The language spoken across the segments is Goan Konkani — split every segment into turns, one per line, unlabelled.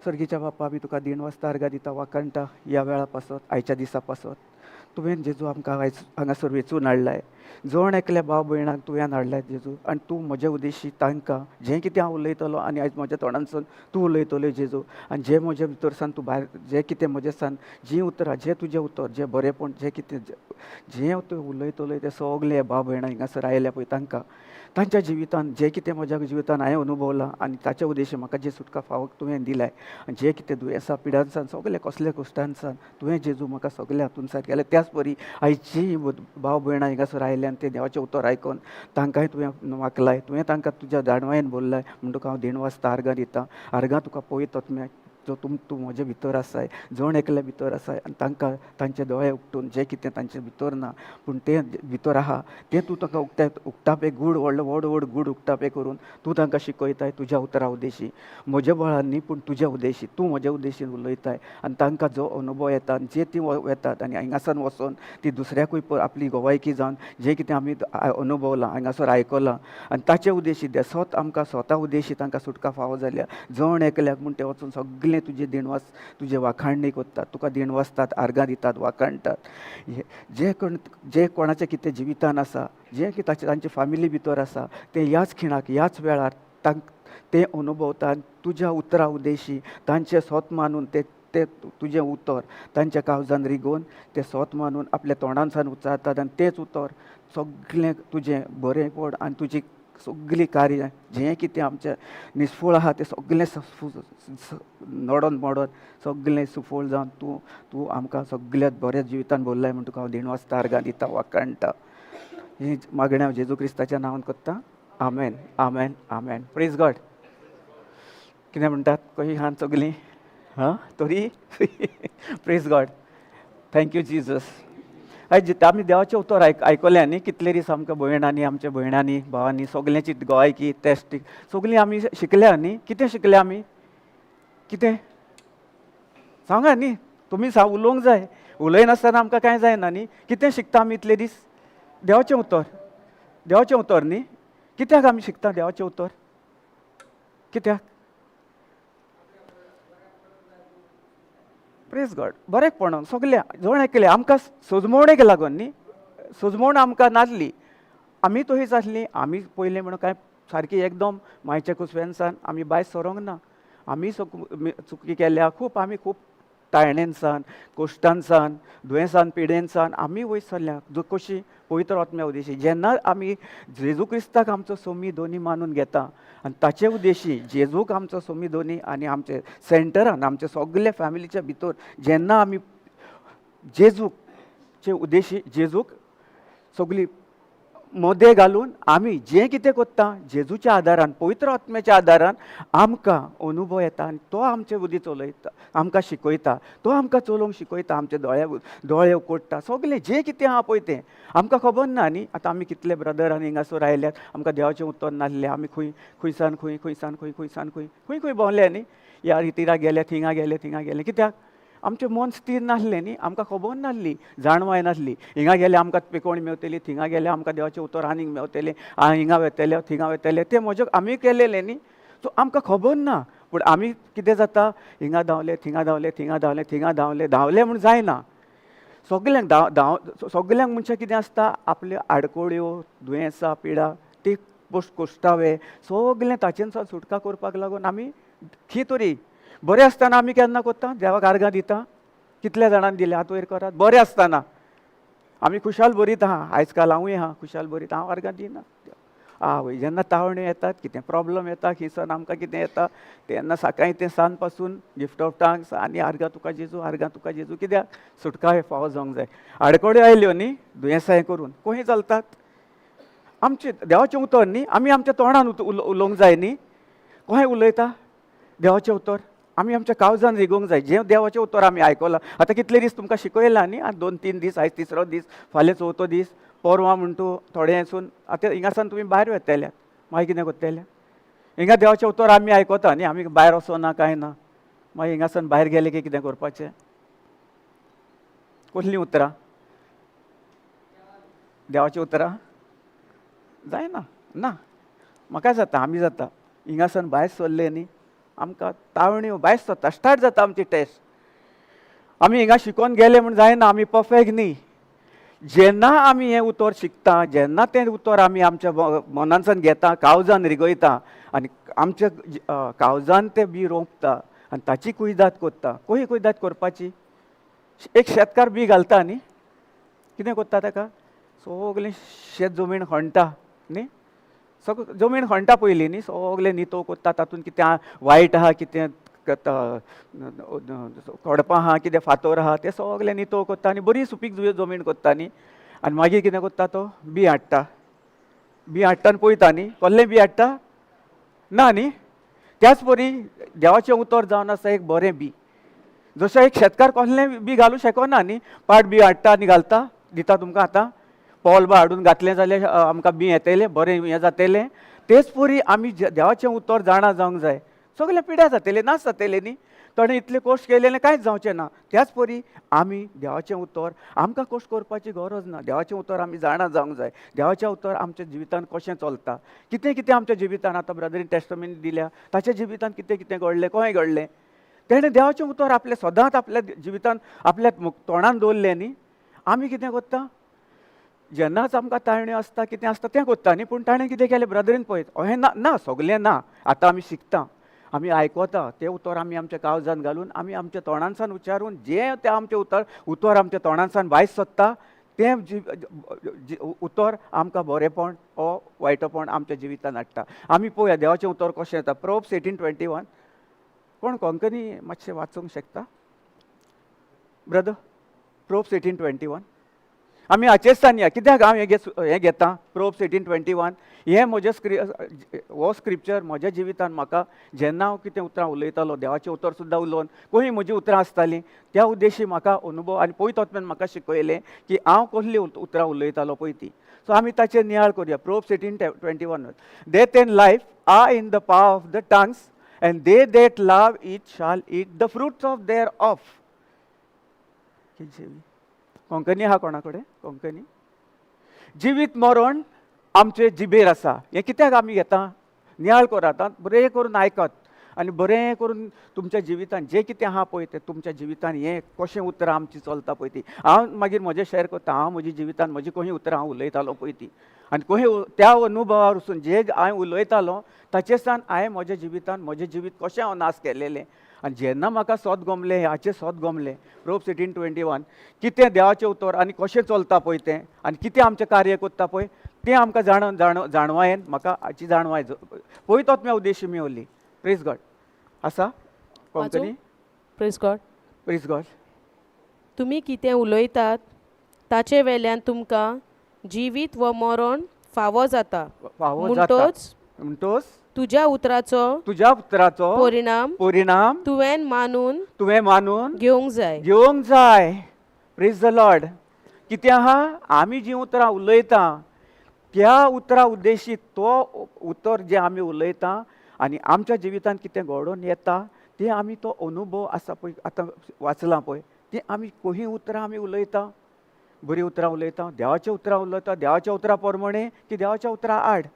सर्गीच्या बापा, आमी तुका देणवासता, आर्गां दिता, वाखाणटा ह्या वेळा पासत, आयच्या दिसा पासत. तुवें जेजू आमकां आयज हांगासर वेंचून हाडलाय. जण एकल्या भाव भयणाक तुवें हाडलाय जेजू, आनी तूं म्हज्या उद्देशी तांकां जें कितें हांव उलयतलो आनी आयज म्हज्या तोंडांतसून तूं उलयतलो जेजू, आनी जें म्हज्या भितर सान तूं भायर जें कितें म्हजें सान जीं उतरां, जें तुजें उतर, जें बरेंपण, जें कितें जें तूं उलयतलो तें सगलें भाव भयणां हिंगासर आयल्या पळय तांकां तांच्या जिवितान जें कितें म्हज्या जिवितान हांवें अनुभवलां आनी ताच्या उद्देशी म्हाका जें सुटका फावो तुवें दिलाय, आनी जें कितें दुयेंसां पिडांसान सगळें कसल्या कश्टांसान तुवें जेजू म्हाका सगळ्या हातून केलें. त्याच परी आयज जी भाव भयणां हिंगासर आयल्या आनी ते देवाचें उतर आयकून तांकांय तुवें वाकलाय, तुवें तांकां तुज्या जाणवायेन बोल्लाय म्हूण तुका हांव देणवासता, आर्गां दिता. आर्गां तुका पवित्र आत्म्याक जो तूं म्हजे भितर आसाय, जण एकल्या भितर आसाय, आनी तांकां तांचे दोळे उक्टून जें कितें तांचे भितर ना पूण तें भितर आहा तें तूं तांकां उक्ताय, उक्तापे गूड व्हडलो व्हड व्हड गूड उक्तापे करून तूं तांकां शिकयताय तुज्या उतरा उद्देशी, म्हज्या बळान न्ही पूण तुज्या उद्देशी, तूं म्हज्या उद्देशीन उलयताय आनी तांकां जो अनुभव येता आनी जे ती वेतात आनी हांगासर वचोन ती दुसऱ्याकूय आपली गोवायकी जावन जें कितें आमी अनुभवलां हांगासर आयकलां आनी ताचे उद्देशी देसोत आमकां स्वता उद्देशी तांकां सुटका फावो जाल्या जण एकल्याक म्हूण ते वचून सगळें तुजें देणवास तुजें वाखाणणी करतात, तुका देणवासतात, आर्गां दितात, वाखाणटात. जे कोण जे कोणाचें कितें जिवितान आसा, जें कितें ताचे तांचे फामिली भितर आसा तें ह्याच खिणाक ह्याच वेळार ते अनुभवता तुज्या उतरा उद्देशी तांचें स्वत मानून ते ते तुजें उतर तांच्या काळजान रिगोवन ते स्वत मानून आपल्या तोंडांसान उच्चारतात आनी तेंच उतर सगळें तुजें बरेंपण आनी तुजी सगळीं कार्यां जें कितें आमचें निस्फळ आहा तें सगळें नडोन मोडोन सगळें सुफळ जावन तूं तूं आमकां सगळ्यांत बऱ्या जिवितान बोल्लाय म्हूण तुका हांव देणवासता, आर्गां दिता, वाखाणटा. ही मागणें हांव जेजू क्रिस्ताच्या नांवान करता. आमेन, आमेन, आमेन. Praise God. कितें म्हणटात कशी आहात सगळीं? हां तरी praise God, thank you Jesus. आयज आमी देवाचें उतर आयकलें न्ही, कितले दीस आमकां भयणांनी, आमच्या भयणांनी, भावांनी सगल्यांची गोवायकी टेस्ट सगळीं आमी शिकल्या न्ही. कितें शिकल्या आमी? कितें सांगा न्ही, तुमी उलोवंक जाय, उलयनासतना आमकां कांय जायना न्ही. कितें शिकता आमी इतले दीस? देवाचें उतर, देवाचें उतर न्ही. कित्याक आमी शिकता देवाचें उतर? कित्याक? Praise God. बरेंपण सगळ्या जण एकले आमकां सजमोवणेक लागून न्ही, सजमोवण आमकां नासली, आमी तशीच आसली. आमी पयलें म्हणून कांय सारकी एकदम मायच्या कुसव्यानसान आमी भायर सरोंक ना, आमी चुकी केल्या खूब, आमी खूब ताळणेनसान, कोश्टानसान, दुयेंसान, पिडेनसान आमी वयर सरल्या. जो कशी पवित्र आत्म्या उद्देशी जेन्ना आमी जेजू क्रिस्ताक आमचो सोमी दोनी मानून घेता आनी ताचे उद्देशी जेजूक आमचो सोमी दोनी आनी आमचे सेंटरान आमचे सगळे फॅमिलीच्या भितर जेन्ना आमी जेजूचे उद्देशी जेजूक सगळी मोदे घालून आमी जें कितें करता जेजूच्या आदारान, पवित्र आत्म्याच्या आदारान आमकां अनुभव येता आनी तो आमचे उदी चलयता, आमकां शिकयता, तो आमकां चलोवंक शिकयता, आमचे दोळे दोळे उकोडटा, सगळें जें कितें आहा पळय तें आमकां खबर ना न्ही. आतां आमी कितले ब्रदर आनी हिंगासर आयल्यात, आमकां देवाचें उतर नासलें, आमी खंय खंयसान खंय खंयसान खंय खंयसान खंय खंय खंय भोंवले न्ही, ह्या रितीरा गेले, थिंगा गेले, थिंगा गेले. कित्याक? आमचें मन स्थीर नासलें न्ही, आमकां खबर नासली, जाणवाय नासली. हिंगा गेले आमकां पिकोवणी मेवतली, थिंगा गेले आमकां देवाचें उतर आनीक मेवतलें, हिंगा वेतले थिंगा वेतले, तें म्हजें आमी केलेलें न्ही. सो आमकां खबर ना. पूण आमी कितें जाता, हिंगा धांवले, थिंगा धांवले, थिंगा धांवले, थिंगा धांवले, धांवले म्हूण जायना. सगल्यांक धांव धांव सगल्यांक मनशां कितें आसता, आपल्यो आडकोळ्यो, दुयेंसां, पिडा, ती कोश्टावे सगलें ताचेन सुटका करपाक लागून आमी खी तरी बरें आसतना आमी केन्ना करता, देवाक आर्गां दिता. कितल्या जाणांनी दिले हात वयर करात. बरें आसतना आमी खुशाल बरीत आहा, आयज काल हांवूय आहा खुशाल बरीत, हांव आर्गां दिना. आवय जेन्ना तावण्यो येतात, कितें प्रॉब्लम येता, खिसन आमकां कितें येता तेन्ना सकाळीं तें सान पासून गिफ्ट ऑफ टांग्स आनी आर्गां तुका जेजू, आर्गां तुका जेजू. कित्याक? सुटका हे फावो जावंक जाय. आडकोड्यो आयल्यो न्ही दुयेंसां करून खंय चलतात आमचें देवाचें उतर न्ही, आमी आमच्या तोंडान उलोवंक जाय न्ही. खंय उलयता देवाचें उतर? आमी आमच्या काळजान रिगोवंक जाय जें देवाचें उतर आमी आयकलां. आतां कितले दीस तुमकां शिकयलां न्ही, आतां 2-3 दीस, आयज तिसरो दीस, फाल्यां चवथो दीस, परवां म्हण तूं थोडें वचून आतां हिंगासान तुमी भायर वेतले, मागीर कितें करतले? हिंगा देवाचें उतर आमी आयकता न्ही, आमी भायर वचना कांय ना, मागीर हिंगासान भायर गेले की कितें करपाचें? कसलीं उतरां? देवाचीं उतरां जायना ना. म्हाका जाता, आमी जाता. हिंगासान भायर सरले न्ही, आमकां तावण्यो भायस जाता, स्टार्ट जाता आमची टेस्ट. आमी हिंगा शिकोवन गेले म्हूण जायना, आमी परफेक्ट न्ही. जेन्ना आमी हें उतर शिकता, जेन्ना तें उतर आमी आमच्या मनांतल्यान घेता, काळजान रिगयता आनी आमच्या काळजान तें बी रोंपता आनी ताची कुयदाद करता. खंय कुयदाद करपाची? एक शेतकार बी घालता न्ही, कितें करता ताका? सगलें शेत जमीन खणटा न्ही, सगळें जमीन खणटा पयलीं न्ही, सगलें नितो करता, तातूंत कितें वायट आहा, कितें खडपां आहा, कितें फातर आहा, तें सगलें नितो करता आनी बरी सुपीक जमीन करता न्ही. आनी मागीर कितें करता तो? बी हाडटा. बी हाडटा आनी पळयता न्ही, कसलें बी हाडटा ना न्ही. त्याच परी देवाचें उतर जावन आसा एक बरें बी. जशें एक शेतकार कसलें बी घालूं शकना न्ही, पाट बी हाडटा आनी घालता, दिता तुमकां. आतां पोल बी हाडून घातलें जाल्यार आमकां बी येतलें, बरें हें जातलें. तेच परी आमी देवाचें उतर जाणा जावंक जाय. सगळें पिड्या जातलें, नाश जातलें न्ही. ताणें इतलें कश्ट केलें, कांयच जावचें ना. त्याच परी आमी देवाचें उतर आमकां कश्ट करपाची गरज ना. देवाचें उतर आमी जाणा जावंक जाय. देवाचें उतर आमच्या जिवितान कशें चलता, कितें कितें आमच्या जिवितान. आतां ब्रदरीन टेस्टमेंट दिल्या, ताच्या जिवितान कितें कितें घडलें, कशें घडलें. तेणें देवाचें उतर आपलें सदांच आपल्या जिवितान आपल्या तोंडान दवरलें न्ही. आमी कितें करता? जेन्नाच आमकां ताळण्यो आसता, कितें आसता, तें करता न्ही. पूण ताणें कितें केलें ब्रदरीन पळयत, अहें ना ना, सगलें ना. आतां आमी शिकता, आमी आयकता, तें उतर आमी आमच्या काळजान घालून आमी आमच्या तोंडांसान उच्चारून, जें तें आमचें उतर उतर आमच्या तोंडांसान भायर सोदता, तें उतर आमकां बरेंपण ओ वायटपण आमच्या जिवितान हाडटा. आमी पळोवया देवाचें उतर कशें येता. प्रोवर्ब्स 18:21. कोण कोंकणी मातशें वाचूंक शकता ब्रदर? प्रोवर्ब्स 18:21. आमी हाचेच सांगया कित्याक हांव हें घेता. प्रोवर्ब्स 18:21 हें म्हजें हो स्क्रिप्चर म्हज्या जिवितान म्हाका जेन्ना हांव कितें उतरां उलयतालो, देवाचें उतर सुद्दां उलोवन खंय म्हजीं उतरां आसतालीं, त्या उद्देशी म्हाका अनुभव आनी पवित्र आत्म्यान म्हाका शिकयलें की हांव कसलीं उतरां उलयतालो पळय ती. सो आमी ताचेर नियाळ करुया. Proverbs 18:21. "Death and life are in the power of the tongues, and they that love it shall eat the fruits of thereof." Konkani आहा कोणा कडेन कोंकणी? जिवीत मरण आमचे जिबेर आसा. हें कित्याक आमी घेता? नियाळ करात आं, बरें करून आयकत आनी बरें करून तुमच्या जिवितान जें कितें आहा पळय तें तुमच्या जिवितान हें कशें उतरां आमची चलता पळय ती. हांव मागीर म्हजें शेअर करता. हांव म्हज्या जिवितान म्हजी खंय उतरां हांव उलयतालो पळय ती आनी खंय त्या अनुभवार वचून जे हांवें उलयतालो ताचे सान हांवें म्हज्या जिवितान म्हजें जिवीत कशें हांव नाश केलेलें. आनी जेन्ना म्हाका सोद गमलें, हाचें सोद गमलें, प्रोवर्ब्स 18:21 कितें देवाचें उतर आनी कशें चलता पळय तें आनी कितें आमचें कार्य करता पळय तें आमकां जाण जाण जाणवायेन म्हाका हाची जाणवाय पवित्र आत्म्या उद्देशी मेवली. प्रेज गॉड. आसा कोंकणी?
प्रेज गॉड.
प्रेज गॉड.
तुमी कितें उलयतात ताचे वेल्यान तुमकां जिवीत व मरण फावो जाता.
फावो जाता.
म्हणटोच
म्हणटोच
तुज्या उतराचो
तुज्या उतराचो
परिणाम
परिणाम
तुवें मानून
तुवें मानून
घेवंक जाय.
घेवंक जाय. प्रेज the Lord. कितें आहा? आमी जीं उतरां उलयता त्या उतरां उद्देशी तो उतर जें आमी उलयता आनी आमच्या जिवितांत कितें घडोवन येता तें आमी तो अनुभव आसा पळय, आतां वाचलां पळय ती. आमी खंय उतरां आमी उलयता? बरीं उतरां उलयता, देवाच्या उतरां उलयता, देवाच्या उतरां प्रमाणे की देवाच्या उतरां आड?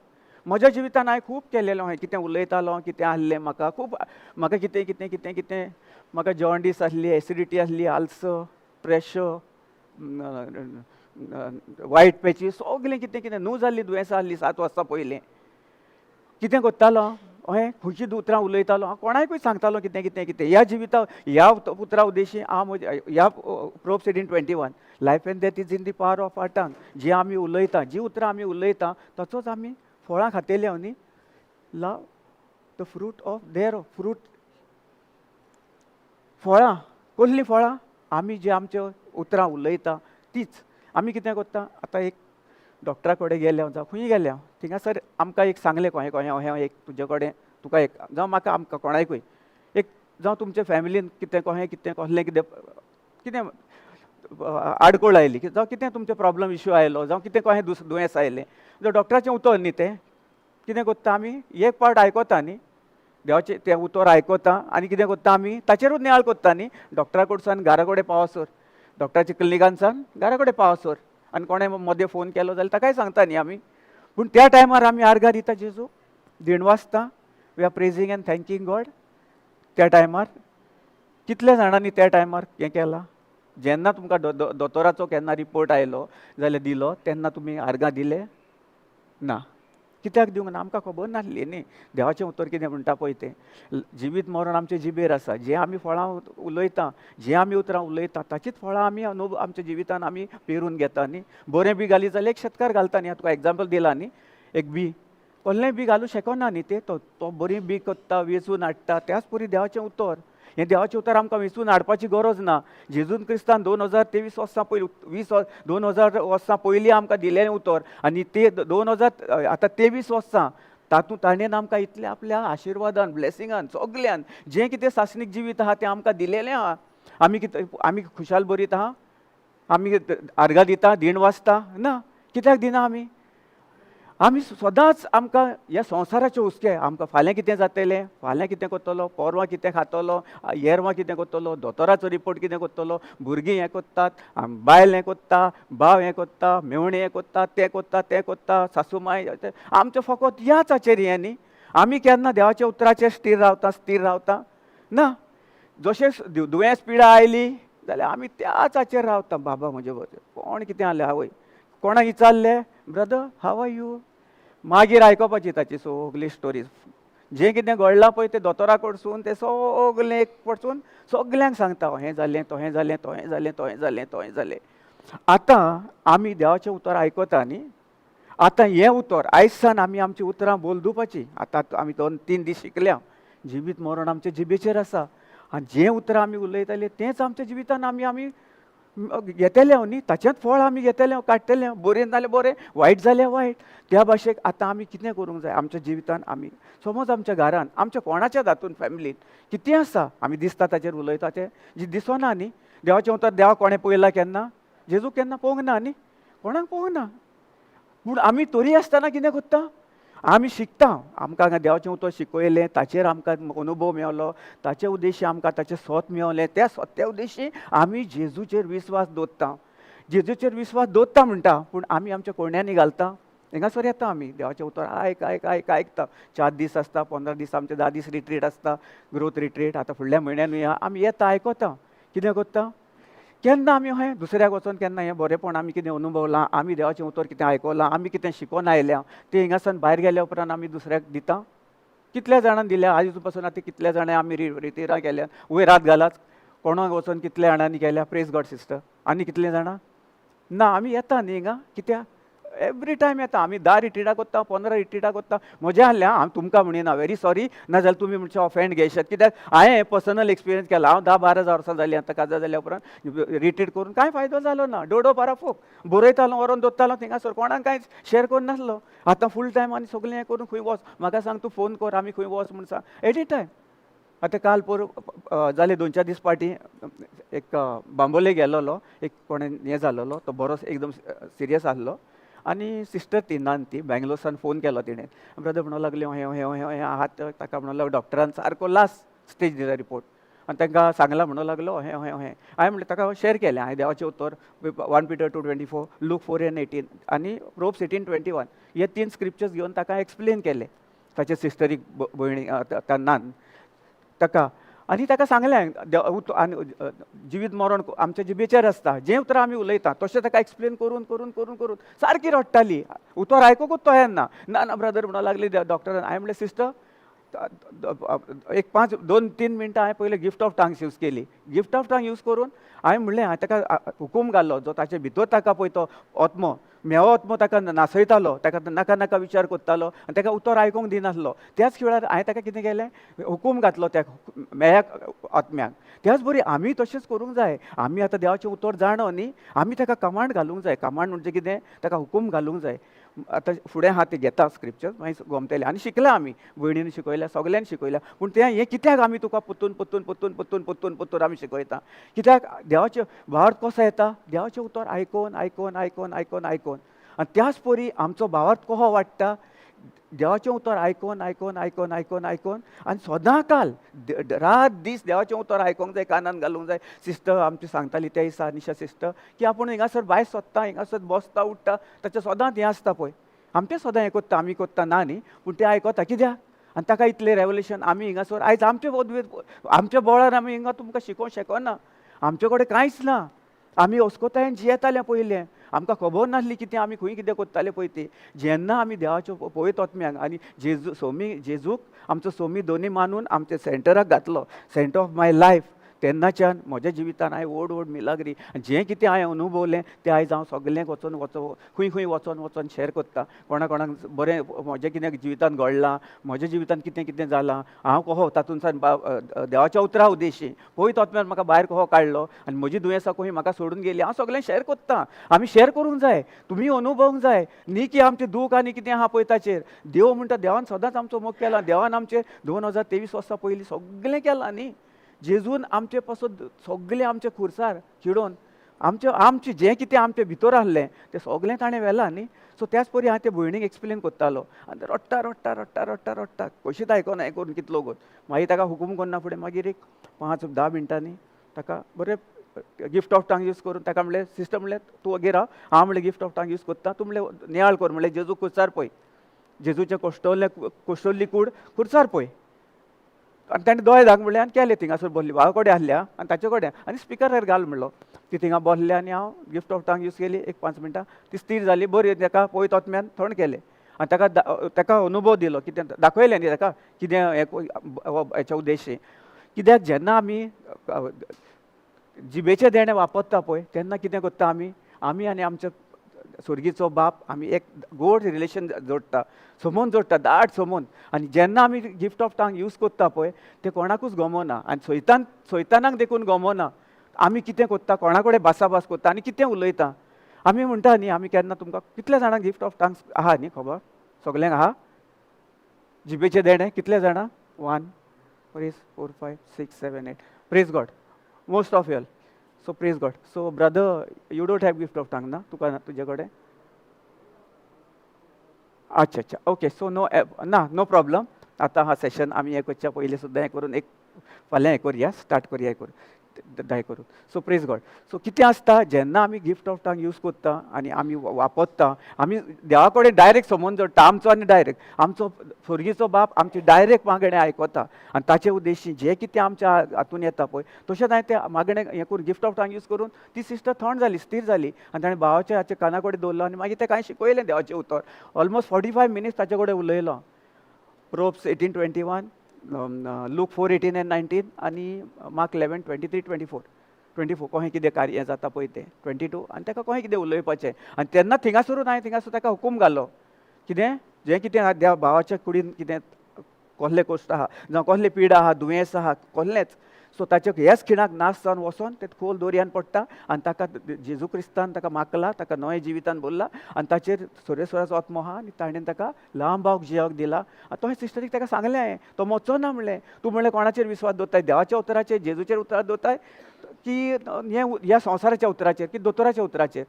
म्हज्या जिवितान हांवें खूब केलेलें हांवें. कितें उलयतालो, कितें आहलें म्हाका खूब, म्हाका कितें कितें कितें कितें, म्हाका जॉन्डीस आसली, एसिडिटी आसली, आल्सर, प्रेशर, वायट पेची, सगळें कितें कितें न्हू जाल्लीं दुयेंसां आसलीं 7 वर्सां पयलीं. कितें करतालो हांवें? खंयची उतरां उलयतालो हांव? कोणाकूय सांगतालो कितें कितें कितें. ह्या जिविता ह्या उतरां उद्देशी हांव म्हज्या ह्या Proverbs 18:21, "Life and death is in the power of our tongue." जी आमी उलयता, जी उतरां आमी उलयता, ताचोच आमी फळां खातेले हांव न्ही. Love the fruit of their fruit. फळां कसलीं फळां? आमी जी आमचे उतरां उलयता तीच. आमी कितें करता? आतां एक डॉक्टरा कडेन गेले हांव, जावं खंय गेले हांव, थिंगासर आमकां एक सांगलें कोहें कोहें अहें एक तुजे कडेन तुका एक, जावं म्हाका, आमकां कोणाकूय एक, जावं तुमच्या फॅमिलीन कितें कोहें कितें कसलें कितें कितें आडखळ आयली, जावं कितें तुमचें प्रॉब्लम इश्यू आयलो, जावं कितें कोहें दुयेंस आयलें, जावं डॉक्टराचें उतर न्ही तें. कितें करता आमी? एक पावट आयकता न्ही, देवाचें तें उतर आयकता आनी कितें करता आमी? ताचेरूच नियाळ करता न्ही. डॉक्टरा कडच्यान घरा कडेन पावसर, डॉक्टराच्या क्लिनिकानसान घरा कडेन पावसर आनी कोणें मदें फोन केलो जाल्यार ताकाय सांगता न्ही आमी. पूण त्या टायमार आमी आर्गां दिता, जेजू दिणवासता, we are praising and thanking God. त्या टायमार? कितल्या जाणांनी त्या टायमार हें केलां? जेन्ना तुमकां दोतोराचो केन्ना रिपोर्ट आयलो जाल्यार दिलो तेन्ना तुमी आर्गां दिले ना? कित्याक दिवंक ना? आमकां खबर नासली न्ही देवाचें उतर कितें म्हणटा पळय तें. जिवीत मरण आमचे जिबेर आसा. जें आमी फळां उलयता, जें आमी उतरां उलयता, ताचीच फळां आमी अनुभव आमच्या जिवितान आमी पेरून घेता न्ही. बरें बी घाली जाल्यार एक शेतकार घालता न्ही. तुका एग्जाम्पल दिला न्ही, एक बी कसलेंय बी घालूं शकना न्ही तें. तो तो बरी बी करता, वेंचून हाडटा. त्याच परी देवाचें उतर, हें देवाचें उतर आमकां वेंचून हाडपाची गरज ना. जेजून क्रिस्तान 2023 वर्सां पयलीं, 2000 वर्सां पयलीं आमकां दिलेलें उतर आनी ते 2000 आतां 23 वर्सां तातूंत ताणें आमकां इतलें आपल्या आशिर्वादान, ब्लेसिंगान, सगल्यान जें कितें सासणीक जिवीत आहा तें आमकां दिलेलें आहा. आमी कितें, आमी खुशाल बरीत आहा? आमी आर्गां दिता, दीण वाचता ना? कित्याक दिना आमी? आमी सदांच आमकां ह्या संवसाराचे हुस्के, आमकां फाल्यां कितें जातलें, फाल्यां कितें करतलो, परवां कितें खातलो, येरवां कितें करतलो, दोतोराचो रिपोर्ट कितें करतलो, भुरगीं हें करतात, बायल हें करता, भाव हें करता, मेवणी हें करता, तें करता, तें करता, सासू माय, आमचें फकत ह्याच हाचेर हें न्ही. आमी केन्ना देवाच्या उतराचेर स्थीर रावता? स्थीर रावता ना. जशें दुयेंस पिडा आयली जाल्यार आमी त्याच हाचेर रावता. बाबा म्हजे बरें कोण कितें आसलें, आवय कोणाक विचारलें, ब्रदर हाव are you, मागीर आयकोपाची ताची सगली स्टोरीज, जें कितें घडलां पळय तें दोतोरा कडसून तें सगलें एक कडसून सगल्यांक सांगता, हें जालें, तोहें जालें, तोहें जालें, तोहें जालें, तोहें जालें. आतां आमी देवाचें उतर आयकता न्ही. आतां हें उतर आयज सावन आमी आमचीं उतरां बदलुपाचीं. आतां आमी 2-3 दीस शिकल्या, जिवीत मरण आमच्या जिबेचेर आसा आनी जें उतरां आमी उलयताले तेंच आमच्या जिवितान आमी आमी घेतले न्ही, ताचेंच फळ आमी घेतले, काडटले. बरें जालें बरें, वायट जालें वायट. त्या भाशेक आतां आमी कितें करूंक जाय आमच्या जिवितान? आमी समज आमच्या घरान, आमच्या कोणाच्या हातून फॅमिलीन कितें आसा आमी दिसता ताचेर उलयता, तें जी दिसना न्ही. देवाचें उतर देवा कोणें पळयलां केन्ना? जेजू केन्ना पळोवंक ना न्ही, कोणाक पळोवंक ना. पूण आमी तरी आसतना कितें करता? आमी शिकता. आमकां हांगा देवाचें उतर शिकयलें, ताचेर आमकां अनुभव मेवलो, ताचे उद्देशी आमकां ताचें सत मेवलें. त्या सत्या उद्देशी आमी जेजूचेर विस्वास दवरता. जेजूचेर विस्वास दवरता म्हणटा, पूण आमी आमच्या कोंड्यांनी घालता. हिंगासर येता आमी देवाचें उतर आयक आयक आयक आयकता. 4 दीस आसता, 15 दीस, आमचे 10 दीस रिट्रीट आसता, ग्रोथ रिट्रीट. आतां फुडल्या म्हयन्यानूय आमी येता, आयकता. कितें करता? केन्ना आमी अहें दुसऱ्याक वचोन केन्ना हें बरेंपण आमी कितें अनुभवलां, आमी देवाचें उतर कितें आयकलां, आमी कितें शिकोन आयल्या तें हिंगासान भायर गेल्या उपरांत आमी दुसऱ्याक दिता? कितल्या जाणांक दिल्या आयज पासून? आतां कितल्या जाणां आमी रितिरां केल्या, वयर हात घालात, कोणाक वचोन कितल्या जाणांनी केल्या? प्रेज गॉड सिस्टर. आनी कितले जाणां ना? आमी येता न्ही हिंगा, कित्याक एवरी टायम येता आमी. 10 रिट्रिटाक वता, 15 रिट्रिटाक वता. मजा आहल्या. हांव तुमकां म्हणिना, व्हेरी सॉरी, नाजाल्यार तुमी म्हणचे ऑफेंड घेयशात, कित्याक हांवें पर्सनल एक्सपिरियन्स केला. हांव 10-12 वर्सां जालीं आतां काजार जाल्या उपरांत रिट्रीट करून कांय फायदो जालो ना. डोडो पाराफोक बरयतालो, व्हरोन दवरतालो थिंगासर, कोणाक कांयच शेर करून नासलो. आतां फूल टायम आनी सगळें हें करून खंय वच म्हाका सांग, तूं फोन कर, आमी खंय वच म्हूण सांग, एनी टायम. आतां काल पोर जाले 2-4 दीस फाटीं एक बांबोले गेलोलो, एक कोणें हें जालोलो, तो बरो एकदम सिरियस आहलो आनी सिस्टर ती नान ती बेंगलोरसान फोन केलो तिणें. ब्रदर म्हणूंक लागली, हें हें हें हें आहा. ताका म्हणूंक लागलो डॉक्टरान सारको लास्ट स्टेज दिला रिपोर्ट आनी तांकां सांगलां. म्हणूंक लागलो हें हें हें. हांवें म्हणलें, ताका शेर केलें हांवें देवाचें उतर, 1 Peter 2:24, Luke 4:18 आनी प्रोवर्ब्स 18:21, हे 3 स्क्रिप्चर्स घेवन ताका एक्सप्लेन केलें, ताचे सिस्टरीक, भयणी नान ताका. आनी ताका सांगलें, आनी जिवीत मरण आमच्या जिबेचेर आसता, जें उतरां आमी उलयता तशें ताका एक्सप्लेन करून करून करून करून सारकी रडटाली. उतर आयकूंकूच तयार ना. ना ना ब्रदर म्हणूंक लागली डॉक्टरान. हांवें म्हणलें, सिस्टर, एक 5 2-3 मिनटां हांवें पयलें गिफ्ट ऑफ टांग्स यूज केली. गिफ्ट ऑफ टांग यूज करून हांवें म्हणलें, हांवें ताका हुकूम घालो, जो ताचे भितर ताका पळय तो आत्मो, मेवो आत्मो ताका नासयतालो, ताका नाका नाका विचार करतालो आनी ताका उतर आयकूंक दिनासलो. त्याच वेळार हांवें ताका कितें केलें, हुकूम घातलो त्या मेळ्या आत्म्याक. त्याच बरी आमी तशेंच करूंक जाय. आमी आतां देवाचें उतर जाणो न्ही, आमी ताका कमांड घालूंक जाय. कमांड म्हणजे कितें? ताका हुकूम घालूंक जाय. आतां फुडें आहा तें घेता स्क्रिप्चर, मागीर गोमतेलें. आनी शिकला आमी, भयणीन शिकयल्या, सगल्यांनी शिकयल्या. पूण तें हें कित्याक आमी तुका पुतून पुतून पुतून पुतून पुतून पुतून आमी शिकयता? कित्याक देवाचें भावार्थ कसो येता? देवाचें उतर आयकोन आयकोन आयकोन आयकोन आयकोन. आनी त्याच परी आमचो भावार्थ कसो वाडटा? देवाचें उतर आयकोन आयकोन आयकोन आयकोन आयकोन. आनी सदां काल रात दीस देवाचें उतर आयकोंक जाय, कानान घालूंक जाय. सिस्टर आमची सांगताली त्या दिसा, निशा सिस्टर, की आपूण हिंगासर भायर सोदता, हिंगासर बसता उठ्ठा, ताचें सदांच हें आसता पळय. आमचें सदां हें कोत्ता, आमी कोत्ता ना न्ही, पूण तें आयकता. कित्याक? आनी ताका इतलें रेवलेशन. आमी हिंगासर आयज आमचे आमच्या बोळार आमी हिंगा तुमकां शिकोवंक शकना. आमचे कडेन कांयच ना. आमी अस्कोतायेन जियेताले पयलें, आमकां खबर नासली कितें आमी खंय कितें करताले पळय ती. जेन्ना आमी देवाच्यो पवित्र आत्म्याक आनी जेजू सोमी जेजूक आमचो सोमी दोनी मानून आमच्या सेंटराक घातलो, सेंटर ऑफ my life, तेन्नाच्यान म्हज्या जिवितान हांवें व्हड व्हड मिलाग्री जें कितें हांवें अनुभवलें तें आयज हांव सगळ्यांक वचोन वचो खंय खंय वचोन वचोन शेअर करता. कोणा कोणाक बरें म्हजें कितें जिवितान घडलां, म्हज्या जिवितान कितें कितें जालां, हांव कहो तातूंतल्यान देवाच्या उतरा उद्देशी पवित्र आत्म्यान म्हाका भायर कहो काडलो आनी म्हजी दुयेंसां कहीं म्हाका सोडून गेली, हांव सगळें शेअर करता. आमी शेअर करूंक जाय, तुमी अनुभवूंक जाय न्ही की आमचें दूख आनी कितें आहा पळय ताचेर. देव म्हणटा देवान सदांच आमचो मोग केला, देवान आमचें 2023 वर्सां पयलीं सगळें केलां न्ही. जेजून आमचे पासत सगळें आमचे खुर्सार चिडोवन आमचें आमचें जें कितें आमचे भितर आहलें तें सगळें ताणें व्हेलां न्ही. सो त्याच परी हांव ते भयणीक एक्सप्लेन करतालो आनी रडटा रडटा रडटा रडटा रडटा कशीच आयकना हें करून कितलो वगत. मागीर ताका हुकूम करना फुडें मागीर एक 5-10 मिनटांनी ताका बरें गिफ्ट ऑफ टांग यूज करून ताका म्हणलें, सिस्टर म्हणलें तूं वगेर राव, हांव म्हणलें गिफ्ट ऑफ टांग यूज करता, तूं म्हणलें नियाळ कर, म्हणलें जेजू खुर्सार पळय, जेजूचें कोश्टवल्लें कोश्टवल्ली कूड खुर्सार पळय. आनी ताणें दोळे धाक म्हणलें आनी केलें. थिंगासर बसली भावा कडेन आहल्या आनी ताचे कडेन आनी स्पिकरार घाल म्हणलो. ती थिंगा बसले आनी हांव गिफ्ट ऑफ टांग यूज केली एक 5 मिनटां, ती स्थीर जाली बरी. ताका पवित्र आत्म्यान थंड केलें आनी ताका ताका अनुभव दिलो, कितें दाखयलें न्ही ताका कितें हें हेच्या उद्देशी. कित्याक जेन्ना आमी जिबेचें देणें वापरता पळय तेन्ना कितें करता आमी, आमी आनी आमच्या स्वर्गीचो बाप आमी एक गोड रिलेशन जोडटा, समोन जोडटा, दाट समोन. आनी जेन्ना आमी गिफ्ट ऑफ टांग यूज करता पळय तें कोणाकूच गमना आनी सैतानाक देखून गमना. आमी कितें करता, कोणा कडेन भासाभास करता आनी कितें उलयता. आमी म्हणटा न्ही, आमी केन्ना तुमकां कितल्या जाणांक गिफ्ट ऑफ टांग्स आहा न्ही खबर, सगल्यांक आहा जिबेचें देणें? कितले जाणां? 1 praise 4 5 6 7 8, praise God, most of y'all. So praise God. So brother, you don't have gift of tongue ना तुका ना तुजे कडेन? अच्छा अच्छा, ओके. सो नो ना, नो प्रॉब्लम. आतां हा सेशन आमी हें करच्या पयलीं सुद्दां हें करून एक फाल्यां हें करुया, स्टार्ट करुया हें करून दाय करून. So praise God. सो कितें आसता जेन्ना आमी गिफ्ट ऑफ टांग यूज करता आनी आमी वापरता, आमी देवा कडेन डायरेक्ट संबंद जोडटा आमचो आनी डायरेक्ट आमचो स्वर्गीचो बाप आमचे डायरेक्ट मागणें आयकता आनी ताचे उद्देशी जें कितें आमच्या हातून येता पळय तशेंच हांवें तें मागणें हें करून गिफ्ट ऑफ टांग यूज करून ती सिस्टर थंड जाली, स्थीर जाली आनी ताणें भावाच्या हाच्या काना कडेन दवरलो आनी मागीर तें कांय शिकयलें देवाचें उतर. ऑलमोस्ट 45 मिनिट्स ताचे कडेन उलयलो. Proverbs 18:21, Luke 4:18 and 19 आनी मार्क 11:23 24 24 कोहें कितें कार्य जाता पळय तें 22 आनी ताका कोहें कितें उलोवपाचें. आनी तेन्ना थिंगासरून हांवें थिंगासर ताका हुकूम घालो कितें जें कितें आहा देवा भावाच्या कुडीन कितें कसलें कश्ट आहा जावं कसलें पिडा आहा, दुयेंस आहा, कसलेंच, सो ताच्या ह्याच खिणाक नाश जावन वचोन ते खोल दोरयान पडटा आनी ताका जेजू क्रिस्तान ताका माकला, ताका नवें जिवितान भरला आनी ताचेर सर्वेस्वराचो आत्मो आहा आनी ताणें ताका लांब बावक जिवाक दिला. आनी तो सिस्टरीक ताका सांगलें हांवें, तो मोचो ना म्हणलें, तूं म्हणलें कोणाचेर विस्वास दवरताय, देवाच्या उतराचेर जेजूचेर उतरार दवरताय की हें ह्या संवसाराच्या उतराचेर की दोतोराच्या उतराचेर?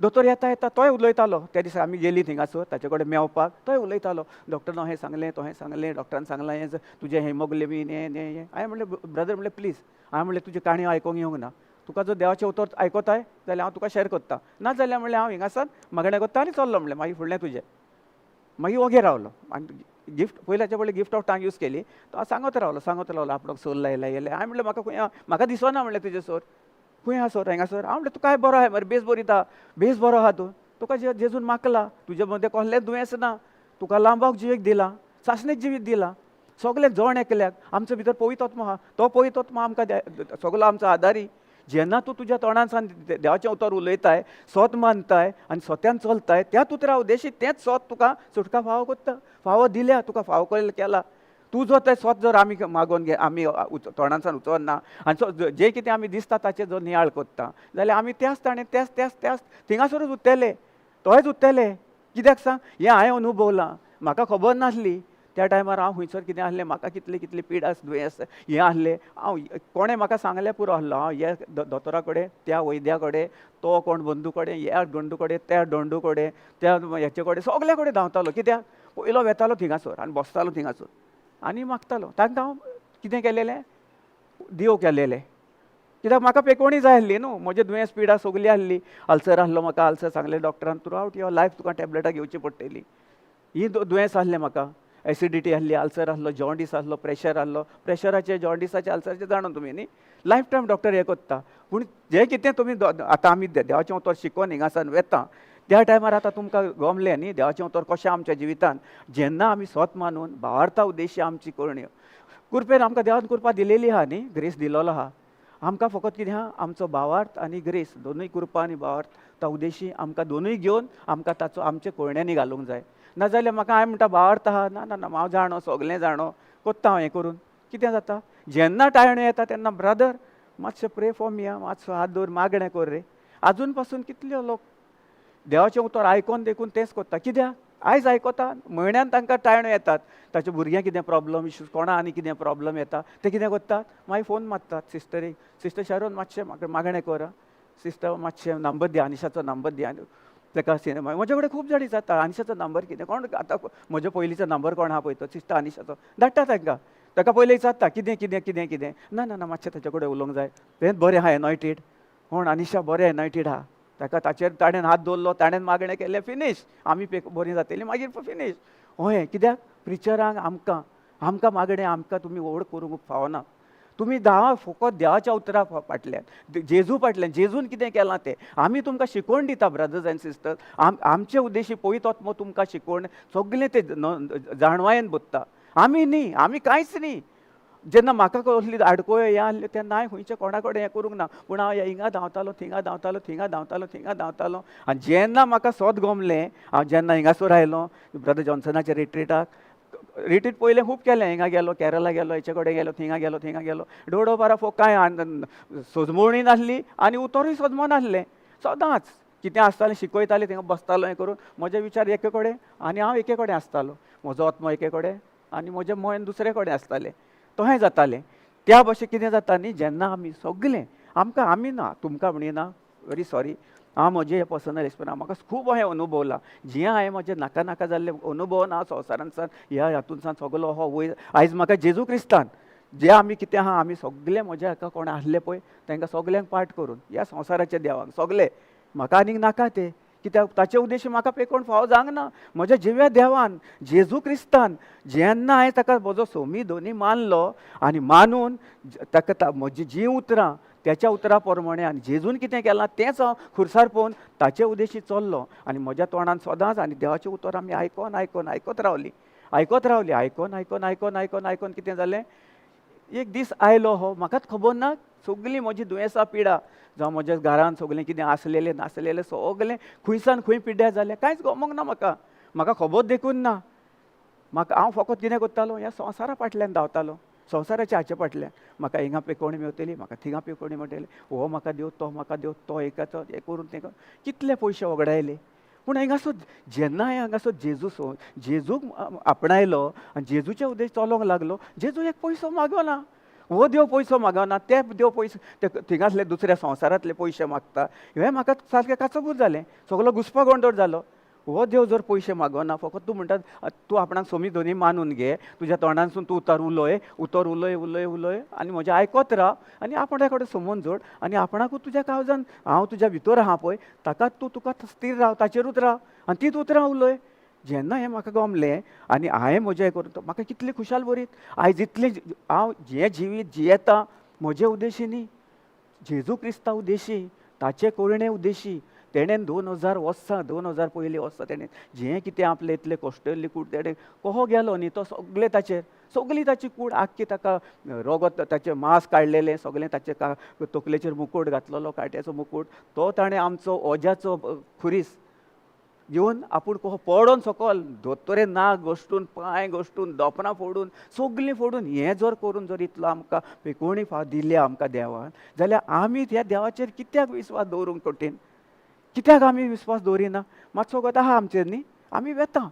दोतोर येता येता तोय उलयतालो. त्या दिसा आमी गेलीं थिंगासर ताचे कडेन मेवपाक, तोय उलयतालो, डॉक्टरान हें सांगलें, तो हें सांगलें, डॉक्टरान सांगलां हें तुजें हेमोग्लोबीन हें हें हें. हांवें म्हणलें ब्रदर, म्हणलें प्लीज, हांवें म्हणलें तुज्यो काणयो आयकोंक येवंक ना, तुका जर देवाचें उतर आयकोताय जाल्यार हांव तुका शेअर करता, ना जाल्यार म्हणलें हांव हिंगासान मागणें करता आनी चल्लो म्हणलें, मागीर फुडलें तुजें. मागीर ओगे रावलो आनी गिफ्ट पयल्याच्या पयलीं गिफ्ट ऑफ टांग यूज केली. तो हांव सांगत रावलो, सांगत रावलो, आपणाक सोर लायला गेले. हांवें म्हणलें म्हाका खंय म्हाका दिसना म्हणलें तुजें सोर खंय आहा, सोर हांगासर. हांव म्हणलें तूं काय बरो आहा मरे, बेस बरी बेस बरो आहा तूं, तुका जेजून माकला, तुजे मदें कसलेंच दुयेंस ना, तुका लांबाक जिवीक दिला, सासणीक जिवीत दिला, सगळें जण एकल्याक आमचे भितर पवित्र आत्मो आहा, तो पवित्र आत्मो आमकां सगलो आमचो आदारी. जेन्ना तूं तुज्या तोंडान देवाचें उतर उलयताय, सोत मानताय आनी सोत्यान चलताय, त्याच उतरा उद्देशी तेंच सोत तुका सुटका फावो करता, फावो दिल्या, तुका फावो केला. तूं जर तें सोत जर आमी मागोवन घे, आमी तोंडांतल्यान उचलना आनी जें कितें आमी दिसता ताचेर जर नियाळ करता जाल्यार आमी त्याच ताणें त्याच त्याच त्याच थिंगासरूच उत्तले, तोयच उत्तले. कित्याक सांग, हें हांवें अनुभवलां, म्हाका खबर नासली त्या टायमार हांव खंयसर कितें आसलें, म्हाका कितले कितले पिडा दुयेंस हें आसलें. हांव कोणें म्हाका सांगलें पुरो आसलो, हांव ह्या दोतोरा कडेन, त्या वैद्या कडेन, तो कोण बंधू कडेन, ह्या बंधू कडेन, त्या डोंडू कडेन, त्या हेचे कडेन, सगल्या कडेन धांवतालो. कित्याक पयलो वेतालो थिंगासर आनी बसतालो थिंगासर आनी मागतालो. तांकां हांव कितें केलेलें, देव केलेलें, कित्याक म्हाका पेकोवणी जाय आसली न्हू, म्हजें दुयेंस पिडा सगली आसली, अल्सर आसलो म्हाका, अल्सर सांगलें डॉक्टरान थ्रू आवट your life तुका टॅबलेटां घेवची पडटली, ही दुयेंस आसलें म्हाका. एसिडिटी आहली, आल्सर आहलो, जॉन्डीस आहलो, प्रेशर आहलो. प्रेशराचे, जॉन्डिसाचे, आल्सराचे जाणा तुमी न्ही, लायफ टायम डॉक्टर हें कोत्ता. पूण जें कितें तुमी आतां आमी देवाचें उतर शिकोन हिंगासान वेता त्या टायमार आतां तुमकां गमलें न्ही देवाचें उतर कशें आमच्या जिवितान जेन्ना आमी स्वत मानून भावार्था उद्देश्य आमची करण्यो कृपेन आमकां देवान कृपा दिलेली आहा न्ही, ग्रेस दिलोलो आहा आमकां. फकत कितें आहा, आमचो भावार्थ आनी ग्रेस दोनूय, कृपा आनी भावार्थ तो उद्देशी आमकां दोनूय घेवन आमकां ताचो आमचे करण्यांनी घालूंक जाय. नाजाल्यार म्हाका हांवें म्हणटा भावार्थ आहा, ना ना ना, हांव जाणो, सगलें जाणो, कोत्ता हांव. हें करून कितें जाता, जेन्ना टायण येता तेन्ना ब्रदर मातशें प्रे फॉर मी आं, मातसो हात दवर, मागणें कर रे. आजून पासून कितले लोक देवाचें उतर आयकोन देखून तेंच कोत्ता. कित्याक आयज आयकता, म्हयन्यान तांकां टायणो येतात, ताच्या भुरग्यांक कितें प्रॉब्लम इश्यूज, कोणा आनी कितें प्रॉब्लम येता, ते कितें करतात, मागीर फोन मारतात सिस्टरीक, सिस्टर शारोन मातशें म्हाका मागणें कर आं, सिस्टर मातशें नंबर दी, आनिशाचो नंबर दी. आनी ताका सिनेमा म्हजे कडेन खूब जाणी जाता, आनिशाचो नंबर कितें, कोण आतां म्हज्या पयलींचो नंबर कोण आहा पळय तो सिस्टर आनिशाचो धाडटा तांकां. ताका पयलीं विचारता कितें कितें कितें कितें, ना ना ना, मातशें ताचे कडेन उलोवंक जाय, तें बरें आहा एनॉयटेड, कोण आनिशा बरें एनॉयटेड आहा, ताका ताचेर ताणें हात दवरलो, ताणें मागणें केलें, फिनीश, आमी बरीं जातलीं मागीर फिनीश. हय, कित्याक प्रिचरांक आमकां आमकां मागणें आमकां तुमी व्हड करूंक फावना. तुमी धांवा फकत देवाच्या उतरा फाटल्यान, जेजू फाटल्यान, जेजून कितें केलां तें आमी तुमकां शिकोवन दिता. ब्रदर्स एंड सिस्टर्स, आमचे उद्देशी पवित्र आत्मो तुमकां शिकोवन सगलें तें जाणवायेन बदता. आमी न्ही, आमी कांयच न्ही. जेन्ना म्हाका कसली आडकोळ्यो हें आहल्यो तेन्ना हांवें खंयच्या कोणा कडेन हें करूंक ना, पूण हांव हिंगा धांवतालो, थिंगा धांवतालो, थिंगा धांवतालो, थिंगा धांवतालो. आनी जेन्ना म्हाका सोद गमलें, हांव जेन्ना हिंगासर आयलो ब्रदर जॉन्सनाच्या रिट्रीटाक, रिट्रीट पयलें खूब केलें, हिंगा गेलो, केरला गेलो, हेचे कडेन गेलो, थिंगा गेलो, थिंगा गेलो, डोडो बारा फोक कांय सोजमोवणी नासली आनी उतरूय सोजमो नासलें. सदांच कितें आसतालें शिकयतालें, थिंगा बसतालो, हें करून म्हजे विचार एके कडेन आनी हांव एके कडेन आसतालो, म्हजो आत्मो एके कडेन आनी म्हजें मन दुसरे कडेन आसतालें, तशें जातालें. त्या भशेन कितें जाता न्ही, जेन्ना आमी सगलें आमकां, आमी ना तुमकां म्हणिना, व्हेरी सॉरी, हांव म्हजें हें पर्सनल एक्सपिरियन्स, म्हाका खूब अशें अनुभवलां, जें हांवें म्हजें नाका नाका जाल्लें अनुभव ना संवसारांतसान ह्या हातूंतसान सगलो हो वयर आयज म्हाका जेजू क्रिस्तान जे आमी कितें आहा, आमी सगले म्हज्या हाका कोण आहले पळय तांकां सगल्यांक पाट करून ह्या संवसाराच्या देवांक सगले म्हाका आनीक नाका ते, कित्याक ताचे उद्देश म्हाका पेकोण फावो जावंक ना. म्हज्या जिव्या देवान जेजू क्रिस्तान जेन्ना हांवें ताका म्हजो सोमी दोनी मानलो आनी मानून ताका म्हजी जीं उतरां त्याच्या उतरा प्रमाणे आनी जेजून कितें केलां तेंच हांव खुर्सार पळोवन ताचे उद्देशी चल्लो आनी म्हज्या तोंडान सदांच आनी देवाचें उतर आमी आयकोन आयकोन आयकत रावलीं, आयकत रावलीं, आयकोन आयकोन आयकोन आयकोन आयकोन कितें जालें, एक दीस आयलो हो म्हाकाच खबर ना, सगळीं म्हजी दुयेंसां पिडा जावं म्हज्या घरान सगळें कितें आसलेलें नासलेलें सगळें खंयसान खंय पिड्ड्यार जालें कांयच गमोंक ना म्हाका, म्हाका खबर देखून ना. म्हाका हांव फकत कितें करतालो, ह्या संवसारा फाटल्यान धांवतालो, संवसाराच्या हाचे फाटल्यान, म्हाका हिंगा पेकोवणी मेवतली, म्हाका थिंगा पेकोवणी मेळटली, हो म्हाका दिव, तो म्हाका दिव, तो एकाचो हें करून तें करून कितले पयशे वगडायले. पूण हांगासर जेन्ना हांवें हांगासर जेजू जेजूक आपणायलो आनी जेजूचे उद्देश चलोवंक लागलो, जेजू एक पयसो मागना, हो देव पयसो मागना, ते देव पयशे ते थिंगासले दुसऱ्या संवसारांतले पयशे मागता, हें म्हाका सारकें काचबूच जालें, सगलो घुसपा गोंदळ जालो. हो देव जर पयशे मागना, फकत तूं म्हणटा तूं आपणाक सोमी दोनी मानून घे, तुज्या तोंडांतसून तूं उतर उलय, उतर उलय उलय उलय आनी म्हजें आयकत राव आनी आपणा कडेन समोन जोड आनी आपणाकूच तुज्या काळजान हांव तुज्या भितर आहा पळय ताकाच तूं तुका स्थीर राव, ताचेरूच राव आनी तीच उतरां उलय. जेन्ना हें म्हाका गमलें आनी हांवें म्हजें करून म्हाका कितली खुशाल बरीत आयज इतलें हांव जें जिवीत जियेता म्हजे उद्देशी न्ही, जेजू क्रिस्ता उद्देशी, ताचे करणे उद्देशी. तेणेन 2000 वर्सां, 2000 पयलीं वर्सां तेणें जें कितें आपलें इतलें कश्टल्ली कूड तेणें कहो गेलो न्ही तो सगळें ताचेर, सगळी ताची कूड आख्खी ताका रोगत ताचें मांस काडलेलें सगळें ताचें तकलेचेर मुकूट घातलेलो कांट्याचो मुकूट, तो ताणें आमचो ओज्याचो खुरीस घेवन आपूण कहो पडोन सकल दोतोरे नाक घश्टून पांय घश्टून दोपणां फोडून सगळीं फोडून हें जर करून जर इतलो आमकां पेकोवणी फाव दिल्या आमकां देवान, जाल्यार आमी ह्या देवाचेर कित्याक विस्वास दवरूंक कठीण, कित्याक आमी विस्वास दवरिना? मातसो गत आहा आमचेर न्ही, आमी वेता,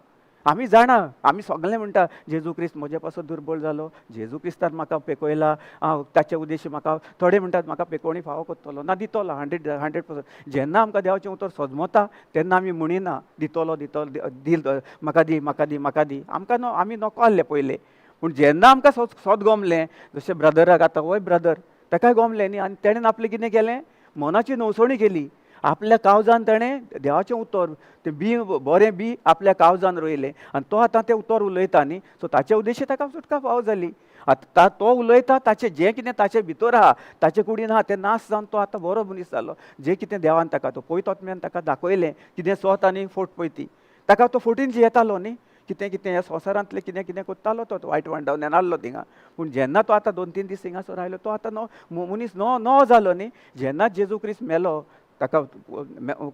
आमी जाणा, आमी सगळे म्हणटा जेजू क्रिस्त म्हजे पासून दुर्बळ जालो, जेजू क्रिस्तान म्हाका पेकयला, हांव ताचे उद्देश म्हाका थोडे म्हणटात म्हाका पेकोवणी फावो करतलो ना, दितलो 100%. जेन्ना आमकां देवाचें उतर सजमता तेन्ना आमी म्हणिना दितलो दितलो दिल म्हाका दी म्हाका दी म्हाका दी, आमकां न्हू आमी नको आहले पयलें. पूण जेन्ना आमकां सोद गमलें, जशें ब्रदराक आतां होय ब्रदर ताकाय गमलें न्ही, आनी तेणेन आपलें कितें केलें, मनाची नवसणी केली आपल्या कावजान ताणें देवाचें उतर तें बी बरें बी आपल्या कावजान रोयलें आनी तो आतां तें उतर उलयता न्ही, सो ताचे उद्देशी ताका सुटका फावो जाली. आतां तो उलयता ताचें जें कितें ताचे भितर आहा, ताचे कुडीन आहा तें नाश जावन तो आतां बरो मनीस जालो. जें कितें देवान ताका तो पवित्र आत्म्यान ताका दाखयलें कितें सोत आनी फोट पळय ती, ताका तो फोटीन जियेतालो न्ही, कितें कितें ह्या संवसारांतलें कितें कितें करतालो तो, वायट वांडावन येनासलो थिंगा. पूण जेन्ना तो आतां 2-3 दीस थिंगासर आयलो तो आतां नो मनीस नो नो जालो न्ही. जेन्ना जेजू क्रिस्त मेलो ताका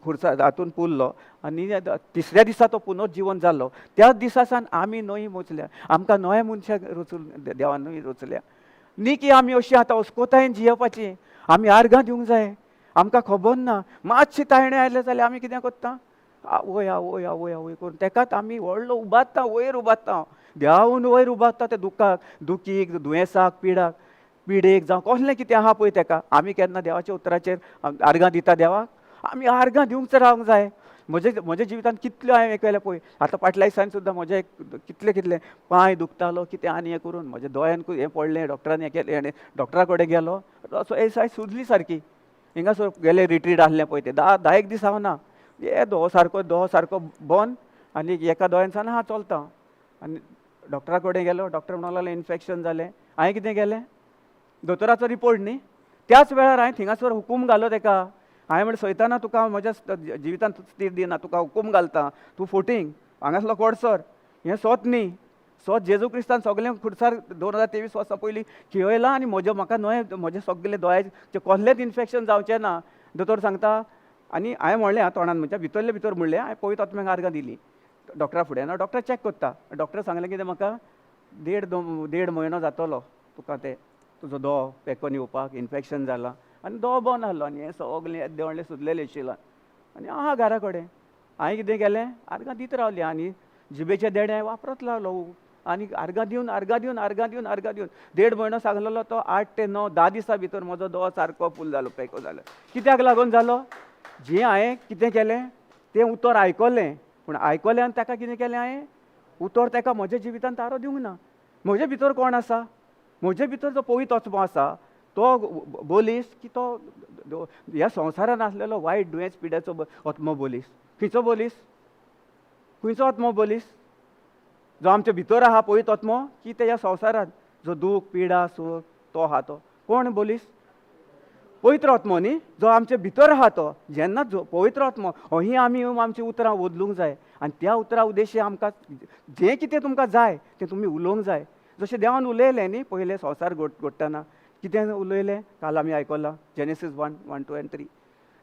खुर्सा हातून पुरलो आनी तिसऱ्या दिसा तो पुनर्जिवन जालो, त्या दिसा सावन आमी न्हय मोचल्या, आमकां नव्या मनशाक रचून देवान न्हय रचल्या न्ही की आमी अशी आतां अस्कोतायेन जियेवपाची. आमी आर्गां दिवंक जाय, आमकां खबर ना मातशी ताळणे आयले जाल्यार आमी कितें करता, आवय आवय आवय आवय करून तेकाच आमी व्हडलो उबारता, वयर उबारता, देवान वयर उबारता त्या दुखाक, दुखीक, दुयेंसाक, पिडाक, पिडेक जावं कसलें कितें आहा पळय तेका. आमी केन्ना देवाच्या उतराचेर आर्गां दिता देवाक? आमी आर्गां दिवंक रावंक जाय. म्हजे म्हज्या जिवितांत कितल्यो हांवें केलें पळय, आतां फाटल्या दिसान सुद्दां म्हजें कितले कितले पांय दुखतालो कितें आनी हें करून म्हज्या दोळ्यान हें पडलें, डॉक्टरान हें केलें, हेणें डॉक्टरा कडेन गेलो, असो साय सुजली सारकी. हिंगासर गेले रिट्रीट आहलें पळय तें 10 एक दीस हांव ना, हे दोहो सारको दोहो सारको बंद आनी एका दोळ्यान सान हा चलता. आनी डॉक्टरा कडेन गेलो, डॉक्टर म्हणूंक लागलो इन्फेक्शन जालें. हांवें कितें केलें, दोतोराचो रिपोर्ट न्ही, त्याच वेळार हांवें थिंगासर हुकूम घालो तेका. हांवें म्हणलें सैताना तुका हांव म्हज्या जिवितांत स्थिर दिना, तुका हुकूम घालता, तूं फोटींग हांगासलो कोडसर, हें सोत न्ही, सोत जेजू क्रिस्तान सगळें खुर्सार 2023 वर्सां पयलीं खेळयलां आनी म्हज्या म्हाका न्हय म्हजें सगळें दोळ्याचें कसलेंच इन्फेक्शन जावचें ना दोतोर सांगता. आनी हांवें म्हणलें आं तोंडान म्हणजे भितरले भितर म्हणलें, हांवें पवित्र आत्म्याक आर्गां दिली डॉक्टरा फुडें. ना डॉक्टर चॅक करता, डॉक्टर सांगलें कितें म्हाका 1.5 म्हयनो जातलो तुका ते तुजो दोळो पेकोन येवपाक, इन्फेक्शन जालां. आनी दोळो बंद आहलो आनी हें सगळें येद्दें व्हडलें सुजलेलें शिलां आनी आहा घरा कडेन. हांवें कितें केलें, आर्गां दीत रावलीं आनी जिबेचे देडे वापरत रावलो आनी आर्गां दिवन आर्गां दिवन आर्गां दिवन आर्गां दिवन 1.5 म्हयनो सांगलेलो तो 8 ते 9 10 दिसां भितर म्हजो दोळो सारको फूल जालो, पेको जालो. कित्याक लागून जालो, जें हांवें कितें केलें तें उतर आयकलें, पूण आयकलें आनी ताका कितें केलें हांवें उतर ताका म्हज्या जिवितांत तारो दिवंक ना. म्हजे भितर कोण आसा, म्हजे भितर जो पवित्र आत्मो आसा तो बोलीस की तो ह्या संवसारान आसलेलो वायट दुयेंस पिड्याचो आत्मो बोलीस. खंयचो बोलीस, खंयचो आत्मो बोलीस, जो आमचे भितर आहा पवित्र आत्मो की ते ह्या संवसारान जो दूख पिडा सूख तो आहा तो कोण बोलीस, पवित्र आत्मो न्ही, जो आमचे भितर आहा तो. जेन्ना जो पवित्र आत्मो ही आमी आमची उतरां बदलूंक जाय आनी त्या उतरां उद्देशी आमकां जें कितें तुमकां जाय तें तुमी उलोवंक जाय. जशें देवान उलयलें न्ही पयलें संवसार घडटना कितें उलयलें, काल आमी आयकलां जेनेसीस 1, 1, 2 आनी 3.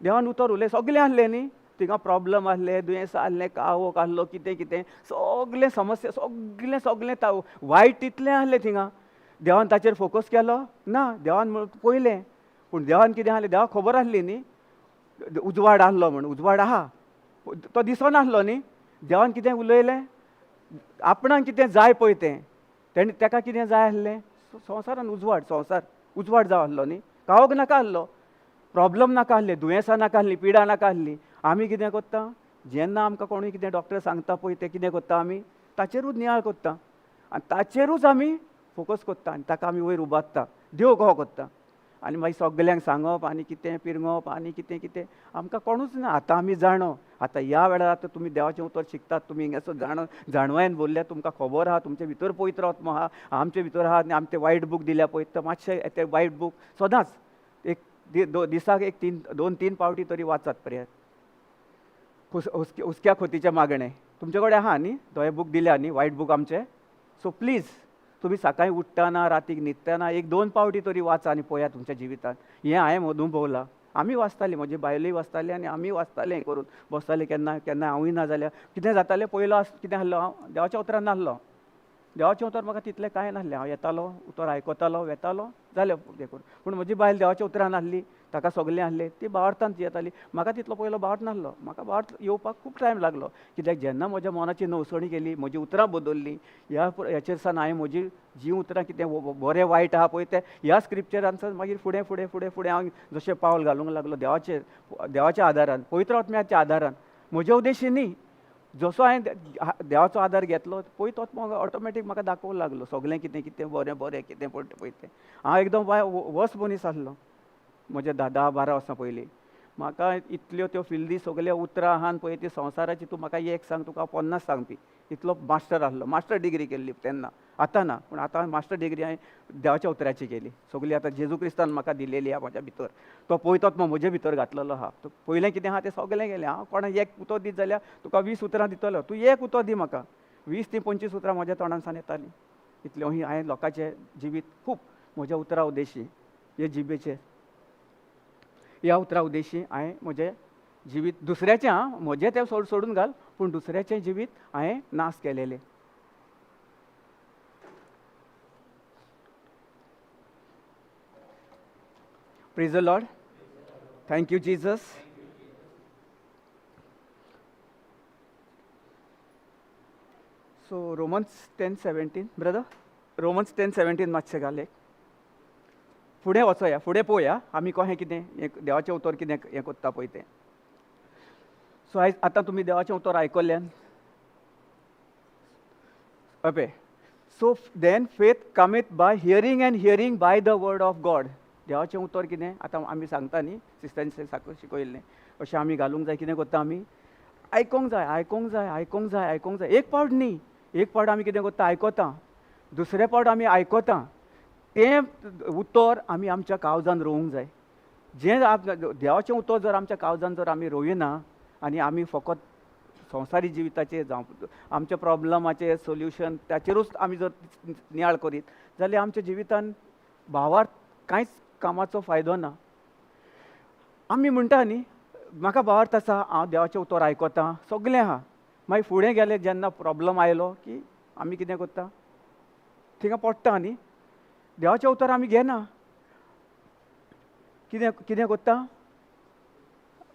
देवान उतर उलय सगळें आहलें न्ही, थिंगा प्रॉब्लम आहलें, दुयेंस आहलें, कावोक आहलो, कितें कितें सगळें समस्या सगळें सगळें वायट तितलें आहलें थिंगा. देवान ताचेर फोकस केलो ना, देवान पयलें. पूण देवान कितें आहलें, देवाक खबर आहली न्ही उजवाड आहलो म्हण, उजवाड आहा तो दिसनासलो न्ही. देवान कितें उलयलें, आपणाक कितें जाय पळय तें तेणें ताका कितें जाय आसलें, संवसारान उजवाड, संवसार उजवाड जाव आहलो न्ही, कावक नाका आहलो, प्रॉब्लम नाका आहले, दुयेंसां नाका आहलीं, पिडा नाका आहली. आमी कितें करता, जेन्ना आमकां कोणूय कितें डॉक्टर सांगता पळय तें कितें करता आमी ताचेरूच नियाळ करता आनी ताचेरूच आमी फोकस करता आनी ताका आमी वयर उबारता, देव कहो करता आनी मागीर सगल्यांक सांगप आनी कितें पिरंगप आनी कितें कितें आमकां कोणूच ना. आतां आमी जाणो, आतां ह्या वेळार आतां तुमी देवाचें उतर शिकतात, तुमी हिंगासर जाणो जाणवायेन बोल्ल्या, तुमकां खबर आहा, तुमचे भितर पवित्र आत्मो आहा, आमचे भितर आहा. आनी आमचे वायट बूक दिल्या पळय, तर मातशें ते वायट बूक सदांच एक दिसाक एक 2-3 पावटी तरी वाचात प्रेयर. हुस्क्या खोतीचें मागणें तुमचे कडेन आहा न्ही, दोळे बूक दिल्या न्ही वायट बूक आमचे. सो प्लीज तुमी सकाळीं उठ्ठना रातीक न्हिदतना 1-2 पावटी तरी वाचा आनी पळया तुमच्या जिवितांत. हें हांवें अनुभवलां. आमी वाचतालीं, म्हजी बायलूय वाचताली आनी आमी वाचताले, हें करून बसताले. केन्ना केन्ना हांवूय ना जाल्यार कितें जातालें, पयलो कितें आहलो हांव देवाच्या उतरान नासलो, देवाचें उतर म्हाका तितलें कांय नासलें. हांव येतालो उतर आयकतालो वेतालो जालें हें करून. पूण म्हजी बायल देवाच्या उतरान आहली, ताका सगळें आहलें, ती भावार्थान येताली. म्हाका तितलो पयलो भावार्थ नासलो, म्हाका भावार्थ येवपाक खूब टायम लागलो. कित्याक जेन्ना म्हज्या मनाची नवसणी केली, म्हजी उतरां बदल्लीं, ह्या हेचेर सान हांवें म्हजी जीं उतरां कितें बरें वायट आहा पळय तें ह्या स्क्रिप्चरान मागीर फुडें फुडें फुडें फुडें हांव जशें पावल घालूंक लागलो देवाचेर, देवाच्या आदारान, पवित्र आत्म्याच्या आदारान, म्हज्या उद्देशी न्ही. जसो हांवें देवाचो आदार घेतलो पळय तोच म्हाका ऑटोमॅटीक म्हाका दाखोवंक लागलो सगळें कितें कितें बरें बरें कितें पळय पळय तें. हांव एकदम वस मनीस आसलो म्हज्या 10-12 वर्सां पयलीं. म्हाका इतल्यो त्यो फिल्दी सगल्यो उतरां आहान पळय ती संवसाराची, तूं म्हाका एक सांग, तुका 50 सांगपी. इतलो मास्टर आसलो, मास्टर डिग्री केल्ली तेन्ना, आतां ना, पूण आतां मास्टर डिग्री हांवें देवाच्या उतराची केली सगली. आतां जेजू क्रिस्तान म्हाका दिलेली आहा म्हज्या भितर, तो पयतोच म्हजे भितर घातलेलो आहा. तो पयलें कितें आहा तें सगलें गेलें. हांव कोणाक एक उतर दीत जाल्यार तुका 20 उतरां दितलो, तूं एक उतर दी म्हाका, 20 ती 25 उतरां म्हज्या तोंडांसान येतालीं. इतल्यो ही हांवें लोकांचें जिवीत खूब म्हज्या उतरां उद्देशी, हे जिबेचेर ह्या उतरां उद्देशी हांवें म्हजें जिवीत दुसऱ्याचें, आं म्हजें तें सोडून घाल, पूण दुसऱ्याचें जिवीत हांवें नाश केलेलें. Praise the Lord. Thank you Jesus. So Romans 10:17 brother, Romans 10:17 मातशें घाल एक. फुडें वचोया, फुडें पळोवया आमी कशें कितें हें देवाचें उतर कितें हें कोत्ता पळय तें. सो आयज आतां तुमी देवाचें उतर आयकल्ल्यान अबे. So then faith cometh by hearing and hearing by the word of God. देवाचें उतर कितें आतां आमी सांगता न्ही, सिस्टरांनी शिकयल्लें अशें आमी घालूंक जाय. कितें करता आमी? आयकोंक जाय, आयकोंक जाय, आयकोंक जाय, आयकोंक जाय. एक पावट न्ही, एक पावट आमी कितें करता, आयकता, दुसरे पावट आमी आयकता तें उतर आमी आमच्या काळजान रोवंक जाय. जें देवाचें उतर जर आमच्या काळजान जर आमी रोयना आनी आमी फकत संवसारी जिविताचेर जावं आमच्या प्रॉब्लमाचेर सोल्युशन ताचेरूच आमी जर नियाळ करीत जाल्यार आमच्या जिवितान भावार्थ कांयच कामाचो फायदो ना. आमी म्हणटा न्ही, म्हाका भावार्थ आसा, हांव देवाचें उतर आयकता, सगलें आहा. मागीर फुडें गेलें जेन्ना प्रॉब्लम आयलो की आमी कितें करता, थिंगा पडटा न्ही, देवाचें उतर आमी घेना. कितें कितें करता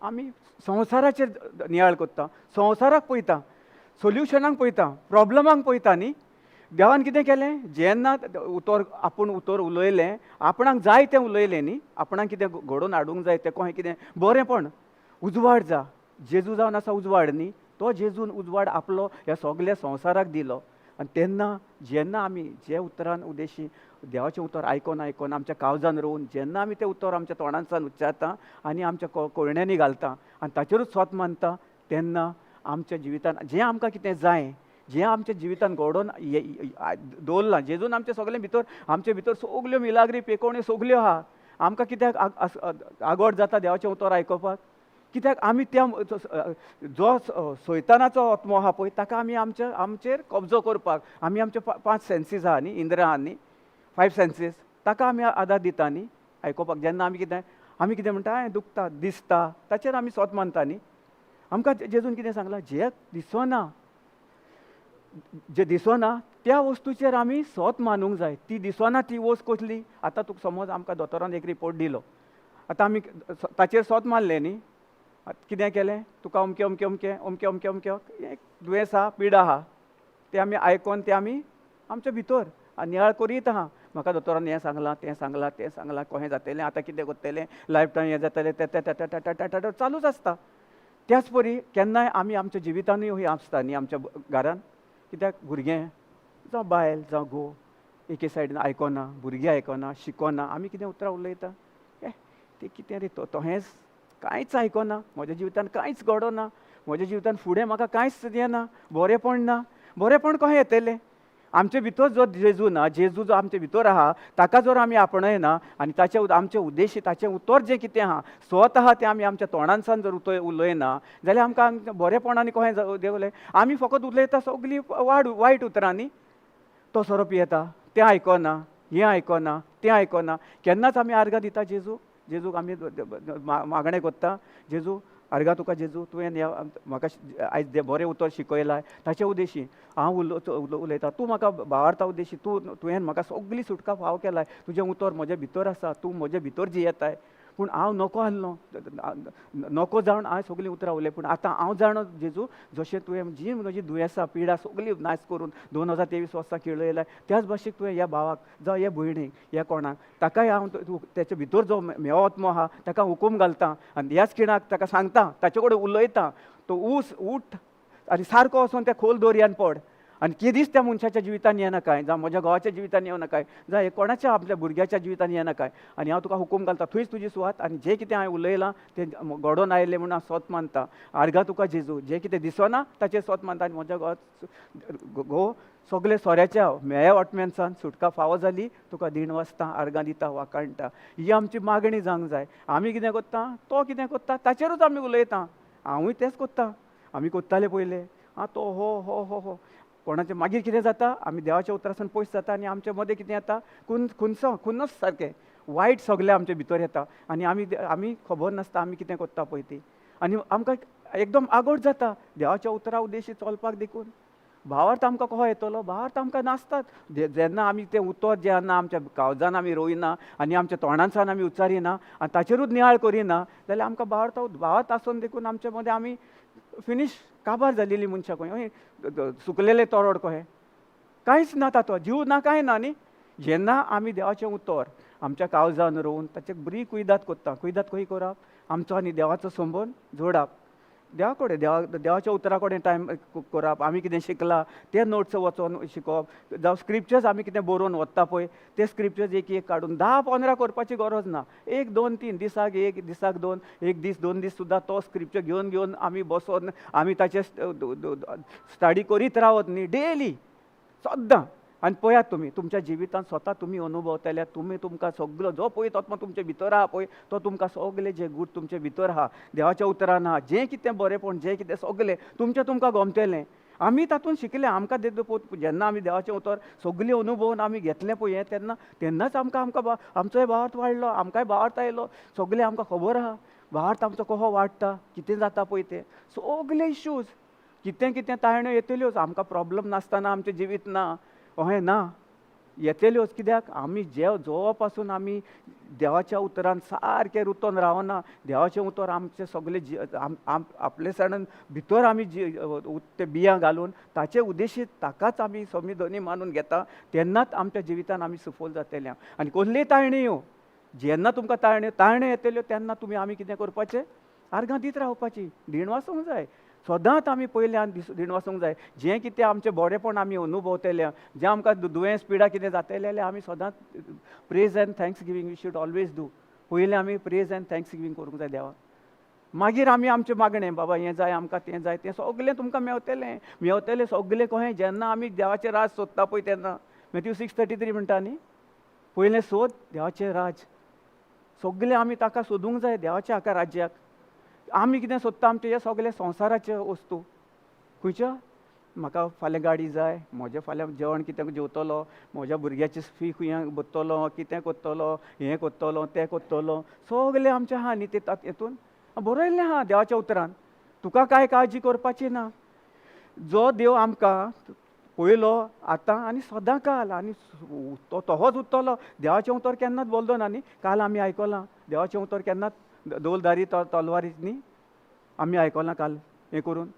आमी? संवसाराचेर नियाळ करता, संवसाराक पळयता, सोल्युशनाक पळयता, प्रॉब्लमाक पळयता न्ही. देवान कितें केलें, जेन्ना उतर आपूण उतर उलयलें, आपणाक जाय तें उलयलें न्ही, आपणाक कितें घडोवन हाडूंक जाय तें कशें कितें बरेंपण उजवाड जा, जेजू जावन आसा उजवाड न्ही, तो जेजून उजवाड आपलो ह्या सगल्या संवसाराक दिलो. आनी तेन्ना जेन्ना आमी जे उतरान उद्देशी देवाचें उतर आयकोन आयकोन आमच्या काळजान रोवन जेन्ना आमी तें उतर आमच्या तोंडांतल्यान उच्चारता आनी आमच्या कोळण्यांनी घालता आनी ताचेरूच स्वत मानता, तेन्ना आमच्या जिवितान जें आमकां कितें जाय, जें आमच्या जिवितान घडोवन दवरलां, जेजून आमचें सगळें भितर, आमचे भितर सगल्यो मिलाग्री पेकोवण्यो सगल्यो आहा. आमकां कित्याक आगोड जाता देवाचें उतर आयकोपाक? कित्याक आमी त्या जो सैतानाचो आत्मो आहा पळय ताका आमी आमचेर कब्जो करपाक आमी आमचे 5 सेन्सीस आहा न्ही, इंद्रियां आहा न्ही, 5 सेन्सीस, ताका आमी आदार दिता न्ही आयकोपाक. जेन्ना आमी कितें म्हणटा, दुखता दिसता, ताचेर आमी स्वत मानता न्ही. आमकां जेजून कितें सांगलां, जें दिसना, जें दिसना त्या वस्तूचेर आमी स्वत मानूंक जाय. ती दिसना ती वस्त कसली? आतां तुका समज आमकां दोतोरान एक रिपोर्ट दिलो, आतां आमी ताचेर स्वत मानलें न्ही, कितें केलें, तुका अमकें अमकें अमकें अमकें अमकें अमकें एक दुयेंस आहा, पिडा आहा, तें आमी आयकोन तें आमी आमच्या भितर नियाळ करीत आहा. म्हाका दोतोरान हें सांगलां, तें सांगलां, तें सांगलां, कशें जातलें, आतां कितें करतलें, लायफ टायम हें जातलें, तें तें चालूच आसता. त्याच परी केन्नाय आमी आमच्या जिवितानूय ही आसता न्ही आमच्या घरान, कित्याक भुरगें जावं बायल जावं घोव एके सायडीन आयकना, भुरगीं आयकना, शिकना, आमी कितें उतरां उलयता, ए तें कितें रे, तोहेंच कांयच आयकना, म्हज्या जिवितान कांयच घडना, म्हज्या जिवितान फुडें म्हाका कांयच येना, बरेंपण ना. बरेंपण कशें येतलें? आमचे भितर जो जेजू ना, जेजू जो आमचे भितर आहा ताका जर आमी आपणयना आनी ताचे आमचे उद्देश, ताचें उतर जें कितें आहा स्वत आहा तें आमी आमच्या तोंडांतल्यान जर उतर उलयना जाल्यार आमकां बरेंपणांनी कशें देंवलें? आमी फकत उलयता सगळीं वायट उतरांनी, तो सोरो पियेता, तें आयकना, हें आयकना, तें आयकना. केन्नाच आमी आर्गां दिता जेजू, जेजूक आमी मागणें करता, जेजू आर्गां तुका, जेजू तुवें म्हाका आयज बरें उतर शिकयलां, ताचे उद्देशी हांव उलयता, तूं म्हाका भावार्था उद्देशी तुवें म्हाका सगळी सुटका फाव केलाय, तुजें उतर म्हजे भितर आसा, तूं म्हजे भितर जियेताय, पूण हांव नको आहलो, नको जावन हांवें सगळीं उतरां उलय, पूण आतां हांव जाणो जेजू, जशें तुवें जी म्हजी दुयेंसां पिडा सगळी नाश करून 2023 वर्सां खेळयलाय, त्याच भाशेक तुवें ह्या भावाक जावं ह्या भयणीक ह्या कोणाक ताकाय हांव तेचे भितर जो म्हेळो आत्मो आहा ताका हुकूम घालता आनी ह्याच खिणाक ताका सांगता, ताचे कडेन उलयता, तो ऊस उठ आनी सारको वचोन त्या खोल दर्यान पड. आनी केदीच त्या मनशाच्या जिवितान येनाकाय, जावं म्हज्या घोवाच्या जिवितान येवं नाकाय, जावं कोणाच्या आपल्या भुरग्याच्या जिवितान येनाकाय. आनी हांव तुका हुकूम घालता, थंयच तुजी सुवात आनी जें कितें हांवें उलयलां तें घडोवन आयलें म्हणून हांव सोत मानता. आर्गां तुका जेजू, जें कितें दिसना ताचें सोत मानता. आनी म्हज्या घोवा घोव सगळे सोऱ्याच्या मेळ्या वाटम्यानसान सुटका फावो जाली, तुका दीण वाचता, आर्गां दिता, वाकाणटा. ही आमची मागणी जावंक जाय. आमी कितें करता, तो कितें करता ताचेरूच आमी उलयता. हांवूय तेंच करता. आमी करताले पयले, आं तो हो हो हो हो कोणाचें. मागीर कितें जाता, आमी देवाच्या उतरासून पयस जाता आनी आमचे मदें कितें येता, खुनसो खुन्नस सारकें वायट सगळें आमचे भितर येता. आनी आमी आमी खबर नासता आमी कितें करता पळय ती. आनी आमकां एकदम आगोट जाता देवाच्या उतरा उद्देशी चलपाक देखून. भावार्थ आमकां कसो येतलो? भावार्थ आमकां नासतात. जेन्ना आमी तें उतर जेन्ना आमच्या काळजान आमी रोयना आनी आमच्या तोंडांसान आमी उच्चारिना आनी ताचेरूच नियाळ करिना जाल्यार आमकां भावार्थ भावार्थ आसून देखून आमचे मदें आमी फिनीश काबार जालेली मनशां खंय, सुकलेले तोरोड कहें, कांयच ना तातो, जीव ना कांय ना न्ही. जेन्ना आमी देवाचें उतर आमच्या काळजान रोवन ताचे बरी कुयदाद करता. कुयदाद खंय करप? आमचो आनी देवाचो संबंद जोडप, देवा कडेन, देवाच्या उतरा कडेन टायम करप. आमी कितें शिकलां ते नोट्स वचोन शिकोवप, जावं स्क्रिप्चर्स आमी कितें बरोवन वता पळय ते स्क्रिप्चर्स एक एक काडून 10-15 करपाची गरज ना. 1 2 3 दिसाक एक, दिसाक 2, एक दीस 2 दीस सुद्दां तो स्क्रिप्चर घेवन घेवन आमी बसोन आमी ताचे स्टडी करीत रावत न्ही डेली सद्दां. आनी पळयात तुमी तुमच्या जिवितांत स्वता तुमी अनुभवतले. तुमी तुमकां सगलो जो पळय तो तुमचे भितर आहा पळय तो तुमकां सगले जे गूट तुमचे भितर आहा देवाच्या उतरान आहा, जें कितें बरेंपण जें कितें सगलें तुमचें तुमकां गमतलें. आमी तातूंत शिकले. आमकां जेन्ना आमी देवाचें उतर सगलें अनुभवून आमी घेतलें पळय तेन्ना तेन्नाच आमकां आमकां आमचोय भावार्थ वाडलो, आमकांय भावार्थ आयलो. सगलें आमकां खबर आहा भावार्थ आमचो कसो वाडटा, कितें जाता पळय तें सगले इश्यूज कितें कितें ताळण्यो येतल्योच. आमकां प्रॉब्लम नासतना आमचें जिवीत ना, अहें ना, येतल्योच. कित्याक आमी जो पासून आमी देवाच्या उतरान सारकें रुतोन रावना, देवाचें उतर आमचें सगळें आपलेसाणान भितर आमी ते बियां घालून ताचे उद्देशीत ताकाच आमी समी धनी मानून घेता तेन्नाच आमच्या जिवितान आमी सफल जातले. आनी कसलीय ताळणी येवं, जेन्ना तुमकां ताळण्यो येतल्यो तेन्ना तुमी आमी कितें करपाचें, आर्गां दीत रावपाची, दीण वाचूंक जाय. सदांच आमी पयल्यान दीण वाचूंक जाय. जें कितें आमचें बरेंपण आमी अनुभवतले, जें आमकां दुयेंस पिडा कितें जातलें जाल्यार आमी सदांच praise and thanksgiving we should always do. पयलें आमी प्रेज एंड thanks giving करूंक जाय देवाक. मागीर आमी आमचें मागणें, बाबा हें जाय आमकां, तें जाय, तें सगलें तुमकां मेवतलें, मेवतलें सगलें कहें जेन्ना आमी देवाचें राज सोदता पळय तेन्ना. मॅथ्यू 6:33 म्हणटा न्ही, पयलें सोद देवाचें राज. सगलें आमी ताका सोदूंक जाय देवाच्या हाका राज्याक. आमी कितें सोदता आमचे हे सगळे संवसाराचे वस्तू. खंयच्या म्हाका फाल्यां गाडी जाय, म्हजें फाल्यां जेवण कितें जेवतलो, म्हज्या भुरग्याची फी खंय भरतलो, कितें करतलो, हें करतलो, तें करतलो, सगळें आमचें आहा न्ही तें हेतून बरयल्लें आहा देवाच्या उतरान. तुका कांय काळजी करपाची ना. जो देव आमकां पयलो आतां आनी सदां काल आनी तो तोहोच उरतलो. देवाचें उतर केन्नाच बदलना ना न्ही. काल आमी आयकलां देवाचें उतर केन्नाच दोलदारी तलवारी न्ही आमी आयकलां काल हें करून.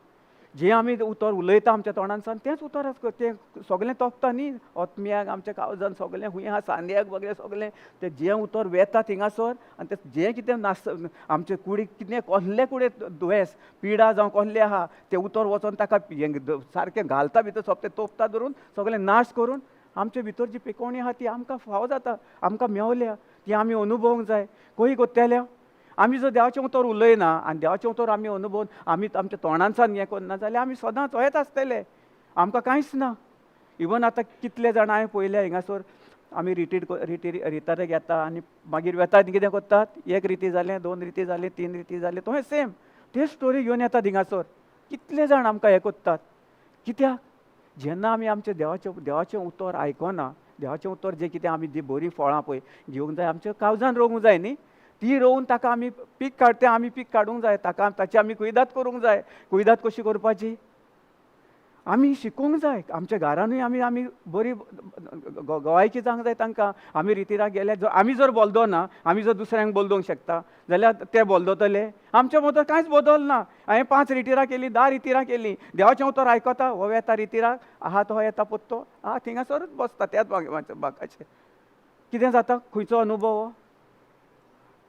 जें आमी उतर उलयता आमच्या तोंडानसान तेंच उतर आसता, तें सगळें तोपता न्ही आत्म्याक, आमच्या काळजान सगळें खूंय आहा सांद्याक वगैरे सगळें तें जें उतर वेता थिंगासर आनी तें जें कितें नास आमचे कुडीक कितें कसले कुडे दुयेंस पिडा जावं कसलें आहा तें उतर वचोन ताका सारकें घालता भितर, सोंपतें तोपता धरून सगळें नाश करून आमचे भितर जी पिकोवणी आहा ती आमकां फावो जाता, आमकां मेवल्या, ती आमी अनुभवूंक जाय. खंय कोत्तेल्या आमी जर देवाचें उतर उलयना आनी देवाचें उतर आमी अनुभवून आमी आमच्या तोंडानसान हें करना जाल्यार आमी सदांच हयच आसतले, आमकां कांयच ना. इवन आतां कितले जाणां हांवें पळयल्या हिंगासर आमी रिटायराक येता आनी मागीर वेता आनी कितें करतात, एक रिती जालें, 2 रिती जालें, 3 रिती जालें, तशें सेम ते स्टोरी घेवन येतात हिंगासर. कितले जाण आमकां हें करतात. कित्याक जेन्ना आमी आमचें देवाचें उतर आयकना, देवाचें उतर जें कितें आमी जी बरीं फळां पळय घेवंक जाय, आमच्या काळजान रोवूंक जाय न्ही, ती रोवन ताका आमी पीक काडटा, आमी पीक काडूंक जाय, ताका ताची आमी कुयदाद करूंक जाय. कुयदाद कशी करपाची आमी शिकूंक जाय. आमच्या घरानूय आमी आमी बरी गोवायकी जावंक जाय तांकां. आमी रितीराक गेल्यार जर आमी जर बोलदो ना, आमी जर दुसऱ्यांक बोलदोवंक शकता जाल्यार ते बोलदोतले. आमच्या मोदर कांयच बदल ना. हांवें 5 रिटिरां केलीं, 10 रिटिरां केलीं, देवाचें उतर आयकता, हो येता रिटिराक आहा तो येता पोत्तो आहा थिंगासरूच बसता त्याच बागाचेर. कितें जाता, खंयचो अनुभव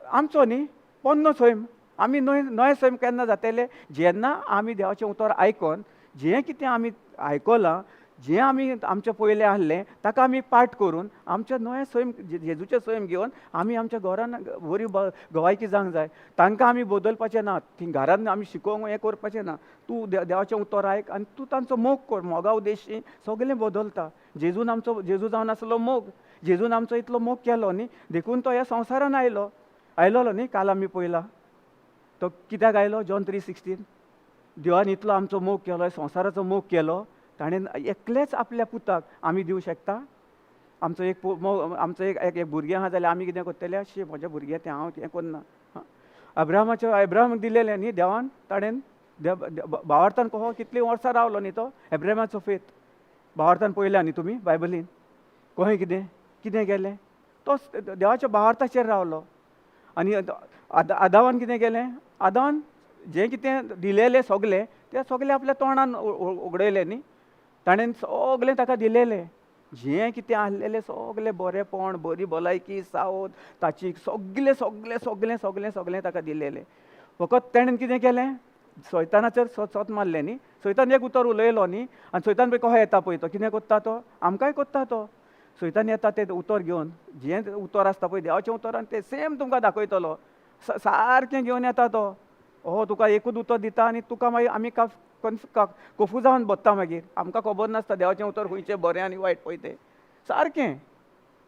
आमचो न्ही, पोन्नो सैम. आमी नवें सैम केन्ना जातले, जेन्ना आमी देवाचें उतर आयकोन जें कितें आमी आयकलां जें आमी आमचें पयलें आहलें ताका आमी पाठ करून आमचें नवें सैम, जेजूचें सैम घेवन आमी आमच्या घरान बरी गवायकी जावंक जाय. तांकां आमी बदलपाचें ना, ती घरान आमी शिकोवंक हें करपाचें ना. तूं देवाचें उतर आयक आनी तूं तांचो मोग कर, मोगा उद्देशी सगलें बदलता. जेजून आमचो, जेजू जावन आसलो मोग, जेजून आमचो इतलो मोग केलो न्ही, देखून तो ह्या संवसारान आयलो, आयलोलो न्ही. काल आमी पळयला तो कित्याक आयलो, जॉन 3:16. देवान इतलो आमचो मोग केलो, संवसाराचो मोग केलो, ताणें एकलेच आपल्या पुताक आमी दिवं शकता. आमचो एक आमचो एक एक भुरगें आहा जाल्यार आमी कितें करतले, अशें म्हजें भुरगें तें हांव हें करना. अब्राहमाचें, अब्राहमाक दिलेलें न्ही देवान, ताणें भावार्थान कहो कितलीं वर्सां रावलो न्ही तो अब्राहमाचो फेत. भावार्थान पळयल्या न्ही तुमी बायबलीन, कहें कितें कितें केलें, तो देवाच्या भावार्थाचेर रावलो. आनी आदावान कितें केलें, आदावान जें कितें दिलेलें सगलें तें सगलें आपल्या तोंडान उगडयलें न्ही, ताणें सगलें ताका दिलेलें, जें कितें आहलेलें सगलें बरेंपण, बरी भलायकी, सावध, ताची सगलें सगलें सगलें सगलें सगलें ताका दिलेलें. फकत ताणें कितें केलें, सैतानाचेर सत मारलें न्ही, सैतान एक उतर उलयलो न्ही, आनी सैतान पळय कहो येता पळय तो कितें कोत्ता, तो आमकांय कोत्ता. तो सैतान येता तें उतर घेवन, जें उतर आसता पळय देवाचें उतरान तें सेम तुमकां दाखयतलो, सारकें घेवन येता तो. हो तुका एकूच उतर दिता आनी तुका मागीर आमी कोफुजावन बसता, मागीर आमकां खबर नासता देवाचें उतर खंयचें बरें आनी वायट पळय तें सारकें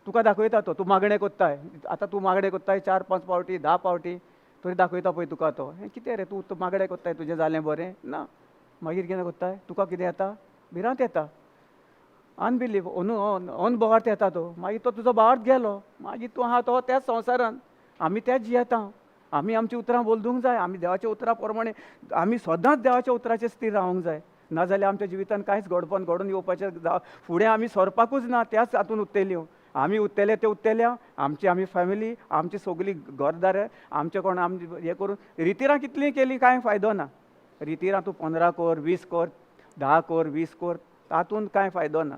तुका दाखयता तो. तूं मागणें कोत्ताय, आतां तूं मागणें कोत्ताय 4-5 फावटी 10 फावटी तरी दाखयता पळय तुका तो, हें कितें रे तूं मागणें कोत्ताय, तुजें जालें बरें ना, मागीर कितें कोत्ताय, तुका कितें येता, भिरांत येता, अनबिलीव, अनभावार्थ येता तो. मागीर तो तुजो भावार्थ गेलो, मागीर तूं आहा तो त्याच संवसारान, आमी त्याच जियेता. आमी आमची उतरां बदलूंक जाय, आमी देवाच्या उतरां प्रमाणे आमी सदांच देवाच्या उतराचेर स्थिर रावंक जाय, नाजाल्यार आमच्या जिवितान कांयच घडपण घडून येवपाचें फुडें आमी सरपाकूच ना, त्याच हातून उत्तेल्यो आमी, उत्तेले ते उत्तेल्या, आमची आमी फॅमिली, आमची सगळी घरदार, आमचे कोण आमचे हें करून रितिरां कितलीं केली कांय फायदो ना. रितिरां तूं 15 कर, 20 कर, 10 कर, 20 कर, तातूंत कांय फायदो ना.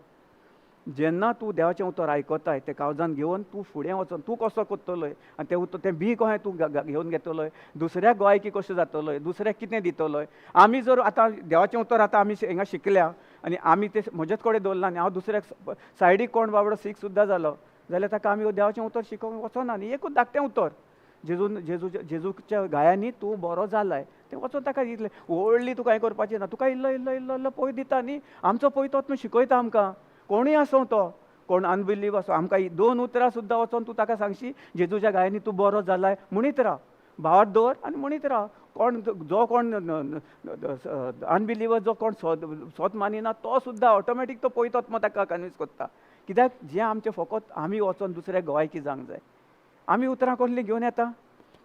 जेन्ना तूं देवाचें उतर आयकताय तें काळजान घेवन तूं फुडें वचोन तूं कसो कोत्तलोय आनी तें उतर तें बी कशें तूं घेवन घेतलोय, दुसऱ्याक गोवायकी कशें जातलोय, दुसऱ्याक कितें दितलोय. आमी जर आतां देवाचें उतर आतां आमी हिंगा शिकल्या आनी आमी तें म्हजेच कडेन दवरलां आनी हांव दुसऱ्याक सायडीक कोण बाबडो सीख सुद्दां जालो जाल्यार ताका आमी देवाचें उतर शिकोवंक वचना न्ही. एकूच धाकटें उतर, जेजून जेजूच्या गायांनी तूं बरो जालाय, तें वचोन ताका इतलें व्हडली तुका हें करपाचें ना, तुका इल्लो इल्लो इल्लो इल्लो पळय दिता न्ही, आमचो पळय तो शिकयता आमकां. कोणूय आसूं तो, कोण अनबिलीव आसूं, आमकां 2 उतरां सुद्दां वचोन तूं ताका सांगशी जेजूच्या गायांनी तूं बरो जालाय म्हणीत राव, भावार्थ दवर आनी म्हणीत राव. कोण जो कोण अनबिलीवर, जो कोण सोत मानिना तो सुद्दां ऑटोमॅटीक तो पळयतात मग ताका कन्विन्स कोत्ता. कित्याक जें आमचें फकत आमी वचोन दुसऱ्याक गोवायकी जावंक जाय. आमी उतरां कसलीं घेवन येता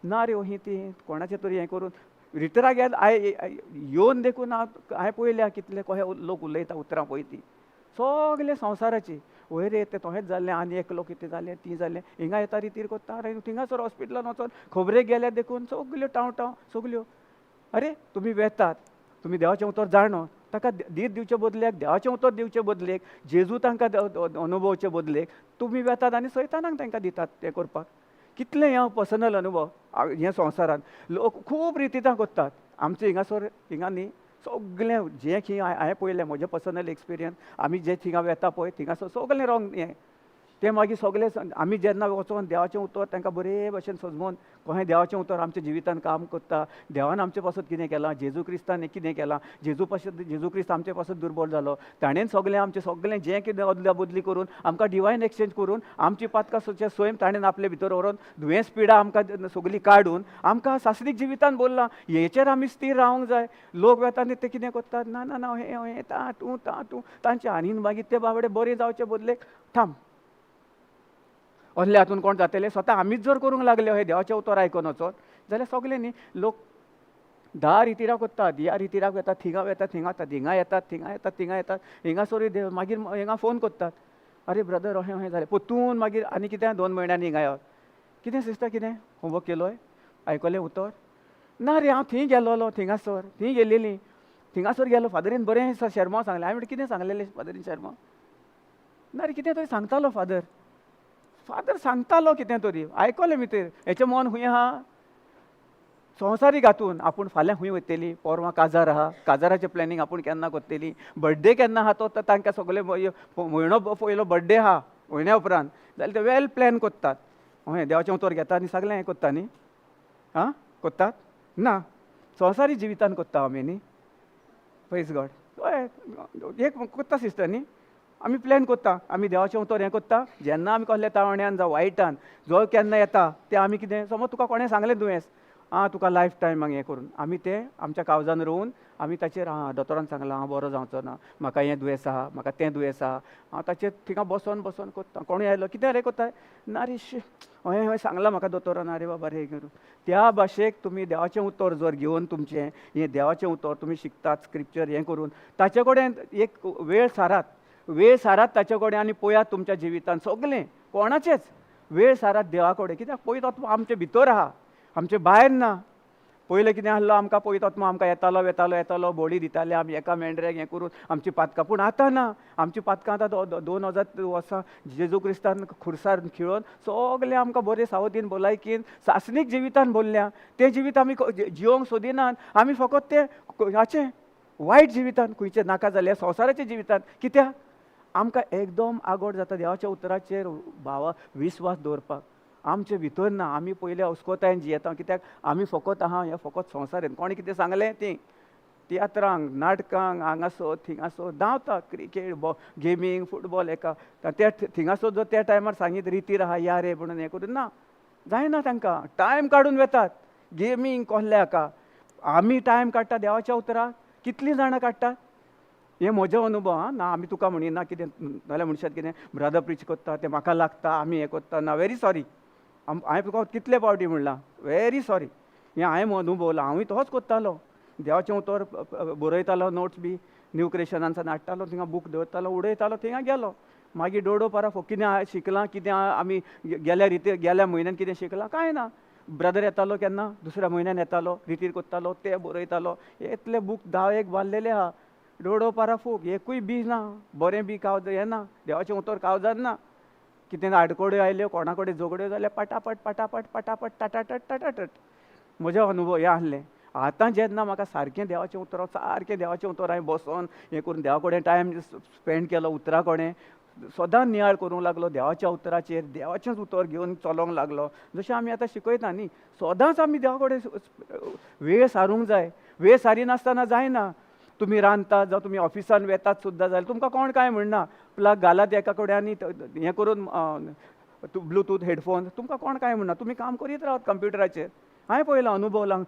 ना रे, ही ती कोणाचें तरी हें करून रितराक येवन देखून हांवें पळयल्या कितले कशे लोक उलयता उतरां पळय ती सगळे संवसाराची. वयर रे तें तशेंच जालें आनी एकलो कितें जालें ती जालें, हिंगा येता रितीर कोत्ता, अरे थिंगासर हॉस्पिटलान वचोन खबरेक गेल्यार देखून सगल्यो टांव टांव सगल्यो. अरे तुमी वेतात, तुमी देवाचें उतर जाणो, ताका धीर दिवचे बदलेक, देवाचें उतर दिवचे बदलेक, जेजू तांकां अनुभवचे बदलेक तुमी वेतात आनी सैतानाक तांकां दितात तें करपाक. कितलें हें पर्सनल अनुभव हें संवसारान लोक खूब रितीतां करतात. आमचे हिंगासर हिंगा न्ही सगळें जें खंय हांवें पळयलें म्हजें पर्सनल एक्सपिरियन्स, आमी जे थिंगा वेता पळय थिंगासर सगळें रोंग हें तें मागीर सगळें आमी जेन्ना वचोन देवाचें उतर तांकां बरे भशेन सजमोन कशें देवाचें उतर आमच्या जिवितान काम करता, देवान आमचे पासत कितें केलां, जेजू क्रिस्तान कितें केलां, जेजू पासत जेजू क्रिस्त आमचे पासत दुर्बळ जालो, ताणें सगळें आमचें सगळें जें कितें अदला बदली करून आमकां डिवायन एक्सचेंज करून आमची पातकां स्वयं ताणें आपले भितर व्हरोन दुयेंस पिडा आमकां सगळीं काडून आमकां सासणीक जिवितान बोल्लां. हेचेर आमी स्थिर रावंक जाय. लोक वेता आनी ते कितें करतात, ना ना ना हें हें तां तूं तां तूं तांचे आनी मागीर ते बाबडे बरें जावचे बदलेक थांब असले हातून कोण जातले. स्वता आमीच जर करूंक लागले हे देवाचें उतर आयकून वचत जाल्यार सगळे न्ही लोक 10 रितिराक वतात, ह्या रितिराक वेतात, थिंगा वेतात, थिंगा वतात, हिंगा येतात, थिंगा येतात, थिंगा येतात, हिंगासर देव मागीर हिंगा फोन करतात, अरे ब्रदर अहें अहें जालें, परतून मागीर आनी कितें 2 म्हयन्यांनी हिंगा यो, कितें सिस्टर कितें होमवर्क केलोय, आयकलें उतर, ना रे हांव थंय गेलोलो, थिंगासर थंय गेलेली, थिंगासर गेलो, फादरीन बरें शेर्मांव सांगलें. हांवें म्हणलें कितें सांगलेलें फादरीन शेर्मांव, ना रे कितें तरी सांगतालो फादर, फादर सांगतालो कितें तरी आयकलें भितर, हेचें मन खंय आहा, संवसारीक हातून आपूण फाल्यां खंय वयतली, पोरवां काजार आहा, काजाराचें प्लॅनिंग आपूण केन्ना करतली, बड्डे केन्ना आहा तो तांकां सगळे म्हयनो पयलो बड्डे आहा म्हयन्या उपरांत जाल्यार ते वेल प्लॅन करतात. हय, देवाचें उतर घेता आनी सगळें हें करता न्ही, आं करतात ना, संवसारी जिवितान करता आमी न्ही. प्रेज गॉड. हय, एक करता सिस्टर न्ही, आमी प्लॅन करता, आमी देवाचें उतर हें करता. जेन्ना आमी कसल्या तावण्यान जावं वायटान जो केन्ना येता तें आमी कितें समज तुका कोणें सांगलें दुयेंस आं तुका लायफ टायम हें करून आमी तें आमच्या कावजान रोवन आमी ताचेर आं दोतोरान सांगलां हांव बरो जावचो ना, म्हाका हें दुयेंस आहा, म्हाका तें दुयेंस आहा, हांव ताचेर थिंगा बसोन बसोन करता. कोणूय आयलो कितें रे करता ना रे हय हय सांगलां म्हाका दोतोरान, अरे बाबा रे करून. त्या भाशेक तुमी देवाचें उतर जर घेवन तुमचें हें देवाचें उतर तुमी शिकतात स्क्रिप्चर हें करून ताचे कडेन एक वेळ सारात, वेळ सारात ताचे कडेन आनी पळयात तुमच्या जिवितान सगलें कोणाचेच वेळ सारात देवा कडेन. कित्याक पळयत आत्मो आमचे भितर आहा, आमचे भायर ना. पयलें कितें आसलो आमकां पळयत आत्मो आमकां येतालो वेतालो येतालो, बोडी दिताले आमी एका मेंढऱ्याक हें करून आमची पातकां. पूण आतां ना, आमची पातकां आतां 2000 वर्सां जेजू क्रिस्तान खुर्सार खिळोवन सगलें आमकां बरें सावधीन भलायकीन सासणीक जिवितान भरल्या. तें जिवीत आमी जिवंक सोदिनात, आमी फकत तें हाचें वायट जिवितान खंयचें नाका जाल्ल्या संवसाराच्या जिवितान. कित्याक आमकां एकदम आगोड जाता देवाच्या उतराचेर भावा विस्वास दवरपाक. आमचे भितर ना, आमी पयले अस्कोतायेन जियेता. कित्याक आमी फकत आहा हें फकत संवसारेन कोणें कितें सांगलें ती तियात्रांक नाटकांक हांगासर थिंगासर धांवता, क्रिकेट गेमींग फुटबॉल एका त्या थिंगासर जर त्या टायमार सांगीत रितीर आहा या रे म्हणून हें करून ना जायना, तांकां टायम काडून वेतात गेमींग कसले हाका. आमी टायम काडटा देवाच्या उतराक, कितलीं जाणां काडटात हें म्हजो अनुभव. आं ना आमी तुका म्हणिना कितें नाल्यार म्हणशात कितें ब्रदर प्रिच करता तें म्हाका लागता आमी हें करता ना, व्हेरी सॉरी. हांवें तुका कितले फावटी म्हणलां व्हेरी सॉरी, हें हांवें अनुभवलां. हांवूय तोच करतालो, देवाचें उतर बरयतालो नोट्स बी न्यू क्रिएशनान हाडटालो, थिंगा बूक दवरतालो उडयतालो, थिंगा गेलो. मागीर डोडो पारा कितें शिकलां कितें आमी गेल्या रितीर गेल्या म्हयन्यान कितें शिकलां कांय ना. ब्रदर येतालो केन्ना दुसऱ्या म्हयन्यान येतालो, रितीर करतालो ते बरयतालो, इतले बूक 10 बांदलेले आहा. डोडो पारा फूक एकूय बी ना, बरें बी कावज येना, देवाचें उतर कावजान ना. कितें आडकोड्यो आयल्यो कोणा कडेन झगड्यो जाल्यार पटापट पटापट पटापट टाटाटट टाटाटट. म्हजो अनुभव हें आसलें. आतां जेन्ना म्हाका सारकें देवाचें उतर सारकें देवाचें उतर हांवें बसोन हें करून देवा कडेन टायम स्पेंड केलो, उतरा कडेन सदां नियाळ करूंक लागलो, देवाच्या उतराचेर देवाचेंच उतर घेवन चलोवंक लागलो. जशें आमी आतां शिकयता न्ही, सदांच आमी देवा कडेन वेळ सारूंक जाय. वेळ सारिनासतना जायना. तुमी रांदतात जावं तुमी ऑफिसान वेतात सुद्दां जाल्यार तुमकां कोण कांय म्हणना, प्लग घालात एका कडेन आनी हें करून ब्लुटूथ हेडफोन, तुमकां कोण कांय म्हणना, तुमी काम करीत रावात कंप्युटराचेर. हांवें पळयलां अनुभवलां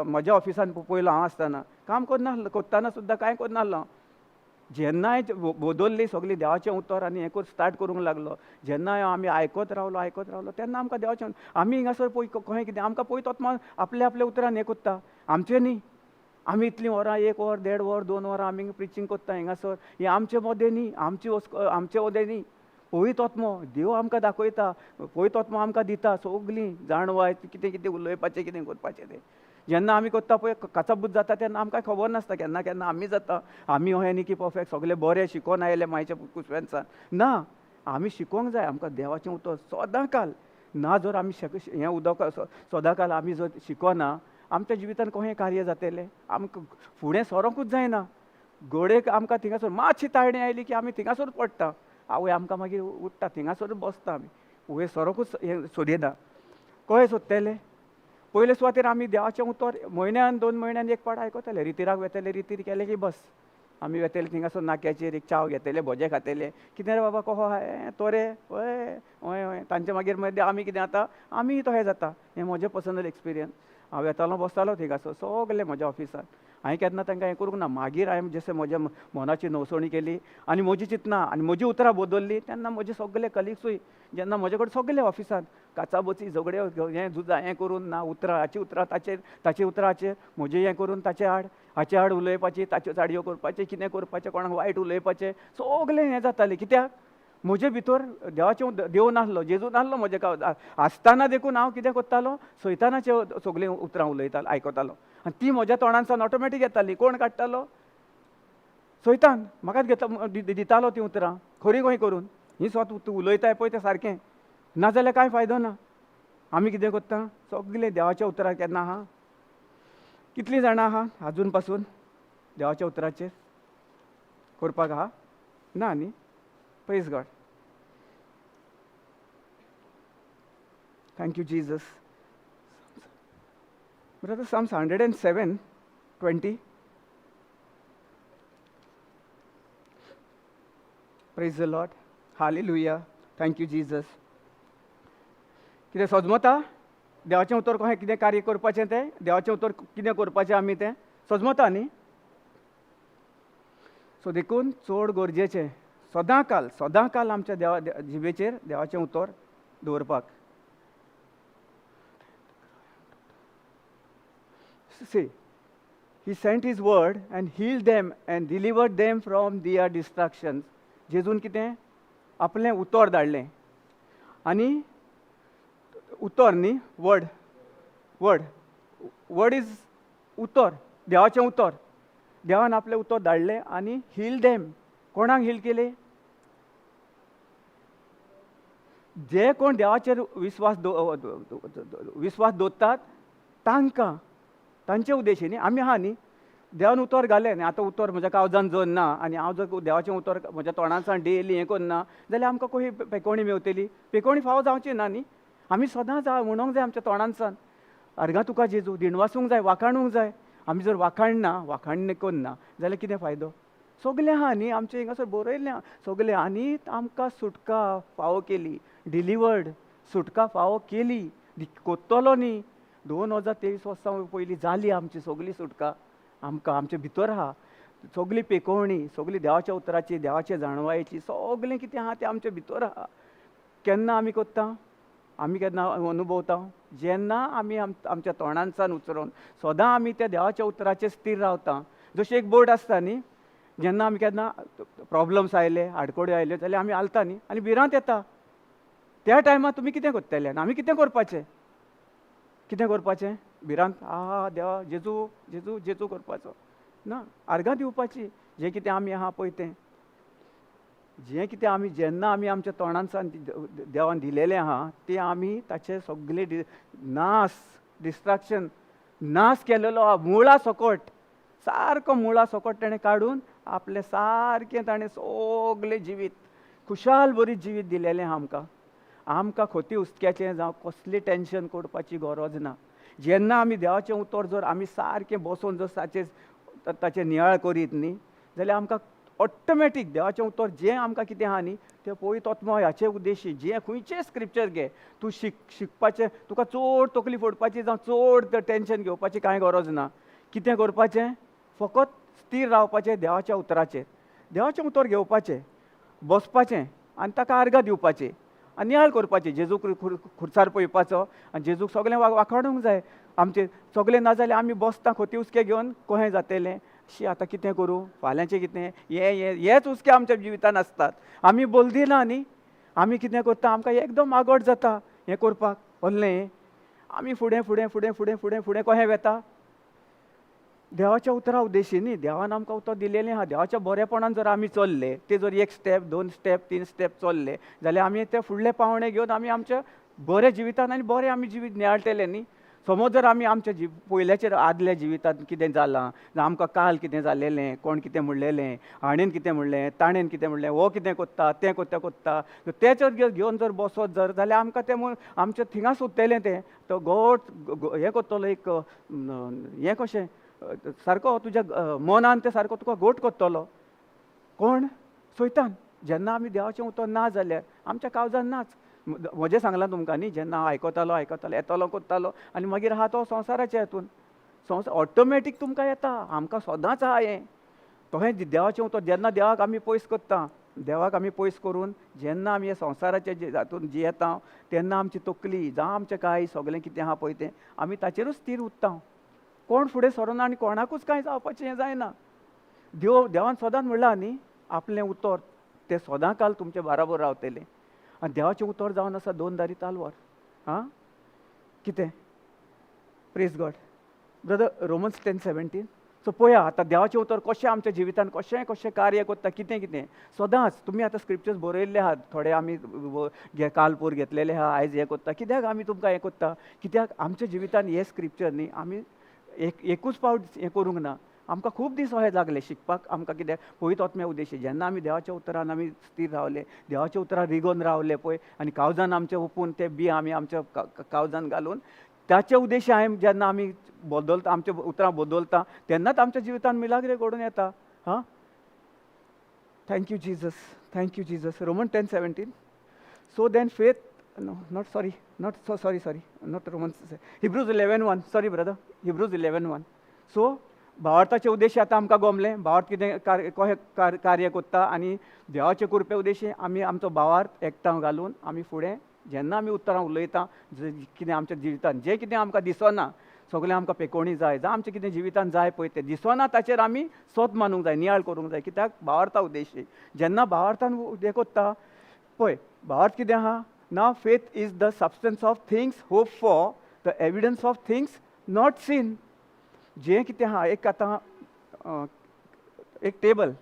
म्हज्या ऑफिसान पयलो हांव आसतना काम करनासलो, करतना सुद्दां कांय करनासलो. जेन्ना हांवें बदल्ली सगळी देवाचें उतर आनी हें करून स्टार्ट करूंक लागलो, जेन्ना आमी आयकत रावलो आयकत रावलो तेन्ना आमकां देवाचें आमी हिंगासर पळय कहें कितें आमकां पळय तोच आपल्या आपल्या उतरान हें करता आमचें न्ही. आमी इतलीं वरां 1 वर 1.5 वर 2 वरां आमी प्रिचींग करता हिंगासर, हें आमचे मदें न्ही, आमचे मदें न्ही. पवित्र आत्मो देव आमकां दाखयता, पवित्र आत्मो आमकां दिता सगळीं जाणवाय कितें कितें उलोवपाचें कितें करपाचें तें. जेन्ना आमी करता पळय काचाबूत जाता तेन्ना आमकां खबर नासता, केन्ना केन्ना आमी जाता आमी अहें न्ही की परफेक्ट सगळें बरें शिकोन आयले मायच्या कुसव्यांसान ना. आमी शिकोंक जाय आमकां देवाचें उतर सदां काल. ना जर आमी हें उदक सदां काल आमी जर शिकोना आमच्या जिवितान कहें कार्य जातलें, आमकां फुडें सरोंकूच जायना. गोडेक आमकां थिंगासर मातशी ताळणी आयली की आमी थिंगासर पडटा, आवय आमकां मागीर उठ्ठा थिंगासर बसता आमी, वयर सरोकूच हें सोदिना. कहें सोदतले पयले सुवातेर आमी देवाचें उतर म्हयन्यान 2 म्हयन्यान एक पाट आयकतले, रितीराक वेतले, रितीर केले की बस आमी वेतले थिंगासर नाक्याचेर एक चाव घेतले, भोजे खातले, कितें रे बाबा कहो आहा तो रे हय हय हय तांचे मागीर मदें आमी कितें जाता आमी तशें जाता. हें म्हजें पर्सनल एक्सपिरियन्स. हांव येतालो बसतालो थिंगासर सगलें म्हज्या ऑफिसान, हांवें केन्ना तांकां हें करूंक ना. मागीर हांवें जशें म्हज्या मनाची नवसणी केली आनी म्हजी चिंतना आनी म्हजी उतरां बदल्लीं तेन्ना म्हजे सगले कलिग्सूय जेन्ना म्हजे कडेन सगले ऑफिसान काचाबोची झगड्यो हें झुजां हें करून ना उतरां हाची उतरां ताचेर ताची उतरां हाचेर म्हजें हें करून ताचे आड हाचे आड उलोवपाची, ताच्यो चाडयो करपाचें, कितें करपाचें, कोणाक वायट उलोवपाचें, सगलें हें जातालें. कित्याक म्हजे भितर देवाचें देव नासलो, जेजू नासलो म्हजे आसतना देखून हांव कितें करतालो सैतानाचे सगळीं उतरां उलयतालो आयकतालो आनी ती म्हज्या तोंडांतल्यान ऑटोमॅटीक येताली. कोण काडटालो? सैतान म्हाकाच घेता दितालो तीं उतरां खरी खंय करून ही स्वत तूं उलयताय पळय तें सारकें, नाजाल्यार कांय फायदो ना. आमी कितें करता सगळें देवाच्या उतरां केन्ना आहा कितलीं जाणां आहा आजून पासून देवाच्या उतराचेर करपाक आहा? ना न्ही? Praise God. Thank you Jesus. Brother, Psalms 107:20. Praise the Lord. Hallelujah. Thank you Jesus. कितें सजमता देवाचें उतर कशें कितें कार्य करपाचें तें? देवाचें उतर कितें करपाचें आमी तें सजमता न्ही? सो देखून चड गरजेचें सदांकाल सदांकाल आमच्या देवा जिबेचेर देवाचें उतर दवरपाक. See, he sent his word and healed them and delivered them from their destructions. जेजून कितें आपलें उतर धाडलें आनी उतर न्ही, वर्ड, वर्ड, वर्ड is उतर, देवाचें उतर. देवान आपलें उतर धाडलें आनी हील देम. कोणाक हील केले? जे कोण देवाचेर विस्वास विस्वास दवरतात तांकां, तांचे उद्देशी न्ही. आमी आहा न्ही, देवान उतर घालें न्ही, आतां उतर म्हज्या काळजान जर ना आनी हांव जर देवाचें उतर म्हज्या तोंडांतल्यान डेली हें करना जाल्यार आमकां खंय पेकोवणी मेवतली? पेकोवणी फावो जावची ना न्ही. आमी सदांच म्हणूंक जाय आमच्या तोंडांतल्यान, अर्गां तुका जेजू, दिणवासूंक जाय, वाखाणूंक जाय. आमी जर वाखाणना, वाखाणणी करना जाल्यार कितें फायदो? सगलें आहा न्ही आमचें हिंगासर बरयल्लें आहा सगलें. आनी आमकां सुटका फावो केली, डिलिवर्ड सुटका फावो केली, कोत्तलो न्ही. 2023 वर्सां पयलीं जाली आमची सगली सुटका. आमकां आमचे भितर आहा सगली पेकोवणी, सगली देवाच्या उतराची, देवाचे जाणवायेची, सगलें कितें आहा तें आमचे भितर आहा. केन्ना आमी कोत्ता? आमी केन्ना अनुभवता? जेन्ना आमी आमच्या तोंडांतल्यान उचरोन सदां आमी त्या देवाच्या उतराचेर स्थीर रावता. जशें एक बोट आसता न्ही, जेन्ना आमी केन्ना प्रोब्लम्स आयले, आडकोड्यो आयल्यो जाल्यार आमी हालता न्ही आनी भिरांत येता. त्या टायमार तुमी कितें करतले आनी आमी कितें करपाचें? कितें करपाचें? भिरांत, आ देवा जेजू जेजू जेजू करपाचो ना, आर्गां दिवपाची. जें कितें आमी आहा पळय तें, जें कितें आमी जेन्ना आमी आमच्या तोंडांतल्यान देवान दिलेलें आहा तें आमी ताचे सगळे नास, डिस्ट्रक्शन, नास केलेलो आहा मुळा सकट, सारको मुळा सकट ताणें काडून आपलें सारकें ताणें सगळें जिवीत खुशाल बरी जिवीत दिलेलें आहा आमकां. आमकां खोती हुस्क्याचें जावं कसलें टेंशन करपाची गरज ना. जेन्ना आमी देवाचें उतर जर आमी सारकें बसोन जर ताचेर ताचें नियाळ करीत न्ही जाल्यार आमकां ऑटोमॅटीक देवाचें उतर जें आमकां कितें आहा न्ही तें पवित्र आत्मो हाचे उद्देशी जें खंयचें स्क्रिप्चर घे तूं शिकपाचें, तुका चड तकली फोडपाची जावं चड टेंशन घेवपाची कांय गरज ना. कितें करपाचें? फकत स्थीर रावपाचें देवाच्या उतराचेर, देवाचें उतर घेवपाचें, बसपाचें आनी ताका आर्गां दिवपाचीं आनी नियाळ करपाची. जेजूक खुर्सार पळोवपाचो आनी जेजूक सगळें वाखाणूंक जाय आमचें सगळें. नाजाल्यार आमी बसता खोती हुस्के घेवन कशें जातलें? शी आतां कितें करूं, फाल्यांचें कितें, हें हें हेच हुस्के आमच्या जिवितान आसतात. आमी बोलदिना न्ही, आमी कितें करता, आमकां एकदम आगोट जाता हें करपाक. व्हडलें आमी फुडें फुडें फुडें फुडें फुडें फुडें कशें वेता? देवाच्या उतरा उद्देशी न्ही. देवान आमकां उतर दिलेलें आहा. देवाच्या बरेपणान जर आमी चल्ले, ते जर एक स्टेप, दोन स्टेप, तीन स्टेप चल्ले जाल्यार आमी ते फुडले पावणे घेवन आमी आमच्या बऱ्या जिवितान आनी बरें आमी जिवीत नियाळटले न्ही. समज जर आमी आमच्या पयल्याचेर आदल्या जिवितांत कितें जालां, आमकां काल कितें जालेलें, कोण कितें म्हणलेलें, हाणेन कितें म्हणलें, ताणेन कितें म्हणलें, हो कितें कोत्ता, तें कोत्ता कोत्ता, तेचेर घेवन जर बसत जर जाल्यार आमकां तें आमच्या थिंगा सोदतलें तें. तो गोट हें करतलो, एक हें कशें सारको तुज्या मनान तें सारको तुका गोट करतलो. कोण? सैतान. जेन्ना आमी देवाचें उतर ना जाल्यार आमच्या काळजान नाच. म्हजें सांगलां तुमकां न्ही, जेन्ना हांव आयकतालो आयकतालो येतालो कोत्तालो आनी मागीर आहा तो संवसाराच्या हितून संवसार ऑटोमॅटीक तुमकां येता. आमकां सदांच आहा हें. तशें देवाचें उतर जेन्ना देवाक आमी पयस करता, देवाक आमी पयस करून जेन्ना आमी हे संवसाराचे हातून जियेता तेन्ना आमची तकली जावं आमचें कांय सगळें कितें आहा पळय तें आमी ताचेरूच स्थीर उरता. कोण फुडें सरना आनी कोणाकूच कांय जावपाचें हें जायना. देवान सदांच म्हणलां न्ही, आपलें उतर तें सदां काल तुमचे बाराबर रावतलें. आनी देवाचें उतर जावन आसा दोन दारी तालवार. आं कितें? Praise God. Brother, Romans 10:17. So पळया आतां देवाचें उतर कशें आमच्या जिवितान कशें कशें कार्य करता, कितें कितें सदांच. तुमी आतां स्क्रिप्चर्स बरयल्ले आहात, थोडे आमी कालपूर घेतलेले आहा, आयज हें करता. कित्याक आमी तुमकां हें करता? कित्याक आमच्या जिवितान हे स्क्रिप्चर न्ही आमी एक एकूच फावट हें करूंक ना, आमकां खूब दीस अशें लागले शिकपाक आमकां. कित्याक पवित्र आत्म्या उद्देशी जेन्ना आमी देवाच्या उतरान आमी स्थीर रावले, देवाच्या उतरान रिगोन रावले पळय, आनी कावजान आमचें ओपून ते बी आमी आमच्या कावजान घालून ताचे उद्देश हांवें जेन्ना आमी बदलता, आमच्या उतरां बदलता, तेन्नाच आमच्या जिवितान मिलाग्रे घडून येता. हां, thank you Jesus, thank you Jesus. Roman 10:17. So then faith, no, not, sorry, not, so sorry, sorry, not Romans, Hebrews 11:1. Sorry brother, Hebrews 11:1. So भावार्थाचे उद्देश आतां आमकां गोमलें, भावार्थ कितें कशें कार्य करता आनी देवाचे कृपे उद्देशी आमी आमचो भावार्थ एकठांय घालून आमी फुडें जेन्ना आमी उतरां उलयता, कितें आमच्या जिवितान जें कितें आमकां दिसना, सगळें आमकां पेकोवणी जाय, जावं आमचें कितें जिवितान जाय पळय तें दिसना, ताचेर आमी सोद मानूंक जाय, नियाळ करूंक जाय. कित्याक भावार्था उद्देशी जेन्ना भावार्थान हें कोत्ता पळय, भावार्थ कितें आहा ना, faith is the substance of things hope for, the evidence of things not seen. जें कितें आहा, एक आतां एक टेबल,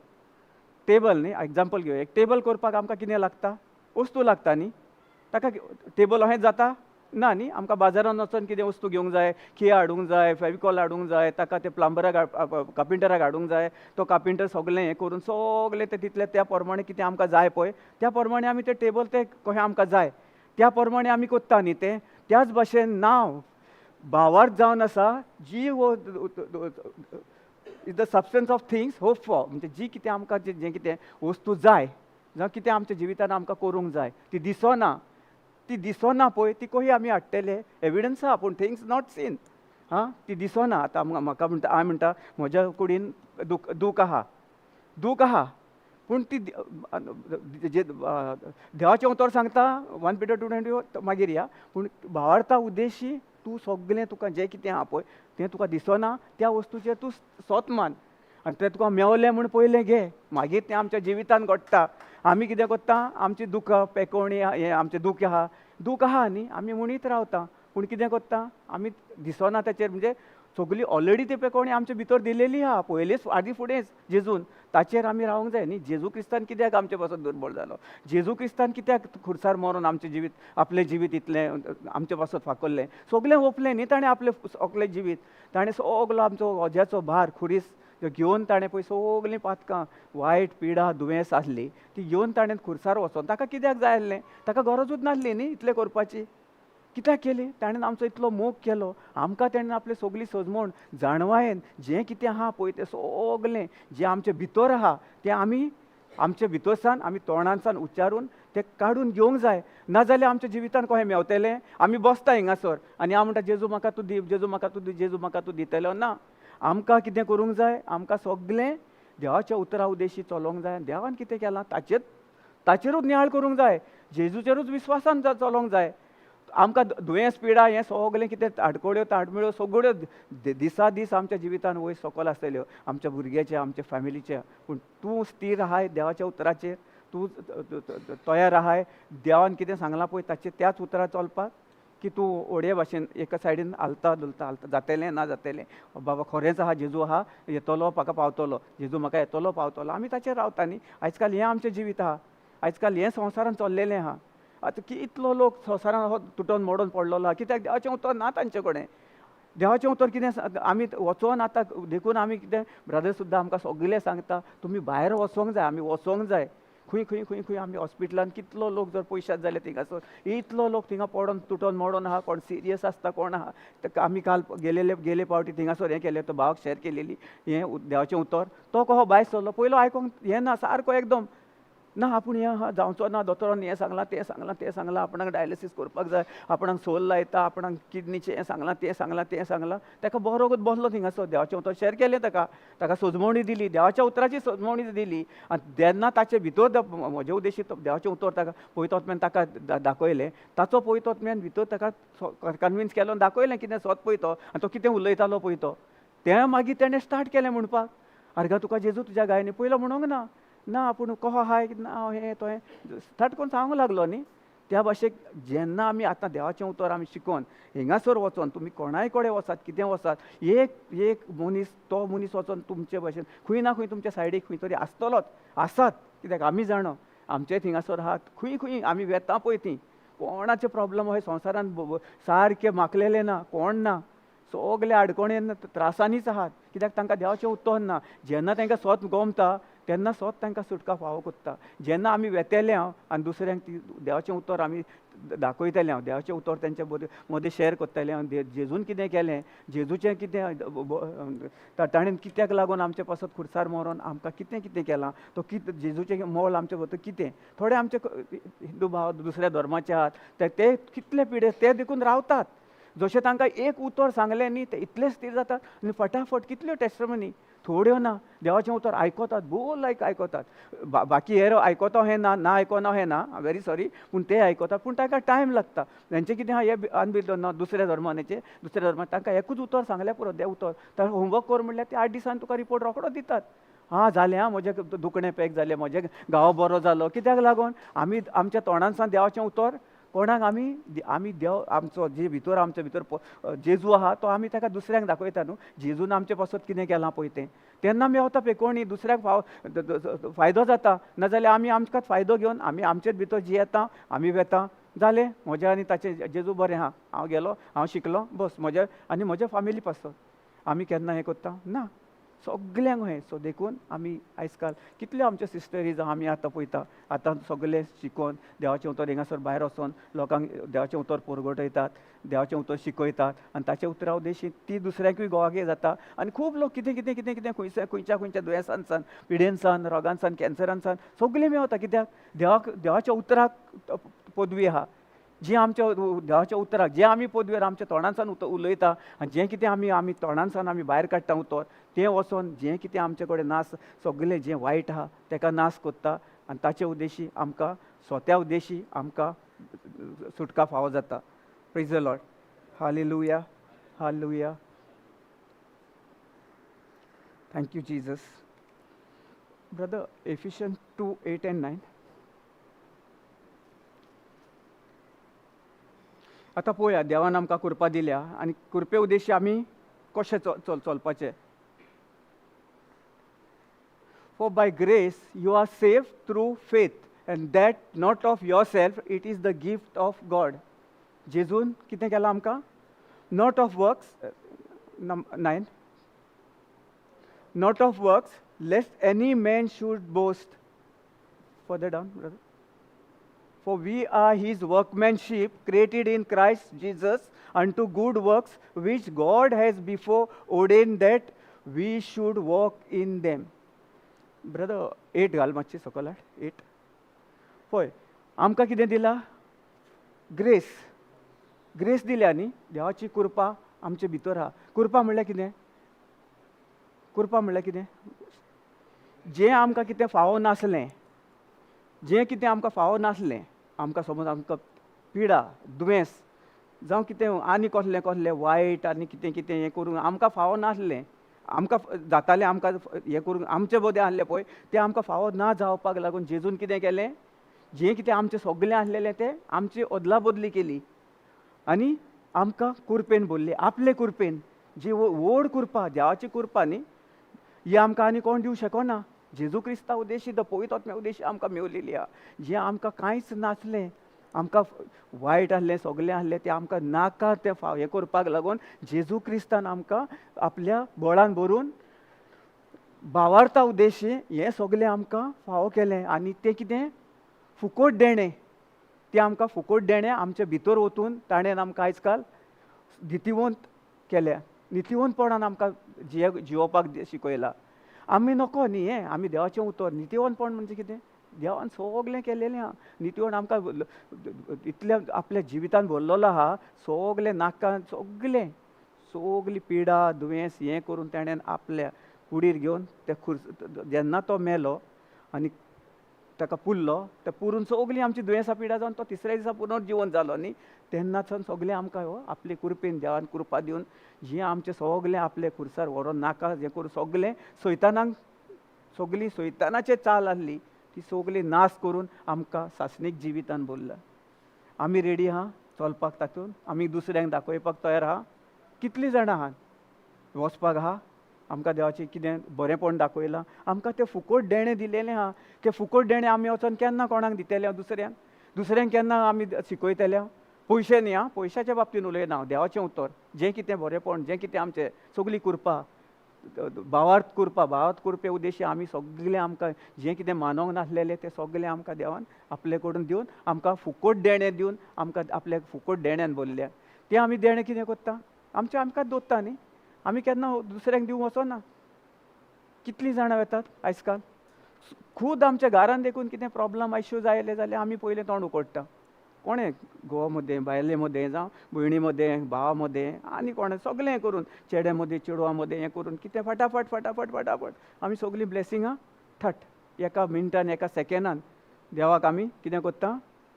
टेबल न्ही, एग्जाम्पल घेवया. एक टेबल करपाक आमकां कितें लागता? वस्तू लागता न्ही. ताका टेबल अशेंच जाता ना न्ही. आमकां बाजारान वचोन कितें वस्तू घेवंक जाय, खिये हाडूंक जाय, फेविकॉल हाडूंक जाय, ताका ते प्लंबराक, कार्पेंटराक हाडूंक जाय. तो कार्पेंटर सगळें हें करून सगळें तें तितलें त्या प्रमाणे कितें आमकां जाय पळय त्या प्रमाणे आमी तें टेबल तें कशें आमकां जाय त्या प्रमाणे आमी करता न्ही तें. त्याच भाशेन नांव भावार्थ जावन आसा जी वो is the substance of things hope for, म्हणजे जी कितें आमकां जें कितें वस्तू जाय, जावं कितें आमच्या जिवितान आमकां करूंक जाय, ती दिसना, ती दिसना पळय, ती कशी आमी हाडटले? एविडन्स आहा पूण थिंग्स not scene. आं, ती दिसना. आतां म्हाका म्हणटा, हांव म्हणटा म्हज्या कुडीन दूख, दूख आहा, दूख आहा, पूण ती जे देवाचें उतर सांगता 1 Peter 2:20 मागीर या. पूण भावार्था उद्देशी तूं सगळें तुका जें कितें आहा पळय तें तुका दिसना, त्या वस्तूचेर तूं सोत मान आनी तें तुका मेवलें म्हूण पयलें घे, मागीर तें आमच्या जिवितान घडटा. आमी कितें करता, आमची दुखां पेकोवणी हें आमचें दूख आहा, दूख आहा न्ही, आमी म्हणीत रावता, पूण कितें करता आमी दिसना ताचेर, म्हणजे सगळी ऑलरेडी ती पेकोवणी आमचे भितर दिलेली आहा पयलींच, आदी फुडेंच जेजून, ताचेर आमी रावंक जाय न्ही. जेजू क्रिस्तान कित्याक आमचे पासून दुर्बळ जालो? जेजू क्रिस्तान कित्याक खुर्सार मरोन आमचें जिवीत, आपलें जिवीत इतलें आमचे पासत फाकरलें, सगळें ओंपलें न्ही ताणें आपलें सगळें जिवीत, ताणें सगलो आमचो वज्याचो भार खुरीस घेवन ताणें पळय सगळीं पातकां, वायट पिडा, दुयेंस आसली ती घेवन ताणें खुर्सार वचोन ताका कित्याक जाय आसलें? ताका गरजूच नासली न्ही इतलें करपाची, कित्याक केली ताणें? आमचो इतलो मोग केलो आमकां, ताणें आपली सगळी सजमण जाणवायेन जें कितें आहा पळय तें सगळें जें आमचे भितर आहा तें आमी आमचे भितरसान आमी तोंडानसान उच्चारून तें काडून घेवंक जाय, नाजाल्यार आमच्या जिवितान कशें मेवतलें? आमी बसता हिंगासर आनी हांव म्हणटा जेजू म्हाका तूं दी, जेजू म्हाका तूं दी, जेजू म्हाका तूं दितलो ना. आमकां कितें करूंक जाय? आमकां सगळें देवाच्या उतरा उद्देशी चलोवंक जाय. देवान कितें केलां ताचेरूच नियाळ करूंक जाय, जेजूचेरूच विस्वासान चलोवंक जाय. आमकां दुयेंस पिडा हें सगळें कितें आडकोड्यो ताडमेळ्यो सगळ्यो दिसा दीस आमच्या जिवितान वयर सकयल आसतल्यो, आमच्या भुरग्याच्या, आमच्या फॅमिलीच्या, पूण तूं स्थीर आहाय देवाच्या उतराचेर, तूं तयार आहाय देवान कितें सांगलां पळय ताचेर त्याच उतरार चलपाक, की तूं ओडये भाशेन एका सायडीन हालता धुलता हालता, जातलें ना जातलें, बाबा खरेंच आहा जेजू आहा, येतलो म्हाका पावतलो, जेजू म्हाका येतलो पावतलो, आमी ताचेर रावता न्ही. आयज काल हें आमचें जिवीत आहा, आयज काल हें संवसारान चल्लेलें आहा. आतां कितलो लोक संवसारान हो तुटोन मोडून पडलेलो आहा, कित्याक देवाचें उतर ना तांचे कडेन. देवाचें उतर कितें आमी वचोन आतां देखून आमी कितें ब्रदर सुद्दां आमकां सगळें सांगता, तुमी भायर वचोंक जाय, आमी वचोंक जाय. खंय खंय खंय खंय आमी हॉस्पिटलान कितलो लोक जर पयशात जाल्यार थिंगासर इतलो लोक थिंगा पडोन तुटोन मोडोन आहा, कोण सिरियस आसता कोण आहा. आमी काल गेले पावटी थिंगासर हें केलें, तो भावाक शेर केलेली हें देवाचें उतर, तो कहो भायर सरलो पयलो आयकोंक हें ना सारको एकदम ना, आपूण हें आहा जावचो ना, दोतोरान हें सांगलां तें सांगलां तें सांगलां, आपणाक डायलिसीस करपाक जाय, आपणाक सोल लायता, आपणाक किडनीचें हें सांगलां तें सांगलां तें सांगलां. ताका बरो बसलो थिंगासर, देवाचें उतर शेर केलें ताका, ताका सजमवणी दिली, देवाच्या उतराची सजमवणी दिली. आनी तेन्ना ताचे भितर म्हजे उद्देशी देवाचें उतर ताका पवित्र आत्म्यान ताका दाखयलें, ताचो पवित्र आत्म्यान भितर ताका कन्विन्स केलो आनी दाखयलें कितें सोद पळय तो, आनी तो कितें उलयतालो पळय तो, तें मागीर तेणें स्टार्ट केलें म्हणपाक, आरे गा तुका जेजू तुज्या गायनी पयलो म्हणूंक ना, ना पूण कहो आहाय ना हें तो हें स्टार्ट करून सांगूंक लागलो न्ही. त्या भाशेक जेन्ना आमी आतां देवाचें उतर आमी शिकोन हिंगासर वचोन तुमी कोणाय कडेन वचात कितें वचात, एक एक मनीस तो मनीस वचोन तुमचे भाशेन खंय ना खंय तुमच्या सायडीक खंय तरी आसतलोच, आसात, कित्याक आमी जाणो आमचे थिंगासर आहात, खंय खंय आमी वेता पळय ती कोणाचे प्रॉब्लम हय संवसारान सारके माकलेले ना, कोण ना. सगले आडकोणेन त्रासांनीच आहात. कित्याक तांकां देवाचें उतर ना. जेन्ना तांकां सोत गोमता तेन्ना सोत तांकां सुटका फावो कोत्ता. जेन्ना आमी वेतेले हांव आनी दुसऱ्यांक ती देवाचें उतर आमी दाखयतले हांव, देवाचें उतर तेंच्या मदें शेअर करतलें हांव, जेजून कितें केलें, जेजूचें कितें ताणें कित्याक लागून आमचे पासत खुर्सार मरोन आमकां कितें कितें केलां, तो कितें जेजूचें मोल आमचे पासत कितें. थोडे आमचे हिंदू भाव दुसऱ्या धर्माचे आहात ते कितले पिडे ते देखून रावतात. जशें तांकां एक उतर सांगलें न्ही ते इतले स्थीर जातात आनी फटाफट कितल्यो टेस्टमनी थोड्यो ना देवाचें उतर आयकतात, बोल लायक आयकतात. बाकी हेर आयकता हें ना, ना आयकना हें ना, व्हेरी सॉरी, पूण ते आयकतात. पूण तांकां टायम लागता. तेंचें कितें आहा हें अनबिलीव ना दुसऱ्या धर्माचें, दुसऱ्या धर्मान तांकां एकूच उतर सांगल्यार पुरो, देव उतर तर होमवर्क कर म्हणल्यार ते 8 दिसान तुका रिपोर्ट रोकडो दितात. आं जालें आं म्हजें दुखणें पॅक जालें, म्हजें घावो बरो जालो. कित्याक लागून आमी आमच्या तोंडांसान देवाचें उतर कोणाक आमी आमी देव आमचो जे भितर आमच्या भितर जेजू आहा तो आमी ताका दुसऱ्यांक दाखयता न्हू. जेजून आमचे पासत कितें केलां पळय तें, तेन्ना आमी वता पळय कोणी दुसऱ्याक फायदो जाता. नाजाल्यार आमी आमकांच फायदो घेवन आमी आमचेच भितर जियेता, आमी वेता, जालें म्हजें आनी ताचें जेजू बरें आहा, हांव गेलो, हांव शिकलो, बस म्हजें आनी म्हज्या फामिली पासत. आमी केन्ना हें करता ना, सगल्यांक हें. सो देखून आमी आयज काल कितल्यो आमच्यो सिस्टरीज आमी आतां पळयता, आतां सगळे शिकोवन देवाचें उतर हिंगासर भायर वचोन लोकांक देवाचें उतर परगटयतात, देवाचें उतर शिकयतात आनी ताच्या उतरा उद्देशी ती दुसऱ्यांकूय गोवागे जाता. आनी खूब लोक कितें कितें कितें कितें खंयच्या खंयच्या खंयच्या दुयेंसांसान, पिडेनसान, रोगांसान, कॅन्सरांसान सगळें मेवता. कित्याक देवाक देवाच्या उतराक पदवी आहा. जी आमच्या देवाच्या उतराक जे आमी पदवेर आमच्या तोंडांसान उलयता आनी जें कितें आमी आमी तोंडांसान आमी भायर काडटा उतर तें वचोन जें कितें आमचे कडेन नास सगळें जें वायट आहा तेका नाश कोत्ता आनी ताचे उद्देशी आमकां स्वता उद्देशी आमकां सुटका फावो जाता. Praise the Lord. Hallelujah, hallelujah. Thank you Jesus. Brother, Ephesians 2, 8 and 9. आतां पळोवया देवान आमकां कृपा दिल्या आनी कृपे उद्देशी आमी कशें चलपाचें. For by grace you are saved through faith, and that not of yourself, it is the gift of God. जेजून कितें केलां आमकां? Not of works, 9. Not of works, lest any man should boast. Further down, brother. For we are his workmanship, created in Christ Jesus unto good works, which God has before ordained that we should walk in them. Brother, 8 घाल मातशी सकयल हाड, 8. पळय आमकां कितें दिला? ग्रेस. ग्रेस दिल्या न्ही, देवाची कृपा आमचे भितर आहा. कृपा म्हणल्यार कितें? कृपा म्हणल्यार कितें? जें आमकां कितें फावो नासलें, जें कितें आमकां फावो नासलें, आमकां समज आमकां पिडा, दुयेंस जावं कितें आनी कसलें कसलें वायट आनी कितें कितें हें करूंक आमकां फावो नासलें, आमकां जातालें आमकां हें करूंक आमचें बदें आहलें पळय तें आमकां फावो ना जावपाक लागून जेजून कितें केलें? जें कितें आमचें सगळें आसलेलें तें आमची अदला बदली केली आनी आमकां कुरपेन भरली, आपले कुरपेन. जी व्हड कृपा, देवाची कृपा न्ही, ही आमकां आनी कोण दिवं शकना. जेजू क्रिस्ता उद्देशी, the पवित्र आत्म्या उद्देशी आमकां मेवलेली आहा. जें आमकां कांयच नासलें, आमकां वायट आहलें, सगळें आहलें, तें आमकां नाका तें फाव हें करपाक लागून जेजू क्रिस्तान आमकां आपल्या बळान भरून भावार्था उद्देशी हें सगळें आमकां फावो केलें. आनी तें कितें फुकोट देणें, तें आमकां फुकोट देणें आमचे भितर वचून ताणें आमकां आयज काल नितिवंत केल्या, नितिवंतपणान आमकां जियोवपाक शिकयला. आमी नको न्ही हें, आमी देवाचें उतर. नितिवंतपण म्हणजे कितें? देवान सगळें केलेलें आहा. नितिवंत आमकां इतल्या आपल्या जिवितान भरलेलो आहा, सगळें नाका, सगळें सगळी पिडा दुयेंस हें करून ताणें आपल्या कुडीर घेवन ते खुर्स जेन्ना तो मेलो आनी ताका पुरलो, ते पुरून सगळीं आमची दुयेंसां पिडा जावन तो तिसऱ्या दिसा पुनर्जिवन जालो न्ही, तेन्नाच्यान सगळें आमकां हो आपले कृपेन देवान कृपा दिवन जें आमचें सगळें आपले खुर्सार व्हरोन नाका हें करून सगळें सैतानाक, सगळीं सैतानाचे चाल आहली ती सगळी नाश करून आमकां सासणीक जिवितान भरला. आमी रेडी आहा चलपाक तातूंत? आमी दुसऱ्यांक दाखोवपाक तयार आहा? कितलीं जाणां आहात वचपाक आहा? आमकां देवाचें कितें बरेंपण दाखयलां, आमकां तें फुकोट देणें दिलेलें आहा. तें फुकोट देणें आमी वचोन केन्ना कोणाक दितले? दुसऱ्यांक, दुसऱ्यांक केन्ना आमी शिकयतले? पयशे न्ही आं, पयशाच्या बाबतीन उलयना हांव, देवाचें उतर जें कितें बरेंपण, जें कितें आमचें सगळी कृपा, भावार्थ कृपा, भावार्थ कृपे उद्देशी आमी सगळें आमकां जें कितें मानोंक नासलेलें तें सगळें आमकां देवान आपले कडून दिवन आमकां फुकट देणें दिवन आमकां आपल्याक फुकट देण्यान भरल्या. तें आमी देणें कितें करता, आमचें आमकां दवरता न्ही, आमी केन्ना दुसऱ्यांक दिवंक वचना. कितलीं जाणां वेतात आयज काल, खूद आमच्या घरान देखून कितें प्रोब्लम इश्यूज आयले जाल्यार आमी पयलें तोंड उकडटा. कोणें घोवा मदें, बायले मदें, जावं भयणी मदें, भावा मदें, आनी कोणें सगळें करून चेडे मदें, चेडवां मदें हें करून कितें फटाफट फटाफट फटाफट आमी सगळीं ब्लेसिंगां थट एका मिनटान एका सेकेंडान देवाक आमी कितें करता,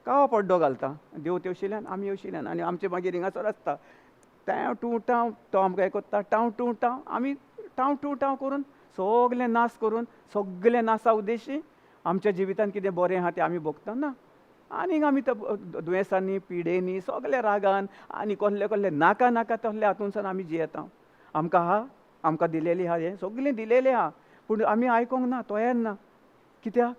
कावा पड्डो घालता. देव तेवशिल्यान आमी येवशिल्यान आनी आमचे मागीर हिंगासर आसता टांव टू टांव, तो आमकां हें करता टांव टू टांव, आमी टांव टू टांव करून सगलें नाश करून सगलें नासा उद्देशी आमच्या जिवितान कितें बरें आहा तें आमी भोगता ना. आनीक आमी त्या दुयेंसांनी, पिडेनी, सगल्या रागान आनी कसले कसले नाका नाका तसले हातूंतल्यान आमी जियेता. आमकां आहा, आमकां दिलेली आहा, हें सगलें दिलेलें आहा, पूण आमी आयकोंक ना, तयार ना. कित्याक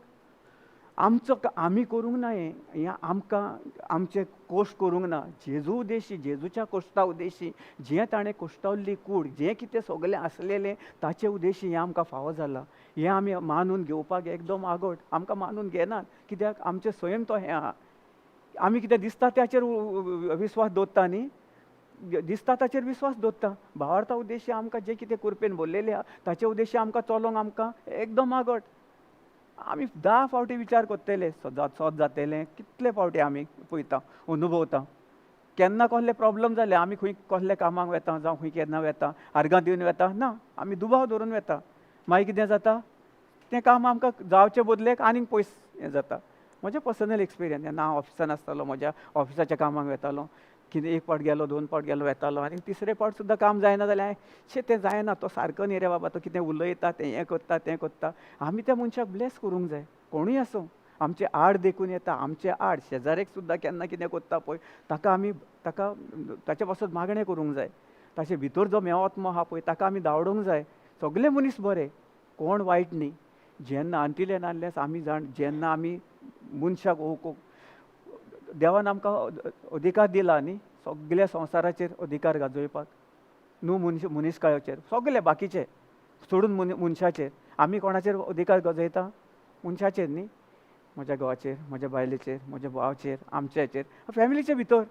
आमचो आमी करूंक ना हें, हें आमकां आमचें कोश्ट करूंक ना. जेजू उद्देशी, जेजूच्या कोश्टा उद्देशी जें ताणें कोश्टावल्ली कूड, जें कितें सगलें आसलेलें ताचे उद्देशी हें आमकां फावो जालां. हें आमी मानून घेवपाक एकदम आगोट, आमकां मानून घेनात. कित्याक आमचें स्वयं तो हें आहा. आमी कितें दिसता ताचेर विस्वास दवरता न्ही, दिसता ताचेर विस्वास दवरता. भावार्था उद्देशी आमकां जें कितें कुरपेन भरलेलें आहा ताचे उद्देशी आमकां चलोंक आमकां एकदम आगोट. आमी 10 फावटी विचार करतले, सद जातलें, कितले फावटी आमी पळयता, अनुभवता. केन्ना कसले प्रोब्लम जाले आमी खंय कसले कामाक वेता, जावं खंय केन्ना वेता, आर्गां दिवन वेता ना, आमी दुबाव धरून वेता. मागीर कितें जाता, तें काम आमकां जावचे बदलेक आनीक पयस हें जाता. म्हजें पर्सनल एक्सपिरियन्स, जेन्ना हांव ऑफिसान आसतालो, म्हज्या ऑफिसाच्या कामाक वेतालो, कितें एक फावट गेलो, 2 फावट गेलो वेतालो, आनी तिसरे फावट सुद्दां काम जायना जाल्यार शे तें जायना, तो सारको न्ही रे बाबा, तो कितें उलयता, तें हें करता, तें करता. आमी त्या मनशाक ब्लेस करूंक जाय. कोणूय आसूं, आमचे आड देखून येता, आमचे आड शेजाऱ्याक सुद्दां केन्ना कितें करता पळय, ताका आमी ताका ताचे पासत मागणें करूंक जाय. ताचे भितर जो मेवात्मो आहा पळय ताका आमी धांवडूंक जाय. सगळे मनीस बरे, कोण वायट न्ही. जेन्ना अंतिले नासल्यास आमी जाण, जेन्ना आमी मनशाक देवान आमकां अधिकार दिला न्ही सगल्या संवसाराचेर अधिकार गाजोवपाक, न्हू मनीसकाळाचेर, सगळे बाकीचे सोडून मनशाचेर. आमी कोणाचेर अधिकार गाजयता? मनशाचेर न्ही, म्हज्या घोवाचेर, म्हज्या बायलेचेर, म्हज्या भावाचेर, आमच्याचेर, फॅमिलीचे भितर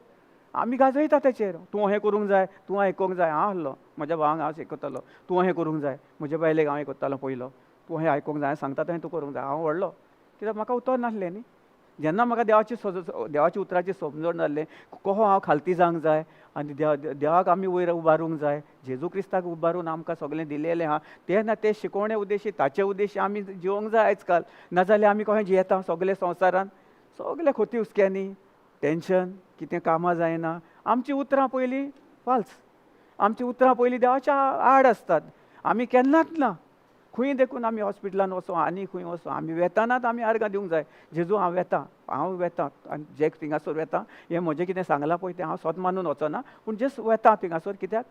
आमी गाजयता तेचेर. तूं हें करूंक जाय, तूं आयकूंक जाय. हांव आहलो म्हज्या भावांक हांव शिकयतालो, तूं हें करूंक जाय, म्हज्या बायलेक हांव हें करतालो पयलो, तूं हें आयकूंक जाय, सांगता तें तूं करूंक जाय. हांव व्हडलो, कित्याक म्हाका उतर नासलें न्ही. जेन्ना म्हाका देवाची उतराची समजण जाल्लें, कसो हांव खालती जावंक जाय आनी देवाक आमी वयर उबारूंक जाय, जेजू क्रिस्ताक उबारून आमकां सगळें दिलेलें आहा, तें ना तें शिकोवणे उद्देशी, ताचे उद्देशी आमी जिवंक जाय आयज काल. नाजाल्यार आमी कशें जियेता सगळे संवसारान, सगळे खोती हुसक्यांनी, टेंशन, कितें कामां जायना. आमचीं उतरां पयलीं फाल्स, आमचीं उतरां पयलीं देवाच्या आड आसतात. आमी केन्नाच ना खंय देखून आमी हॉस्पिटलान वचों आनी खंय वचों, आमी वेतानाच आमी आर्गां दिवंक जाय. जेजू हांव वेता, हांव वेता आनी जे थिंगासर वेता हें म्हजें कितें सांगलां पळय तें हांव स्वता मानून वचना, पूण जस्ट वेता थिंगासर, कित्याक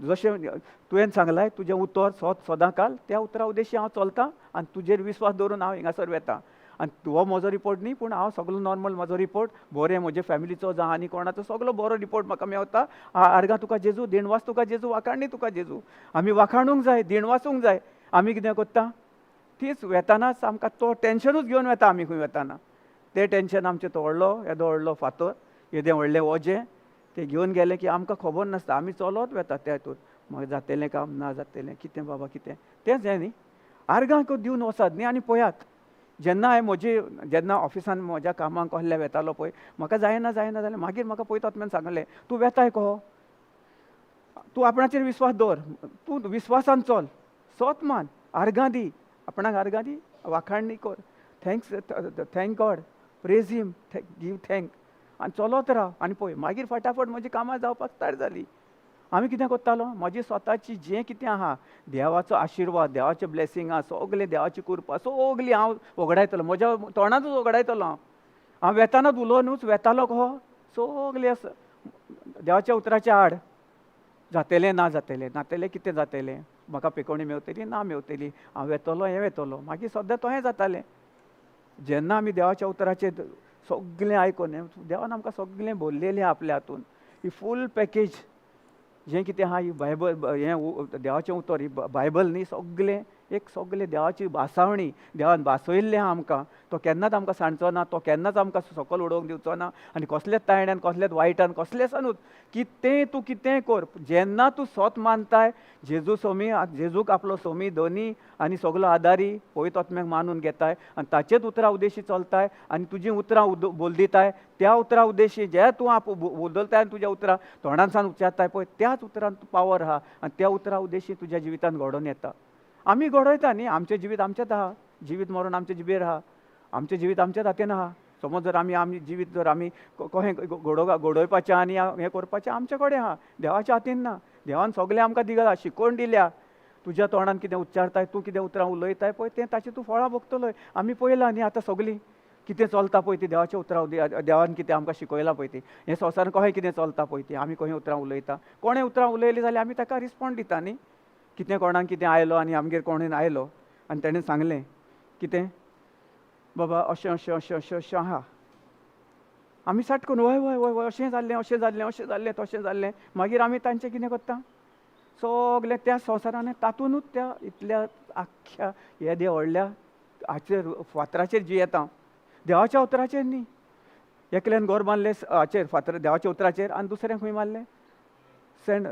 जशें तुवें सांगलां तुजें उतर सत सदां काल, त्या उतरा उद्देशी हांव चलतां आनी तुजेर विस्वास दवरून हांव हिंगासर वेता. आनी हो म्हजो रिपोर्ट न्ही, पूण हांव सगलो नॉर्मल म्हजो रिपोर्ट बरें, म्हज्या फॅमिलीचो जावं आनी कोणाचो सगलो बरो रिपोर्ट म्हाका मेवता. आर्गां तुका जेजू, देणवास तुका जेजू, वाखाणणी तुका जेजू. आमी वाखाणूंक जाय, देणवासूंक जाय. आमी कितें करता, तीच वेतानाच आमकां तो टेंशनूच घेवन वेता. आमी खंय वेताना तें टेंशन आमचें तो व्हडलो येदो व्हडलो फातर, येदें व्हडलें ओजें तें घेवन गेलें की आमकां खबर नासता. आमी चलत वेता त्या हितून, मागीर जातलें काम ना जातलें कितें बाबा कितें तेंच हें न्ही. आर्गां दिवन वचात न्ही. आनी पळयात जेन्ना हांवें म्हजी जेन्ना ऑफिसान म्हज्या कामाक कसले वेतालो पळय, म्हाका जायना जायना जालें, मागीर म्हाका पळयता आत्म्यान सांगलें, तूं वेताय कहो, तूं आपणाचेर विस्वास दवर, तूं विस्वासान चल, सोत मान, आर्गां दी, आपणाक आर्गां दी, वाखाणणी कर, thanks, thank God, praise him, give thank, आनी चलत राव. आनी पळय मागीर फटाफट म्हजी कामां जावपाक स्टार्ट जाली. आमी कितें करतालो, म्हजी स्वताची जें कितें आहा देवाचो आशिर्वाद, देवाचें ब्लेसिंग आहा, सगळें देवाची कृपा सगळी हांव वगडायतलो, म्हज्या तोंडांतूच वगडायतलो. हांव हांव वेतानाच उलोवनूच वेतालो कहो सगळें आसा देवाच्या उतराच्या आड, जातलें ना जातलें, नातलें कितें जातलें, म्हाका पेकोवणी मेवतली ना मेवतली, हांव वेतलो हें वेतलो, मागीर सद्दां तशें जातालें. जेन्ना आमी देवाच्या उतराचेर सगळें आयकोन देवान आमकां सगळें बोल्लेलें आपल्या हातून. ही फूल पॅकेज जें कितें आहा, ही बायबल, हें देवाचें उतर, ही बायबल न्ही, सगळें एक सगळें देवाची भासावणी, देवान भासयल्लें आहा आमकां. तो केन्नाच आमकां सांडचो ना, तो केन्नाच आमकां सकयल उडोवंक दिवचो ना. आनी कसलेच तायण्यान, कसलेच वायटान, कसलेच कितेंय तूं कितेंय कर, जेन्ना तूं सोत मानताय जेजू सोमी, जेजूक आपलो सोमी धनी आनी सगलो आदारी पवित्र आत्म्याक मानून घेताय आनी ताचेच उतरां उद्देशी चलताय आनी तुजीं उतरां बोलदिताय, त्या उतरां उद्देशी जे तूं आप बोलताय आनी तुज्या उतरां तोंडानसान उच्चारताय पळय, त्याच उतरान पावर आहा आनी त्या उतरां उद्देशी तुज्या जिवितान घडोवन येता. आमी घडयता न्ही, आमचें जिवीत आमचेंच आहा, जिवीत मरण आमचें जिबेर आहा, आमचें जिवीत आमच्याच हातीन आहा. समज जर आमी आमी जिवीत जर आमी कशें घडोवपाचें आनी हें करपाचें आमचे कडेन आहा, देवाच्या हातीन ना. देवान सगळें आमकां दिला, शिकोवन दिल्या. तुज्या तोंडान कितें उच्चारताय, तूं कितें उतरां उलयताय पळय, तें ताचें तूं फळां भोगतलोय. आमी पळयलां न्ही आतां सगळीं कितें चलता पळय ती देवाच्या उतरां, देवान कितें आमकां शिकयलां पळय ती, हें संवसारान कशें कितें चलता पळय ती, आमी कशें उतरां उलयता, कोणें उतरां उलयलीं जाल्यार आमी ताका रिस्पोंड दिता न्ही. कितें कोणाक कितें आयलो आनी आमगेर कोणें आयलो आनी तेणें सांगलें कितें बाबा अशें अशें अशें अशें अशें आहा, आमी साट करून वय वय वय वय अशें जाल्लें अशें जाल्लें अशें जाल्लें तशें जाल्लें, मागीर आमी तांचें कितें करता सगलें त्या संवसारान तातूंतच त्या इतल्या आख्ख्या येद्या व्हडल्या हाचेर फातराचेर जियेता, देवाच्या उतराचेर न्ही. एकल्यान गोर मारलें हाचेर फातर देवाच्या उतराचेर आनी दुसऱ्यान खंय मारलें सेंड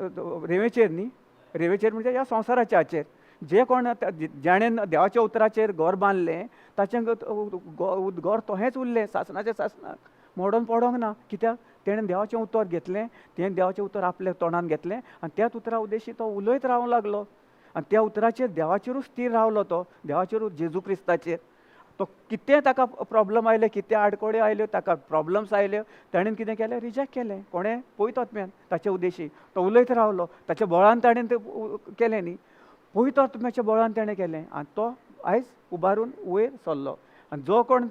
रेंवेचेर न्ही. रेंवेचेर म्हणजे ह्या संवसाराच्या हाचेर जे कोण जाणें देवाच्या उतराचेर घर बांदलें ताचें घर तहेंच उरलें, सासणाचें सासणाक मोडोन पडोंक ना. कित्याक तेणें देवाचें उतर घेतलें, तेणें देवाचें उतर आपल्या तोंडान घेतलें आनी त्याच उतरा उद्देशी तो उलयत रावंक लागलो आनी त्या उतराचेर देवाचेरूच स्थीर रावलो तो, देवाचेरूच जेजू क्रिस्ताचेर. तो कितें ताका प्रॉब्लम आयले, कितें आडकोड्यो आयल्यो, ताका प्रॉब्लम्स आयल्यो, ताणें कितें केलें, रिजेक्ट केलें. कोणें? पवित्र आत्म्यान. ताचे उद्देशी तो उलयत रावलो, ताच्या बळान ताणें तें केलें न्ही, पवित्र आत्म्याच्या बळान ताणें केलें आनी तो आयज उबारून वयर सरलो. आनी जो कोण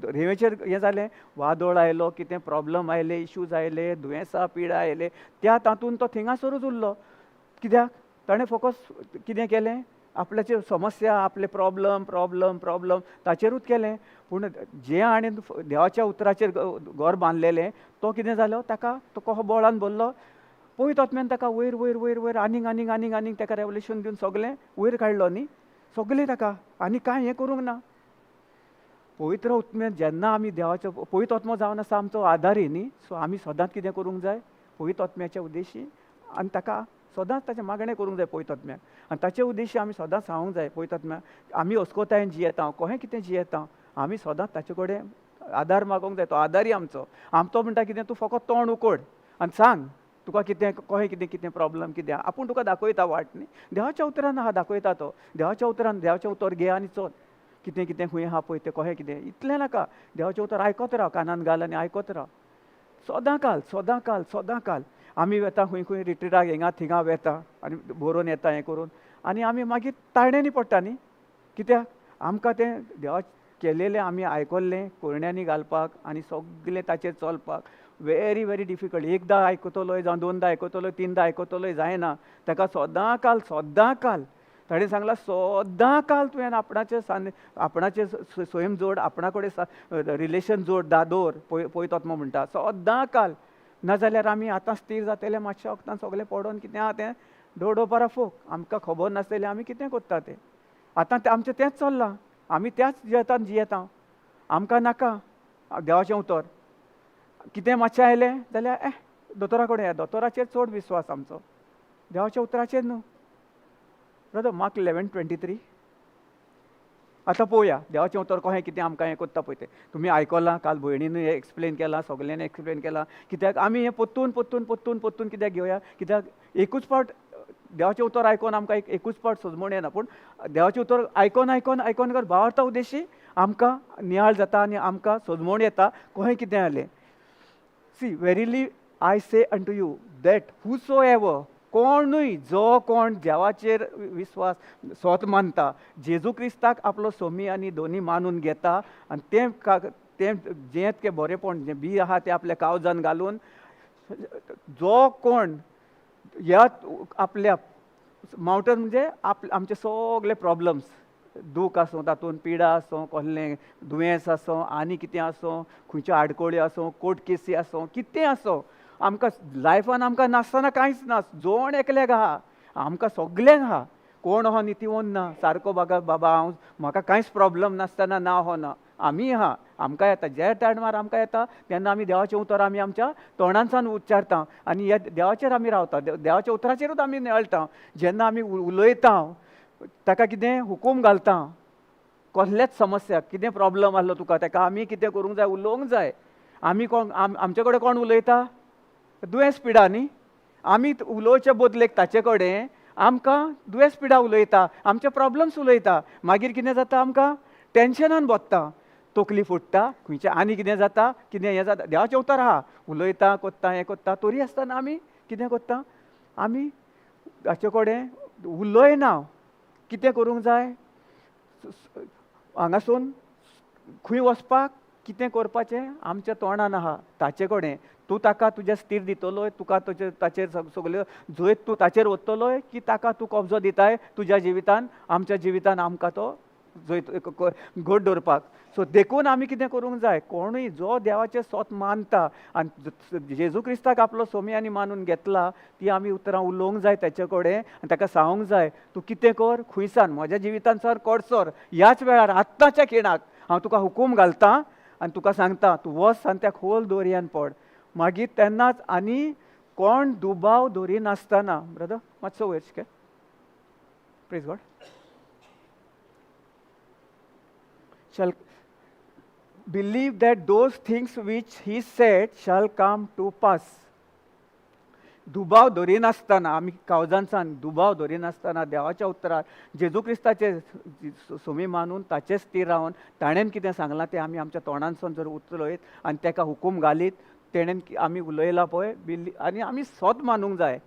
रेंवेचेर हें जालें, वादळ आयलो, कितें प्रॉब्लम आयले, इश्यूज आयले, दुयेंसां पिडा आयले, त्या तातूंत तो थिंगासरूच उरलो. कित्याक ताणें फोकस कितें केलें, आपल्याचे समस्या, आपले प्रॉब्लम प्रॉब्लम प्रॉब्लम ताचेरूच केलें. पूण जें हाणें देवाच्या उतराचेर घर बांदलेलें तो कितें जालो, ताका तो कसो बळान भरलो, पवित्र आत्म्यान ताका वयर वयर वयर वयर आनीक आनीक आनीक आनीक ताका रेवलेशन दिवन सगळें वयर काडलो न्ही, सगळें ताका आनी कांय हें करूंक ना. पवित्र आत्म्यान जेन्ना आमी देवाचो पवित्र आत्मो जावन आसा आमचो आदारी न्ही, सो आमी सदांच कितें करूंक जाय, पवित्र आत्म्याच्या उद्देशी आनी ताका सदांच ताचें मागणें करूंक जाय पवित्र आत्म्याक, आनी ताचे उद्देशी आमी सदांच सांगूंक जाय पवित्र आत्म्याक आमी अस्कोतायेन जियेता, कशें कितें जियेता, आमी सदांच ताचे कडेन आदार मागूंक जाय. तो आदारी आमचो. आमचो म्हणटा कितें, तूं फकत तोंड उकोड आनी सांग तुका कितें कशें कितें कितें प्रॉब्लम कितें, आपूण तुका दाखयता वाट न्ही, देवाच्या उतरान आहा दाखयता तो, देवाच्या उतरान देवाचें उतर घे आनी चल, कितें कितें खंय आहा पळय तें कशें कितें, इतलें नाका, देवाचें उतर आयकत राव, कानान घाल आनी आयकत राव सदां काल सदां काल सदां काल. आमी वेता खंय खंय रिट्रिटाक हिंगा थिंगा वेता आनी बरोवन येता हें करून आनी आमी मागीर ताळण्यांनी पडटा न्ही, कित्याक आमकां तें देवा केलेलें आमी आयकल्लें कोरण्यांनी घालपाक आनी सगलें ताचेर चलपाक व्हेरी व्हेरी डिफिकल्ट. एकदां आयकतलोय जावं दोनदां आयकतलोय तिनदां आयकतलोय जायना, ताका सदां काल सदां काल ताणें सांगलां सदां काल तुवें आपणाचें आपणाचें स्वयं जोड, आपणा कडेन रिलेशन जोड, दादोर पवित्र आत्मो म्हणटा सदां काल. नाजाल्यार आमी आतां स्थीर जातले मातशें वखदान सगळें पडोन कितें आहा तें डोडो परा फोक, आमकां खबर नासतलें आमी कितें करता तें. आतां आमचें तेंच चल्लां, आमी त्याच जियेतान जियेता, आमकां नाका देवाचें उतर. कितें मातशें आयलें जाल्यार दोतोरा कडेन या, दोतोराचेर चड विस्वास आमचो, देवाच्या उतराचेर न्हू. ब्रदर मार्क 11:23 आतां पळोवया देवाचें उतर कशें कितें आमकां हें करता पळय तें. तुमी आयकलां, काल भयणीनूय हें एक्सप्लेन केलां, सगल्यांनी एक्सप्लेन केलां. कित्याक आमी हें परतून परतून परतून परतून कित्याक घेवया, कित्याक एकूच फावट देवाचें उतर आयकोन आमकां एकूच फावट सजमण येना, पूण देवाचें उतर आयकोन आयकोन आयकोन कर भावार्था उद्देशी आमकां नियाळ जाता आनी आमकां सजमण येता कशें कितें जालें. See verily I say unto you that whosoever, कोणूय जो कोण देवाचेर विस्वास स्वत मानता, जेजू क्रिस्ताक आपलो सोमी आनी दोनी मानून घेता आनी तें तें जें तें बरेंपण जें बी आहा तें आपल्या कावजान घालून जो कोण ह्या आपल्या मावटन म्हणजे आमचे सगळे प्रॉब्लम्स दूख आसूं, तातूंत पिडा आसूं, कसलें दुयेंस आसूं, आनी कितें आसूं, खंयच्यो आडकोळ्यो आसूं, कोर्ट केसी आसूं, कितें आसूं, आमकां लायफान आमकां नासतना कांयच ना. जोण एकल्याक आहा, आमकां सगल्यांक आहा. कोण हो नितीवंत ना सारको बागा बाबा हांव म्हाका कांयच प्रॉब्लम नासतना ना हो ना. आमी आहा, आमकां येता ज्या टायमार आमकां येता तेन्ना आमी देवाचें उतर आमी आमच्या तोंडांसान उच्चारता आनी ह्या देवाचेर आमी रावता, देवाच्या उतराचेरूच आमी निवळटा. जेन्ना आमी उलयता ताका कितें हुकूम घालता, कसलेच समस्या कितें प्रॉब्लम आसलो तुका ताका आमी कितें करूंक जाय, उलोवंक जाय. आमी कोण आमचे कडेन कोण उलयता? दुयेंस पिडा न्ही. आमी उलोवचे बदलेक ताचे कडेन आमकां दुयेंस पिडा उलयता, आमचे प्रॉब्लम्स उलयता. मागीर कितें जाता, आमकां टेंशनान बोत्ता, तकली फुट्टा, खंयचें आनी कितें जाता, कितें हें जाता. देवाचें उतर आहा, उलयता कोत्ता हें कोत्ता, तरी आसतना आमी कितें कोत्ता, आमी ताचे कडेन उलयना. कितें करूंक जाय, हांगासून खंय वचपाक कितें करपाचें आमच्या तोंडान आहा. ताचे कडेन तूं ताका तुजें स्थीर दितलोय, तुका तुजे ताचेर सगल्यो जैत तूं ताचेर वतलोय की ताका तूं कब्जो दिताय तुज्या जिवितान, आमच्या जिवितान आमकां तो जैत घट दवरपाक. सो देखून आमी कितें करूंक जाय, कोणूय जो देवाचें सोत मानता आनी जेजू क्रिस्ताक आपलो सोमी आनी मानून घेतला, ती आमी उतरां उलोवंक जाय ताचे कडेन आनी ताका सांगूंक जाय, तूं कितें कर, खुंयसान म्हज्या जिवितान सर कडसर ह्याच वेळार आत्ताच्या खिणाक हांव तुका हुकूम घालता आनी तुका सांगता, तूं वच आनी त्या खोल दर्यान पड. मागीर तेन्नाच आनी कोण दुबाव दवरिनासतना, ब्रदर मातसो वयर शिकय, praise God, shall believe that those things which he said shall come to pass. दुबाव दवरिनासतना आमी कावजांसान दुबाव दवरिनासतना देवाच्या उतरार जेजू क्रिस्ताचे सोमी मानून ताचें स्थीर रावन ताणें कितें सांगलां तें आमी आमच्या तोंडांसून जर उतरयत आनी ताका हुकूम घालीत, तेणेन आमी उलयलां पळय बिल्ली, आनी आमी सोत मानूंक जाय,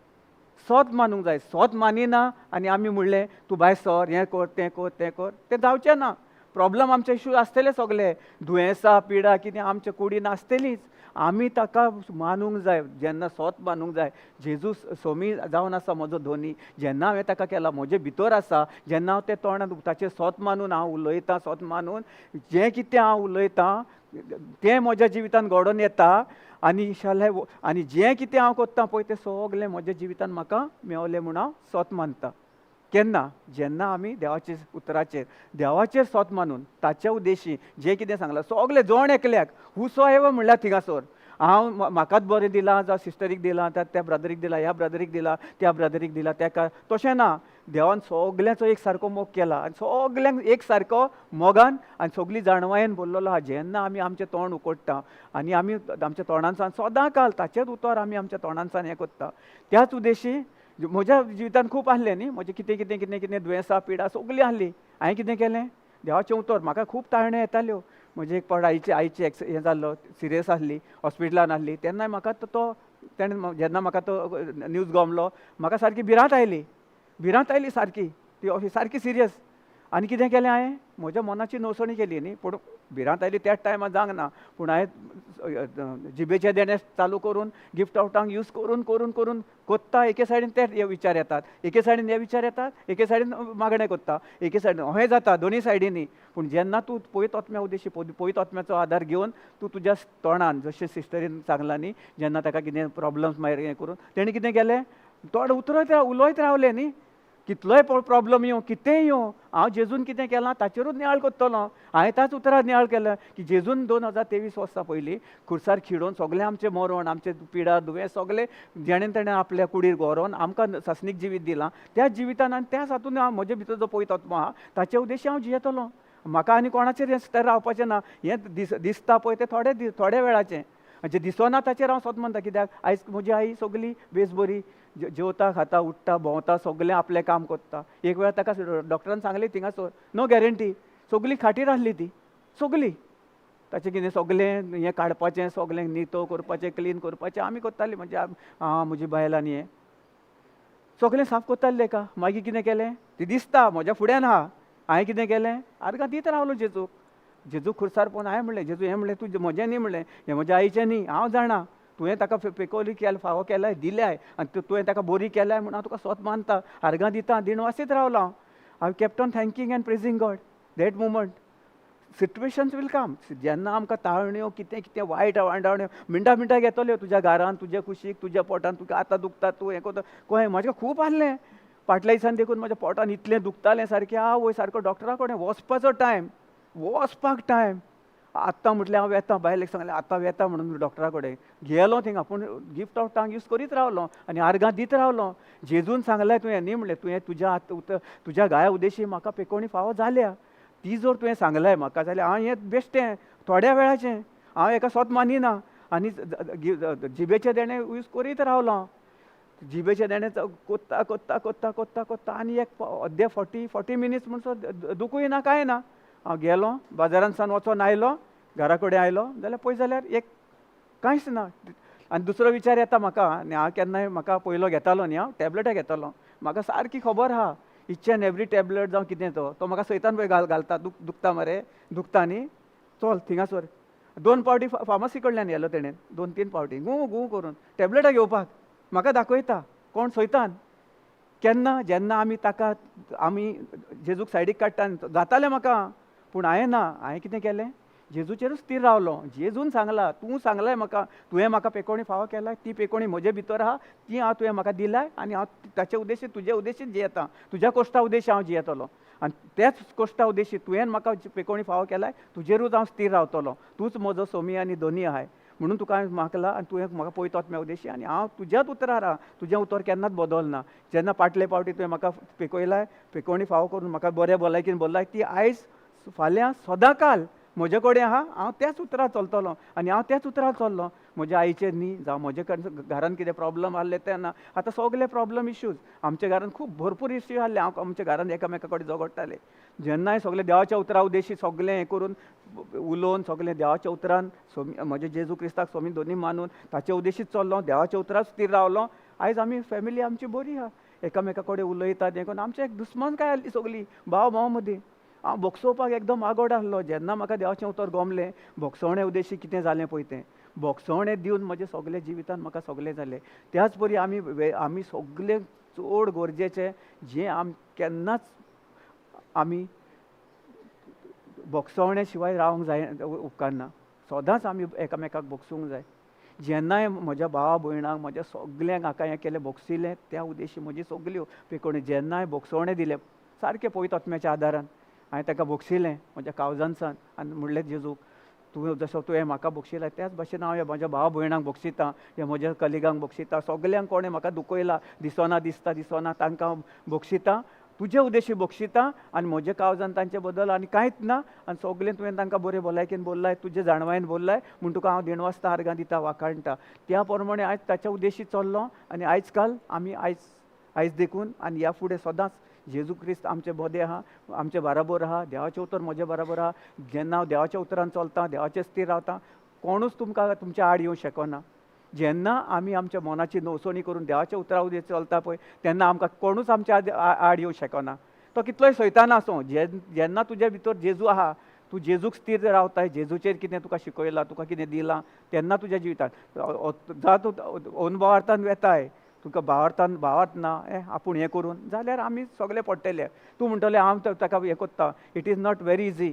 सोत मानूंक जाय. सोत मानिना आनी आमी म्हणलें तूं भायर सर, हें कर, तें कर, तें कर, तें जावचें ना. प्रॉब्लम आमचे इशू आसतले सगले, दुयेंसां पिडा कितें आमच्या कुडीन आसतलीच. आमी ताका मानूंक जाय, जेन्ना सोत मानूंक जाय, जेजू सोमी जावन आसा म्हजो धोनी, जेन्ना हांवें ताका केला म्हजे भितर आसा, जेन्ना हांव तें तोंडान ताचें सोत मानून हांव उलयतां, सोत मानून जें कितें हांव उलयतां तें म्हज्या जिवितान घडोवन येता आनी शाल have, आनी जें कितें हांव कोत्ता पळय तें सगलें म्हज्या जिवितान म्हाका मेवलें म्हूण हांव सोत मानता. केन्ना? जेन्ना आमी देवाचे उतराचेर देवाचेर सोत मानून ताच्या उद्देशी जें कितें सांगलां सगलें जण एकल्याक हुसो एव म्हणल्यार थिंगासर हांव म्हाकाच बरें दिलां, जावं सिस्टरीक दिलां, त्या ब्रदरीक दिलां, ह्या ब्रदरीक दिलां, त्या ब्रदरीक दिलां, ताका तशें ना. देवान सगल्यांचो एक सारको मोग केला आनी सगल्यांक एक सारको मोगान आनी सगली जाणवायेन बोल्लोलो आहा. जेन्ना आमी आमचें तोंड उकोडटा आनी आमी आमच्या तोंडांसान सदां काल ताचेच उतर आमी आमच्या तोंडांसान हें करता, त्याच उद्देशी म्हज्या जिवितान खूब आहलें न्ही, म्हजें कितें कितें कितें कितें दुयेंसां पिडा सगलीं आहली. हांवें कितें केलें, देवाचें उतर म्हाका खूब ताळण्यो येताल्यो. म्हजे एक पावट आईची आईची एक्स हें जाल्लो, सिरियस आहली, हॉस्पिटलान आहली, तेन्ना म्हाका तो तेणें जेन्ना म्हाका तो न्यूज गोमलो म्हाका सारकी भिरांत आयली, भिरांत आयली सारकी, ती अशी सारकी सिरियस. आनी कितें केलें हांवें, म्हज्या मनाची नवसणी केली न्ही, पूण भिरांत आयली त्याच टायमार जावंक ना, पूण हांवें जिबेचें देणें चालू करून गिफ्ट आवटांक यूज करून करून करून कोत्ता. एके सायडीन ते हे विचार येतात, एके सायडीन हे विचार येतात, एके सायडीन मागणें कोत्ता, एके सायडीन अहें जाता दोनी सायडींनी. पूण जेन्ना तूं पवित्र आत्म्या उद्देशी पवित्र आत्म्याचो आदार घेवन तूं तुज्या तोंडान जशें सिस्टरीन सांगलां न्ही, जेन्ना ताका कितें प्रॉब्लम्स मागीर हें करून तेणें कितें केलें, तोंड उतरत उलयत रावलें न्ही, कितलोय प्रॉब्लम येवं कितेंय येवं, हांव जेजून कितें केलां ताचेरूच नियाळ करतलो. हांवें त्याच उतरां नियाळ केलें की जेजून 2023 वर्सां पयलीं खुर्सार खिडोवन सगळें आमचें मरण आमचें पिडा दुयेंस सगळें जेणें तेणें आपल्या कुडीर गरोवन आमकां सासणीक जिवीत दिलां. त्या जिवितान आनी त्याच हातून हांव म्हजे भितर जो पवित्र आत्मो आहा ताचे उद्देशी हांव जियेतलो. म्हाका आनी कोणाचेर हें रावपाचें ना. हें दिसता पळय तें थोडे थोड्या वेळाचें, जें दिसना ताचेर हांव सोद मानता. कित्याक आयज म्हजी आई सगली बेस बरी जेवता खाता उठ्ठा भोंवता सगलें आपलें काम करता. एक वेळार ताका डॉक्टरान सांगलें थिंगासर नो गॅरंटी, सगली खाटीर आसली ती सगली, ताचें कितें सगलें हें काडपाचें सगलें नितो करपाचें क्लीन करपाचें आमी करतालीं. म्हणजे म्हजी बायल आनी हें सगलें साफ करतालें ताका. मागीर कितें केलें, ती दिसता म्हज्या फुड्यान आहा, हांवें कितें केलें आर्गां दीत रावलो जेजूक. जेजू खुर्सार पळोवन हांवें म्हणलें, जेजू हें म्हणलें तुजें म्हजें न्ही, म्हणलें हें म्हज्या आईचें न्ही, हांव जाणा तुवें ताका पेकोली केल्या फावो केल्याय दिल्याय आनी तुवें ताका बरी केल्याय म्हूण हांव तुका सोत मानता, आर्गां दिता दिणवासीत रावलो हांव. हांव kept on thanking and praising God. That moment situations will come. जेन्ना आमकां ताळण्यो कितें कितें वायट वांडावण्यो मिनटां मिनटां घेतल्यो तुज्या घरान, तुज्या कुशीक, तुज्या पोटान, तुका आतां दुखता, तूं हें करता. कळ्ळें? म्हाजें खूब आहलें फाटल्या दिसान देखून म्हज्या पोटान इतलें दुखतालें सारकें. आवय, सारको डॉक्टरा कडेन वचपाचो टायम, वचपाक टायम. आत्तां म्हटलें हांव वेता, बायलेक सांगलें आतां वेता म्हणून डॉक्टरा कडेन. गेलो थिंगा, पूण गिफ्ट ऑफ टांग यूज करीत रावलो आनी आर्गां दीत रावलो. जेजून सांगलें तुवें न्ही, म्हणलें तुवें तुज्या तुज्या गाया उदेशी म्हाका पेकोवणी फावो जाल्या, ती जर तुवें सांगलें म्हाका जाल्यार हांव हें बेश्टें थोड्या वेळाचें, हांव हेका सोत मानिना. आनी जिबेचें देणें यूज करीत रावलो हांव. जिबेचें देणें कोत्ता कोत्ता कोत्ता कोत्ता कोत्ता आनी एक अर्दे 40 मिनिट्स म्हणसर दुखूय ना कांय ना. हांव गेलो बाजारान सावन वचोन आयलो, घरा कडेन आयलो जाल्यार पळय जाल्यार एक कांयच ना. आनी दुसरो विचार येता म्हाका, आनी हांव केन्नाय म्हाका पयलो घेतालो न्ही, हांव टॅबलेटां घेतालो, म्हाका सारकी खबर आहा इच एंड एवरी टॅबलेट जावं कितें तो तो म्हाका सैतान पळय घालता. दुखता मरे, दुखता न्ही, चल थिंगासर. 2 पावटी फार्मासी कडल्यान येयलो तेणें, 2-3 पावटी गूं गूं करून टॅबलेटां घेवपाक म्हाका दाखयता. कोण? सैतान. केन्ना? जेन्ना आमी ताका आमी जेजूक सायडीक काडटा जातालें म्हाका, पूण हांवें ना, हांवें कितें केलें, जेजूचेरूच स्थीर रावलो. जेजून सांगला, तूं सांगलाय म्हाका, तुवें म्हाका पेकोवणी फावो केलाय, ती पेकोवणी म्हजे भितर आहा, ती हांव तुवें म्हाका दिलाय आनी हांव ताचे उद्देशी तुजे उद्देशीच जियेता, तुज्या कोश्टा उद्देशी हांव जियेतलो आनी त्याच कोश्टा उद्देशी तुवें म्हाका पेकोवणी फावो केलाय, तुजेरूच हांव स्थीर रावतलो, तूंच म्हजो सोमी आनी धनी आहाय म्हणून तुका हांवें मागला आनी तुवें म्हाका पयतो आत्म्या उद्देशी आनी हांव तुज्याच उतरार आहा, तुजें उतर केन्नाच बदलना. जेन्ना फाटले पावटी तुवें म्हाका पेकयलाय, पेकोवणी फावो करून म्हाका बरें भलायकीन भरलाय, ती आयज फाल्यां सदांकाल म्हजे कडेन आहा, हांव त्याच उतरार चलतलो आनी हांव त्याच उतरार चल्लो. म्हज्या आईचेर न्ही, जावं म्हजे घरान कितें प्रॉब्लम आहले तेन्ना, आतां सगळे प्रॉब्लम इश्यूज आमच्या घरान खूब भरपूर इश्यू आहले. हांव आमच्या घरान एकामेका कडेन झगडटाले. जेन्नाय सगळे देवाच्या उतरा उद्देशी सगळें हें करून उलोवन सगळें देवाच्या उतरान सोमी म्हजे जेजू क्रिस्ताक सोमी दोनी मानून ताचे उद्देशीच चल्लो, देवाच्या उतरान स्थीर रावलो. आयज आमी फॅमिली आमची बरी आहा, एकामेका कडेन उलयतात हें करून. आमचें एक दुस्मान काय आहली सगळी भाव भाव मदीं. हांव भोगसोवपाक एकदम आगोड आहलो. जेन्ना म्हाका देवाचें उतर गोमलें, भोगसवणे उद्देशी कितें जालें पळय तें, भोगसवणें दिवन म्हजें सगळें जिवितान म्हाका सगळें जालें. त्याच परी आमी आमी सगळें चड गरजेचें जें आम केन्नाच आमी भोगसवणे शिवाय रावंक जाय उपकारना, सदांच आमी एकामेकाक भोगसूंक जाय. जेन्नाय म्हज्या भावा भयणांक म्हज्या सगल्यांक हाका हें केलें भोगसिलें, त्या उद्देशी म्हजी सगल्यो पेकोवणी जेन्नाय भोगसवणें दिलें सारकें पवित्र आत्म्याच्या आदारान हांवें ताका भोगसिलें म्हज्या कावजानसान आनी म्हणलें जेजूक, तूं जसो तुवें म्हाका भोगशिला त्याच भाशेन हांव ह्या म्हज्या भावा भयणांक भोगशिता, ह्या म्हज्या कलिगांक भोगशिता, सगल्यांक कोणें म्हाका दुखयला दिसना दिसता दिसना तांकां हांव भोगशिता, तुजे उद्देशी भोगशिता आनी म्हज्या कावजान तांचे बद्दल आनी कांयच ना आनी सगलें तुवें तांकां बरें भलायकेन बोल्लाय, तुजे जाणवायेन बोल्लाय म्हूण तुका हांव देणवासता आर्गां दिता वाखाणटा. त्या प्रमाणे आयज ताच्या उद्देशी चल्लो आनी आयज काल आमी आयज आयज देखून आनी ह्या फुडें सदांच जेजू क्रिस्त आमचे बोदे आहा, आमचे बराबर आहा, देवाचें उतर म्हजे बराबर आहा. जेन्ना हांव देवाच्या उतरान चलता, देवाचें स्थीर रावता, कोणूच तुमकां तुमच्या आड येवंक शकना. जेन्ना आमी आमच्या मनाची नवसणी करून देवाच्या उतरा उदें चलता पळय तेन्ना आमकां कोणूच आमच्या आड येवंक शकना. तो कितलोय सैतान आसूं, जेन्ना तुज्या भितर जेजू आहा, तूं जेजूक स्थीर रावताय, जेजूचेर कितें तुका शिकयलां, तुका कितें दिलां, तेन्ना तुज्या जिवितांत जावं तूं अनुभवार्थान वेताय, तुका भावार्थान भावार्थ ना आपूण हें करून जाल्यार आमी सगळे पडटले. तूं म्हणटले हांव ताका हें कोत्ता, it is not very easy.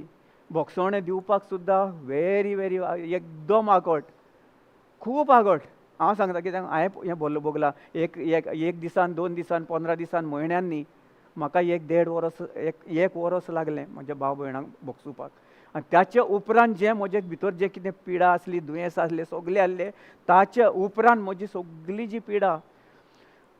भोगसवणें दिवपाक सुद्दां व्हेरी व्हेरी एकदम आगट, खूब आगट. हांव सांगता कित्याक हांवें हें भोगलां. एक एक एक दिसान, 2 दिसान, 15 दिसान, म्हयन्यान न्ही, म्हाका 1-1.5 वरस, एक वरस लागलें म्हज्या भाव भयणांक भोगसुपाक. आनी ताचे उपरांत जें म्हजे भितर जें कितें पिडा आसली, दुयेंस आसलें, सगळें आसलें, ताचे उपरांत म्हजी सगळी जी पिडा,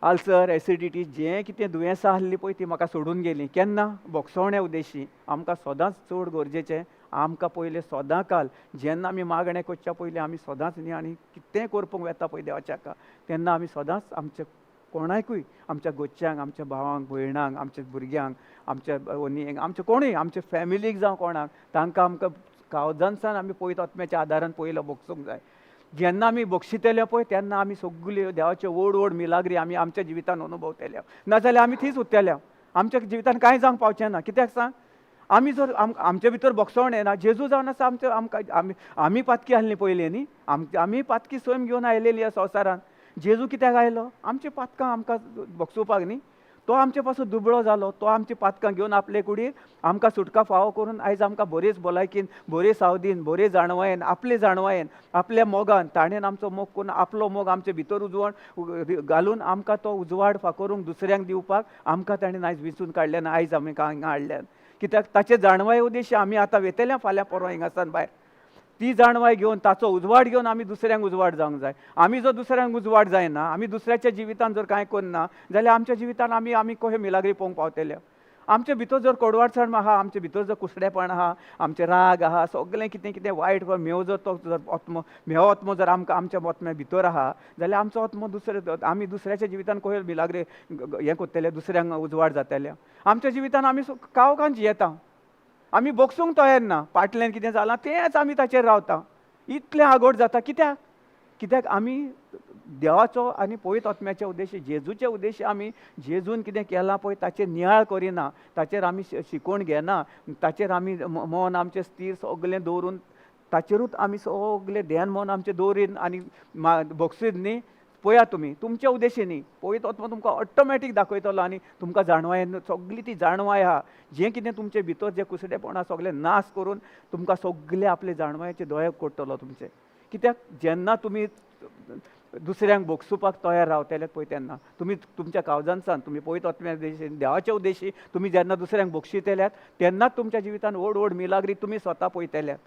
आल्सर, एसिडिटी, जें कितें दुयेंसां आसलीं पळय ती म्हाका सोडून गेलीं. केन्ना? भोगसवण्या उद्देशी. आमकां सदांच चड गरजेचें, आमकां पयलें सदां काल जेन्ना आमी मागणें करच्या पयलीं आमी सदांच न्ही आनी कितेंय करपाक वेता पळय देवाच्या हाका, तेन्ना आमी सदांच आमच्या कोणाकूय, आमच्या गोच्यांक, आमच्या भावांक, भयणांक, आमच्या भुरग्यांक, आमच्या व्हनीक, आमच्या कोणूय, आमच्या फॅमिलीक जावं कोणाक, तांकां आमकां कावजानसान आमी पवित्र आत्म्याच्या आदारान पयलो भोगसूंक जाय. जेन्ना आमी बक्षितले पळय तेन्ना आमी सगल्यो देवाच्यो व्हड व्हड मिलाग्री आमी आमच्या जिवितान अनुभवतले, नाजाल्यार आमी थंयच उरतले, आमच्या जिवितान कांय जावंक पावचें ना. कित्याक सांग, आमी जर आमचे भितर भोगसवण येना, जेजू जावन आसा आमचे, आमकां आमी आमी पातकी आसली पयलीं न्ही, आमी पातकी स्वयं घेवन आयलेली ह्या संवसारान. जेजू कित्याक आयलो? आमची पातकां आमकां भोगसुपाक न्ही. तो आमचे पासून दुबळो जालो, तो आमची पातकां घेवन आपले कुडीर आमकां सुटका फावो करून आयज आमकां बरेच भलायकीन, बरे सावदीन, बरे जाणवायेन, आपले जाणवायेन, आपल्या मोगान ताणें आमचो मोग करून आपलो मोग आमचे भितर उजवण घालून आमकां तो उजवाड फाकरूंक दुसऱ्यांक दिवपाक आमकां ताणें आयज विंचून काडल्यान, आयज आमी हांगा हाडल्यान। कित्याक ताचे जाणवाये उद्देश्य आमी आतां वेतल्या फाल्यां परवां हिंगासान भायर ती जाणवाय घेवन ताचो उजवाड घेवन आमी दुसऱ्यांक उजवाड जावंक जाय। आमी जर दुसऱ्यांक उजवाड जायना, आमी दुसऱ्याच्या जिवितान जर कांय करना जाल्यार आमच्या जिवितान आमी आमी कशें मिलाग्री पळोवंक पावतले? आमचे भितर जर कोडवाडसाण आहा, आमचे भितर जर कुसडेपण आहा, आमचे राग आहा, सगळें कितें कितें वायट मेव जर तो जर आत्मो मेव आत्मो जर आमकां आमच्या आत्म्या भितर आहा जाल्यार आमचो आत्मो दुसरे आमी दुसऱ्याच्या जिवितान कशें मिलाग्री हें करतले, दुसऱ्यांक उजवाड जातले? आमच्या जिवितान आमी कावकान जियेता, आमी बोगसूंक तयार ना, पाटल्यान कितें जालां तेंच आमी ताचेर रावता, इतलें आगोट जाता। कित्याक? कित्याक आमी देवाचो आनी पवित्र आत्म्याच्या उद्देश्य, जेजूचे उद्देश्य आमी जेजून कितें केलां पळय ताचेर नियाळ करिना, ताचेर आमी शिकोवन घेना, ताचेर आमी मन आमचें स्थीर सगळें दवरून ताचेरूच आमी सगळें ध्यान मन आमचें दवरीन आनी बोगसीत न्ही। पळयात तुमी तुमच्या उद्देशी न्ही, पवित्र आत्मो तुमकां ऑटोमॅटीक दाखयतलो आनी तुमकां जाणवायेन सगळी ती जाणवाय आहा, जें कितें तुमचे भितर जें कुसडेपण आहा सगळें नाश करून तुमकां सगळें आपले जाणवायेचे दोळे करतलो तुमचे। कित्याक जेन्ना तुमी दुसऱ्यांक बोगसुपाक तयार रावतले पळय तेन्ना तुमी तुमच्या कावजांसान तुमी पवित्र आत्म्या उद्देशी देवाच्या उद्देशी तुमी जेन्ना दुसऱ्यांक बोगशितल्यात तेन्नाच तुमच्या जिवितान व्हड व्हड मिलाग्री तुमी स्वता पळयतल्यात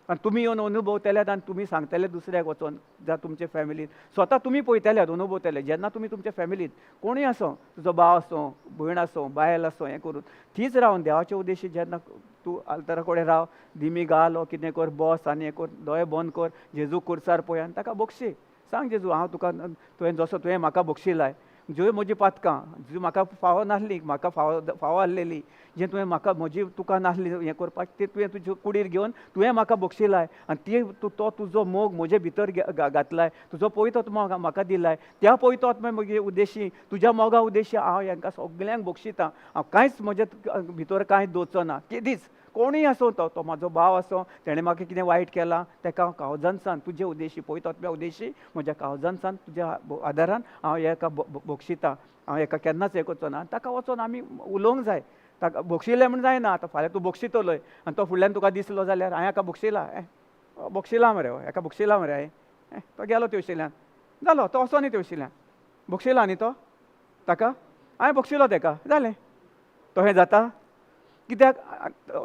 आनी तुमी येवन अनुभवतल्यात आनी तुमी सांगतले दुसऱ्याक वचोन, जावं तुमचे फॅमिलीन स्वता तुमी पळयतल्यात अनुभवतले। जेन्ना तुमी तुमच्या फॅमिलीन कोणूय आसूं, तुजो भाव आसूं, भयण आसूं, बायल आसूं, हें करून तीच रावन देवाचे उद्देशी जेन्ना तूं आल्तारा कडेन राव, दिमी घाल, कितें कर, बस आनी हें कर, दोळे बंद कर, जेजू कुर्सार पळय आनी ताका बोगशी, सांग जेजू हांव तुका तुवें जसो तुवें म्हाका बोगशिलाय, ज्यो म्हजी पातकां जी म्हाका फावो नासली, म्हाका फावो फावो आसलेली, जें तुवें म्हाका म्हजी तुका नासली हें करपाक, ती तुवें तुजे कुडीर घेवन तुवें म्हाका बोगशिलाय आनी ती तो तुजो मोग म्हजे भितर घातलाय, तुजो पवित्र आत्मो म्हाका दिलाय, त्या पवित्र आत्म्या म्हगे उद्देशी तुज्या मोगा उद्देशी हांव हांकां सगळ्यांक बोगशिता, हांव कांयच म्हजे भितर कांय दवरचो ना केदीच, कोणूय आसूं तो, तो म्हाजो भाव आसूं, तेणें म्हाका कितें वायट केलां तेका हांव कावजानसान तुजे उद्देशी पवित्र आत्म्या उद्देशी म्हज्या कावजानसान तुज्या आदारान हांव हेका बोगशिता, हांव हेका केन्नाच हें करचो ना। ताका वचोन आमी उलोवंक जाय, ताका बोगशिलें म्हूण जायना, आतां फाल्यां तूं बोगशितलोय आनी तो फुडल्यान तुका दिसलो जाल्यार हांवें हेका बोगशिला, बोगशिला मरे, हेका बोगशिला मरे हांवें, तो गेलो तेवशिल्यान, जालो तो वचो न्ही तेवशिल्यान, बोगशिला न्ही तो ताका, हांवें बोगशिलो तेका, जालें, तशें जाता। कित्याक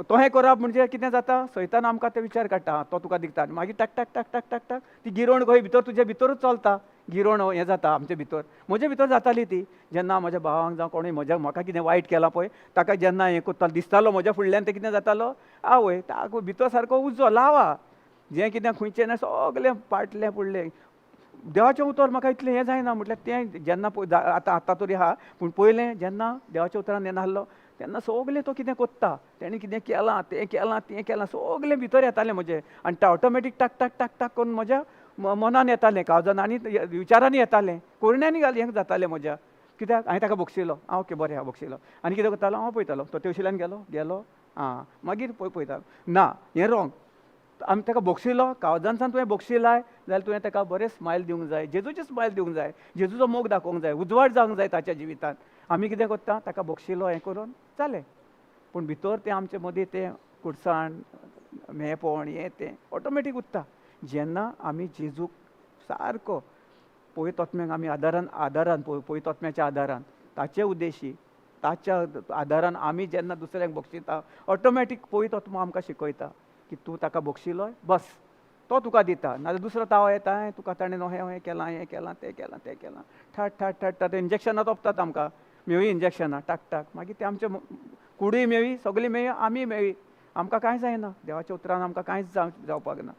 तोहें करप म्हणजे कितें जाता, सैतान आमकां ते विचार काडटा, तो तुका दिसता आनी मागीर टाक टाक टाक टाक टाक टाक ती गिरोण खंय भितर तुजे भितरूच चलता, गिरोण हें जाता आमचे भितर, म्हजे भितर जाताली ती, जेन्ना म्हज्या भावांक जावं कोणूय म्हज्या म्हाका कितें वायट केलां पळय ताका जेन्ना हें करतालो दिसतालो म्हज्या फुडल्यान तें कितें जातालो, आवय ताका भितर सारको उजो लावा, जें कितें खंयचें ना सगळें पाटलें फुडलें देवाचें उतर म्हाका इतलें हें जायना म्हटल्यार तें जेन्ना पळय आतां आतां तरी आहा, पूण पयलें जेन्ना देवाच्या उतरान हें नासलो तेन्ना सगळें तो कितें कोत्ता, तेणें कितें केलां तें केलां तें केलां सगळें भितर येतालें म्हजें आनी तें ऑटोमॅटीक टाक टाक टाक टाक करून म्हज्या मनान येतालें, काळजान आनी विचारांनी येतालें, कोरण्यांनी घाल हें जातालें म्हज्या, कित्याक हांवें ताका बोगशिलो, आं ओके बरें हांव बोगशिलो, आनी कितें करतालो हांव पळयतालो, तो तेवशिल्यान गेलो गेलो आं मागीर पळय पळयतालो ना हें रोंग, आमी ताका बोगशिलो, काळजानसान तुवें बोगशिलाय जाल्यार तुवें ताका बरें स्मायल दिवंक जाय, जेजूचें स्मायल दिवंक जाय, जेजूचो मोग दाखोवंक जाय, उजवाड जावंक जाय ताच्या जिवितांत। आमी कितें करता ताका बोगशिलो हें करून जालें, पूण भितर तें आमचे मदीं तें कुडसाण मेळपण हें तें ऑटोमॅटीक उरता। जेन्ना आमी जेजूक सारको पवित्र आत्म्याक आमी आदारान आदारान पवित्र आत्म्याच्या आदारान ताचे उद्देशी ताच्या आदारान आमी जेन्ना दुसऱ्यांक बोगशिता ऑटोमॅटीक पवित्र आत्मो आमकां शिकयता की तूं ताका बोगशिलोय बस तो तुका दिता, नाजाल्यार दुसरो ताव येता तुका ताणें हें हें केलां हें केलां तें केलां तें केलां, ठाट ठाट ठाट ठाट इंजेक्शनां तोपतात आमकां, मेळी इंजेक्शनां टाक टाक, मागीर तें आमचे कुडूय मेळी सगळीं मेळी आमी मेळी, आमकां कांय जायना, देवाच्या उतरान आमकां कांयच जावपाक ना।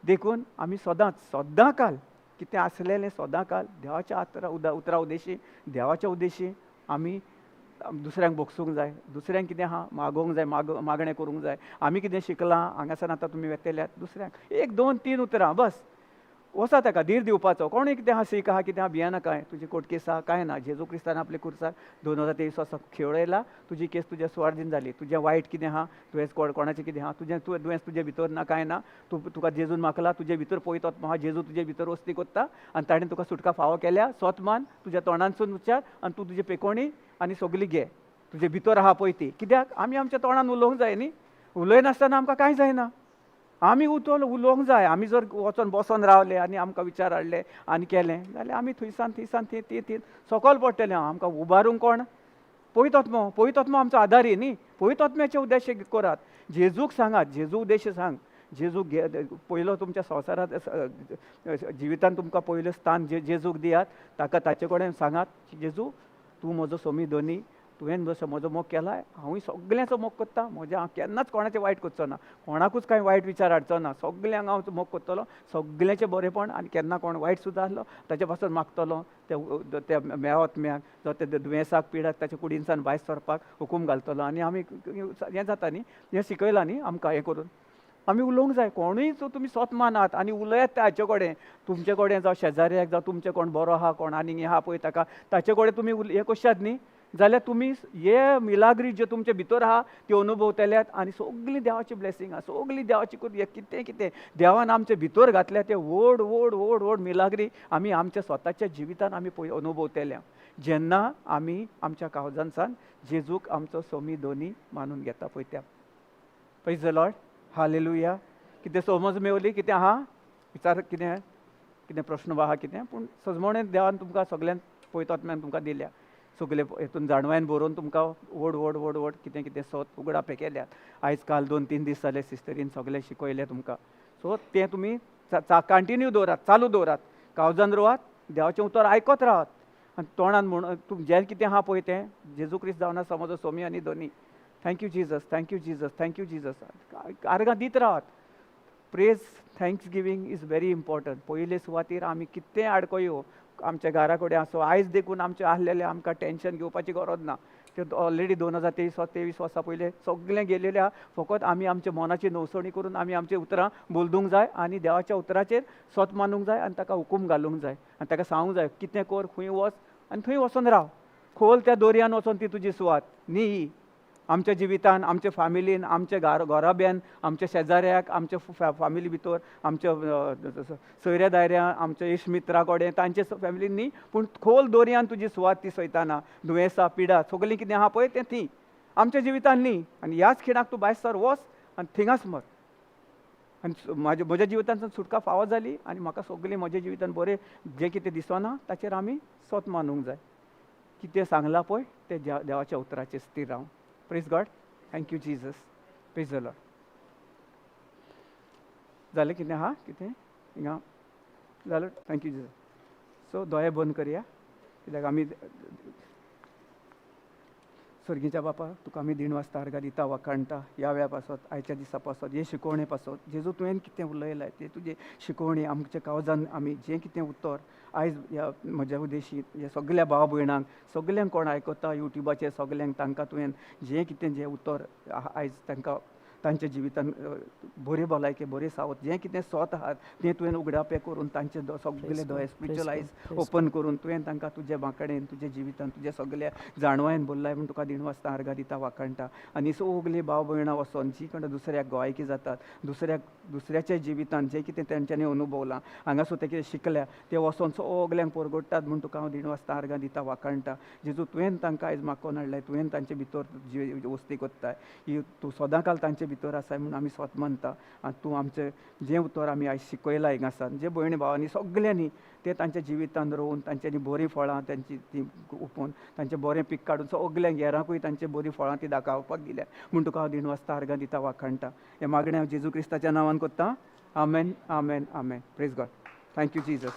देखून आमी सदांच सदां काल कितें आसलेलें सदां काल देवाच्या उतरा उद्देशी देवाच्या उद्देशी आमी दुसऱ्यांक बोगसूंक जाय, दुसऱ्यांक कितें आहा मागोवंक जाय, मागणें करूंक जाय। आमी कितें शिकलां हांगासर आतां तुमी वेतल्यात दुसऱ्यांक 1 2 3 उतरां बस वसा ताका धीर दिवपाचो, कोणूय कितें आहा सीक आहा कितें आहा भियेनाका, तुजी कोर्ट केस आहा कांय ना, जेजू क्रिस्तान आपले कुर्सार 2023 वर्सा खेळयला, तुजी केस तुज्या सुवार्दीन जाली, तुजें वायट कितें आहा तुवें कोणाचें कितें आहा तुजें दुयेंस तुजे भितर ना कांय ना, तूं तुका जेजून मागला, तुजे भितर पवित्र आत्मो आहा, जेजू तुजे भितर वस्ती कोत्ता आनी ताणें तुका सुटका फावो केल्या, स्वत मान तुज्या तोंडानसून उच्चार आनी तूं तुजी पेकोणी आनी सगली घे, तुजे भितर आहा पळय ती. कित्याक आमी आमच्या तोंडान उलोवंक जाय न्ही, उलयनासतना आमकां कांय जायना. आमी उतोल उलोवंक जाय. आमी जर वचोन बसोन रावले आनी आमकां विचार हाडले आनी केलें जाल्यार आमी थंयसान थंयसान थंय थंय थंय सकयल पडटले. आमकां उबारूंक कोण? पवित्र आत्मो. पवित्र आत्मो आमचो आदारी न्ही. पवित्र आत्म्याचे उद्देश करात, जेजूक सांगात, जेजू उद्देश सांग, जेजू घे पयलो तुमच्या संवसारांत जिवितान तुमकां पयलें स्थान जेजूक दियात. ताका ताचे कडेन सांगात, जेजू तूं म्हजो सोमी धनी, तुवें जसो म्हजो मोग केलाय हांवूय सगल्यांचो मोग करता. म्हजें हांव केन्नाच कोणाचें वायट करचो ना, कोणाकूच कांय वायट विचार हाडचो ना, सगल्यांक हांव मोग करतलो, सगल्यांचें बरेंपण. आनी केन्ना कोण वायट सुद्दां आसलो ताचे पासून मागतलो, त्या मेवात्म्याक जावं त्या दुयेंसाक पिडाक ताच्या कुडीनसान भायर सरपाक हुकूम घालतलो. आनी आमी हें जाता न्ही, हें शिकयलां न्ही आमकां. हें करून आमी उलोवंक जाय. कोणूय तुमी स्वत मानात आनी उलयात ताचे कडेन, तुमचे कडेन जावं शेजाऱ्याक जावं तुमचे कोण बरो आहा कोण आनीक आहा पळय ताका, ताचे कडेन तुमी हें करशात न्ही जाल्यार तुमी हे मिलाग्री ज्यो तुमचे भितर आहा त्यो अनुभवतल्यात. आनी सगळीं देवाची ब्लेसींग आहा, सगळीं देवाची कितें कितें देवान आमचे भितर घातल्या ते व्हड व्हड व्हड व्हड मिलाग्री आमी आमच्या स्वताच्या जिवितान आमी पळय अनुभवतल्या, जेन्ना आमी आमच्या काळजांसान जेजूक आमचो सोमी दोनी मानून घेता पळय त्या. Praise the Lord, hallelujah. कितें समज मेवली? कितें आहा विचार? कितें कितें प्रश्न आहा कितें? पूण सजमणेन देवान तुमकां सगल्यांक पवित्र आत्म्यान तुमकां दिल्या, सगले हेतून जाणवायन बरोवन तुमकां व्हड व्हड व्हड व्हड कितें कितें सत उगडापे केल्यात. आयज काल 2-3 दीस जाले सिस्टरीन सगलें शिकयलें तुमकां. सो तें तुमी कंटिन्यू दवरात, चालू दवरात, काळजान रोवात, देवाचें उतर आयकत रावात आनी तोंडान म्हण तुम जें कितें आहा पळय तें जेजू क्रिस्त जावन आसा म्हजो सोमी आनी धनी. Thank you Jesus, thank you Jesus, thank you Jesus. आर्गां दीत रावात. Praise, thanksgiving is very important. पयले सुवातीर आमी कितेंय आडको आमच्या घरा कडेन आसूं, आयज देखून आमचें आहलेलें आमकां टेंशन घेवपाची गरज ना. ते ऑलरेडी 2023 वर्सां पयलें सगळें गेलेलें आहा. फकत आमी आमच्या मनाची नवसणी करून आमी आमची उतरां बदलूंक जाय आनी देवाच्या उतराचेर स्वत मानूंक जाय आनी ताका हुकूम घालूंक जाय आनी ताका सांगूंक जाय कितें कर, खंय वच आनी थंय वचोन राव. खोल त्या दोरयान वचोन ती तुजी सुवात न्ही. ही आमच्या जिवितान, आमच्या फामिलीन, आमच्या घराब्यान, आमच्या शेजाऱ्याक, आमच्या फामिली भितर, आमच्या सोयऱ्या दायऱ्या, आमच्या इश्ट मित्रा कडेन, तांचे फॅमिलीन न्ही, पूण खोल दोरयान तुजी सुवात ती सयताना दुयेंसां पिडा सगळीं कितें आहा पळय तें ती आमच्या जिवितान न्ही. आनी ह्याच खिणाक तूं भायर सर, वच आनी थिंगाच मर. आनी म्हज्या जिवितांतल्यान सुटका फावो जाली आनी म्हाका सगळीं म्हज्या जिवितान बरें जें कितें दिसना ताचेर आमी स्वत मानूंक जाय. कितें सांगलां पळय तें देवाच्या उतराचेर स्थिर राव. Praise God, thank you Jesus, praise the Lord. जालें कितें आहा कितें हिंगा जालें? Thank you Jesus. सो दोळे बंद करया, कित्याक आमी स्वर्गीच्या बापा तुका आमी दिण वाजता आर्गां दिता, वाखाणटा ह्या वेळा पासत, आयच्या दिसा पासत, हे शिकवणे पासत. जेजू तुवें कितें उलयलां तें तुजें शिकवणी आमच्या काळजान आमी जें कितें उतर आयज ह्या म्हज्या उद्देशी ह्या सगल्या भाव भयणांक सगल्यांक कोण आयकता युट्यूबाचेर सगल्यांक तांकां तुवें जें कितें जें उतर आयज तांकां तांच्या जिवितान बरी भलायकी, बरी सावत, जें कितें स्वत आहात तें तुवें उगडापें करून तांचे सगळे दोळे स्पिरिच्युअल आयज ओपन करून तुवें तांकां तुज्या कडेन तुज्या जिवितान तुज्या सगल्या जाणवायन बोल्लाय म्हूण तुका दिण वाजता आर्गां दिता, वाखाणटा. आनी सगलीं भाव भयणां वचोन जी कडेन दुसऱ्याक गोवायकी जातात, दुसऱ्याच्या जिवितान जें कितें तेंच्यांनी अनुभवलां, हांगासर ते कितें शिकल्या ते वचोन सगल्यांक परगडटात म्हूण तुका हांव दिण वाजता आर्गां दिता, वाखाणटा. जेजू तुवें तांकां आयज माकोन हाडलाय, तुवें तांचे भितर जी वस्ती करताय ही तूं सदांकाल तांचे भितर आसाय म्हूण आमी स्वत मानता. आनी तूं आमचें जें उतर आमी आयज शिकयलां हिंगासान जे भयणी भावांनी सगल्यांनी ते तांच्या जिवितान रोवन तांच्यांनी बरीं फळां तांची ती उपोवन तांचें बरें पीक काडून सगल्यांक हेरांकूय तांची बरीं फळां ती दाखोवपाक दिल्या म्हूण तुका हांव दिण वाजता आर्गां दिता, वाखाणटा. हें मागणें हांव जेजू क्रिस्ताच्या नांवान करता. आमेन, आमेन, आमेन. Praise God, thank you Jesus.